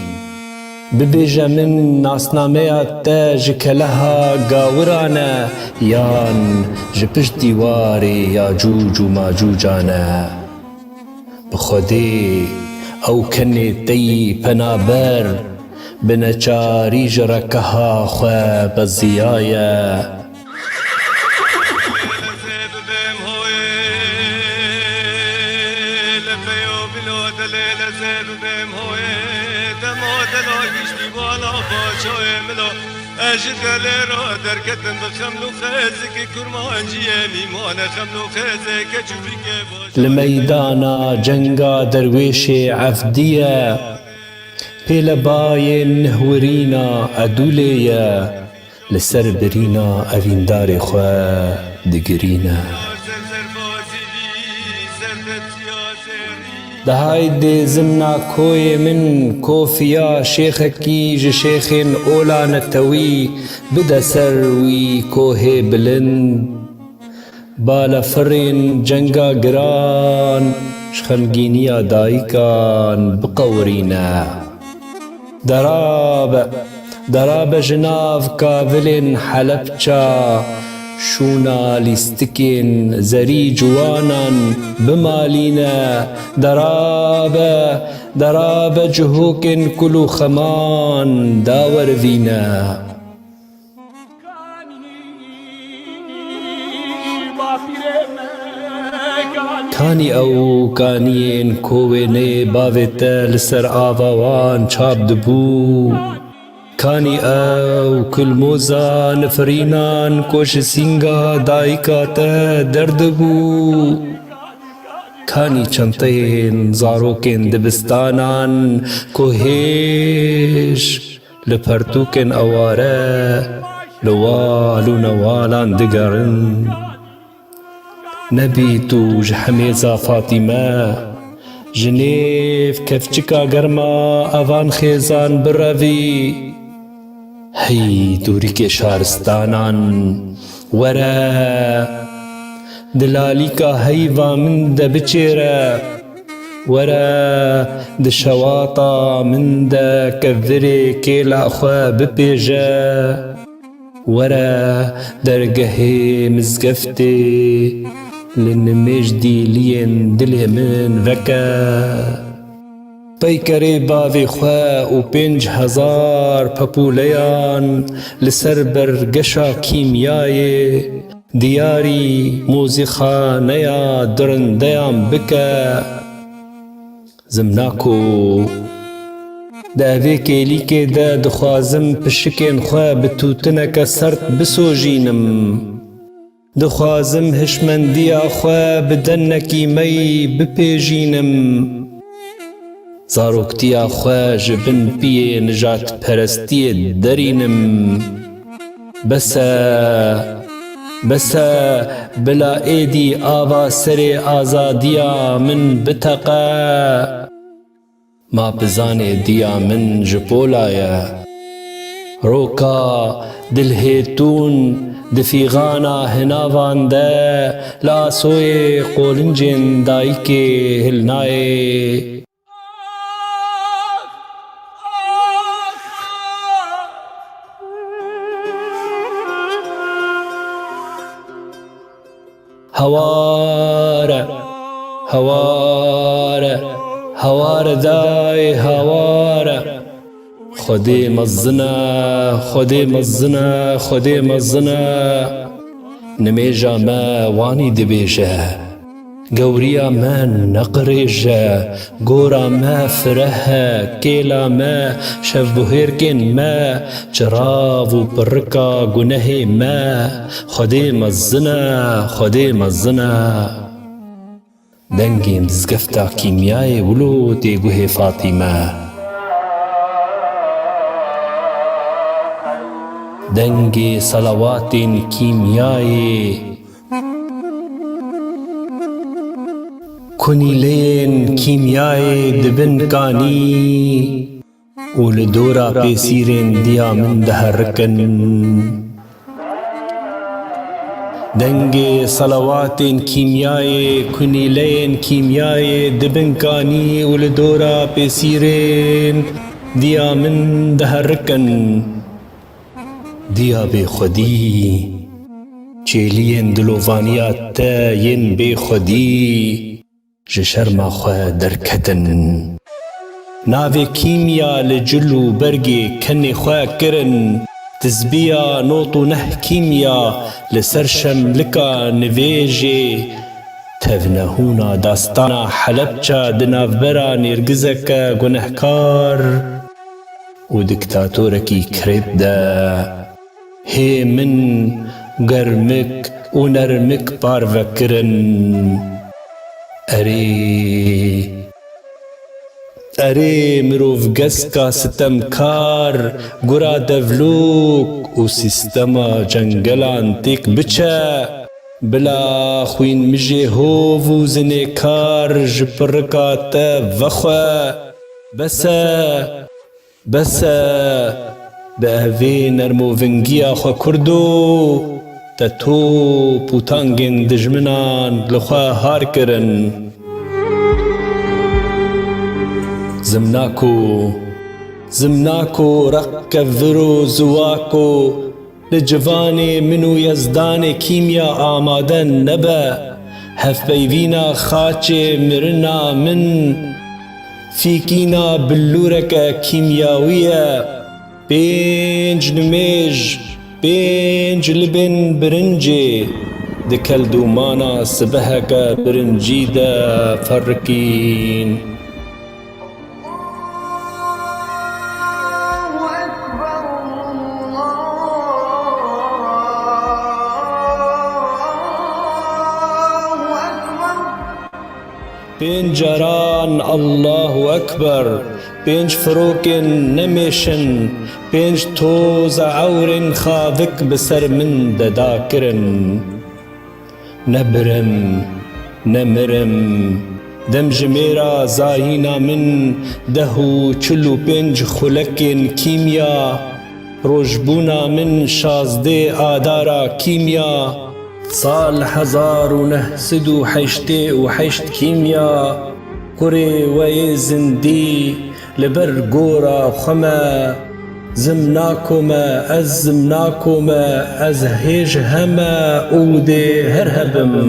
Bibêje min nasnameya te ji keleha gawiran e yan ji pişt dîwarê Yacûc û Macûcan e? Bi Xwedê ew kenê te yî penaber, bi neçarî ji rekeha xwe beziyaye. Li meydana cenga derwêşê Evdî ye. Pêlebayên nihwirîna Edûlê ye, li ser birîna evîndarê xwe digirîne. De haydê zimna koyê min, kofiya şêxekî ji şêxên ola netewî bide ser wî kohê bilind. Balefirên cenga giran ji xemgîniya dayikan biqewirîne. Derabe, derabe ji nav kavilên Helebça, şûna lîstikên zerî ciwanan bimalîne. Derabe, derabe cihokên kul û xeman dawerivîne. Kanî ew kaniyên ku wêneyê bavê te li ser ava wan çap dibû? Kanî ew kulmoza nifirînan ku ji sînga dayika te derdibû? Kanî çenteyên zarokên dibistanan ku hêj li pertûkên eware li wal û newalan digerin. Nebî tu ji hemêza Fatîme, ji nêv kevçika germa evan xêzan birevî. Hey dûrîkê şaristanan, were, di lalîka heyva min de biçêre. Were, di şewata min de kevirê kêla xwe bipêje. Were, dergehê mizgeftê li nimêj dîliyên dilê min veke. Peykerê bavê xwe û pênc hezar pepûleyan li ser bergeşa kîmyayê diyarî mûzîxaneya dirindeyan bike. Zimnako, di evê kêlîkê de dixwazim pişikên xwe bi tûtineke sert bisojînim. Dixwazim hişmendiya xwe bi denekî mey bipêjînim. Zaroktiya xwe ji bin piyê nijadperestiyê derînim. Bes e, bes e, bila êdî ava serê azadiya min biteqe. Ma bizanê diya min ji pola ye. Roka dilhêtûn di fîxana hinavan de li asoyê qolincên dayikê hilnayê. Hawar e, hawar e, hawar e, dayê hawar e. Xwedê mezin e, Xwedê mezin e, Xwedê mezin e. Nimêja me wanî dibêje. Gewriya me neqirêj e, gora me fireh e, kêla me, şevbuhêrkên me, çirav û pirika gunehê me, Xwedê mezin e, Xwedê mezin e. Dengê mizgefta kîmyayê wilo tê guhê Fatîme. Dengê selawatên kîmyayê. Kunîleyên kîmyayê dibin kanî û li dora pêsîrên diya min diherikin. Dengê selawatên kîmyayê, kunîleyên kîmyayê dibin kanî û li dora pêsîrên diya min diherikin. Diya bêxwedî, çêliyên dilovaniya te yên bêxwedî ji şerma xwe derketin. Navê kîmya li cil û bergê kenê xwe kirin, tizbiya not û neh kîmya li ser şemlika nivêjê, tevnehûna dastana Helebça di navbera nêrgizeke gunehkar û dîktatorekî kirêt de hê min germik û nermik parve kirin. Erê, erê mirovgeska sitemkar, gura devlok û sîstema cengelan têk biçe, bila xwînmijê hov û zinêkar ji pirika te vexwe. Bes e, bes e, bi evê nermovingiya xwe kurdo, te top û tangên dijminan li xwe har kirin. Zimnako, zimnako, req kevir û ziwako, li civanê min û Yezdanê kîmya amade nebe. Hevpeyvîna xaçê mirina min fîkîna billûreke kîmyawî ye. Pênc nimêj, pênc libên birincê di keldûmana sibeheke birincî de ferikîn. الله أكبر، الله أكبر. Pênc caran Allahu Ekber, pênc firokên nemêşin, pênc toza ewrên xavik bi ser min de dakirin. Ne birim, ne mirim, demjimêra zayîna min deh û çil û pênc xulekên kîmya, rojbûna min şazdê adara kîmya, sal hezar û neh sed û heştê û heşt kîmya, kurê we yê zindî li ber gora xwe me, zimnako me, ez zimnako me, ez hêj heme û dê her hebim.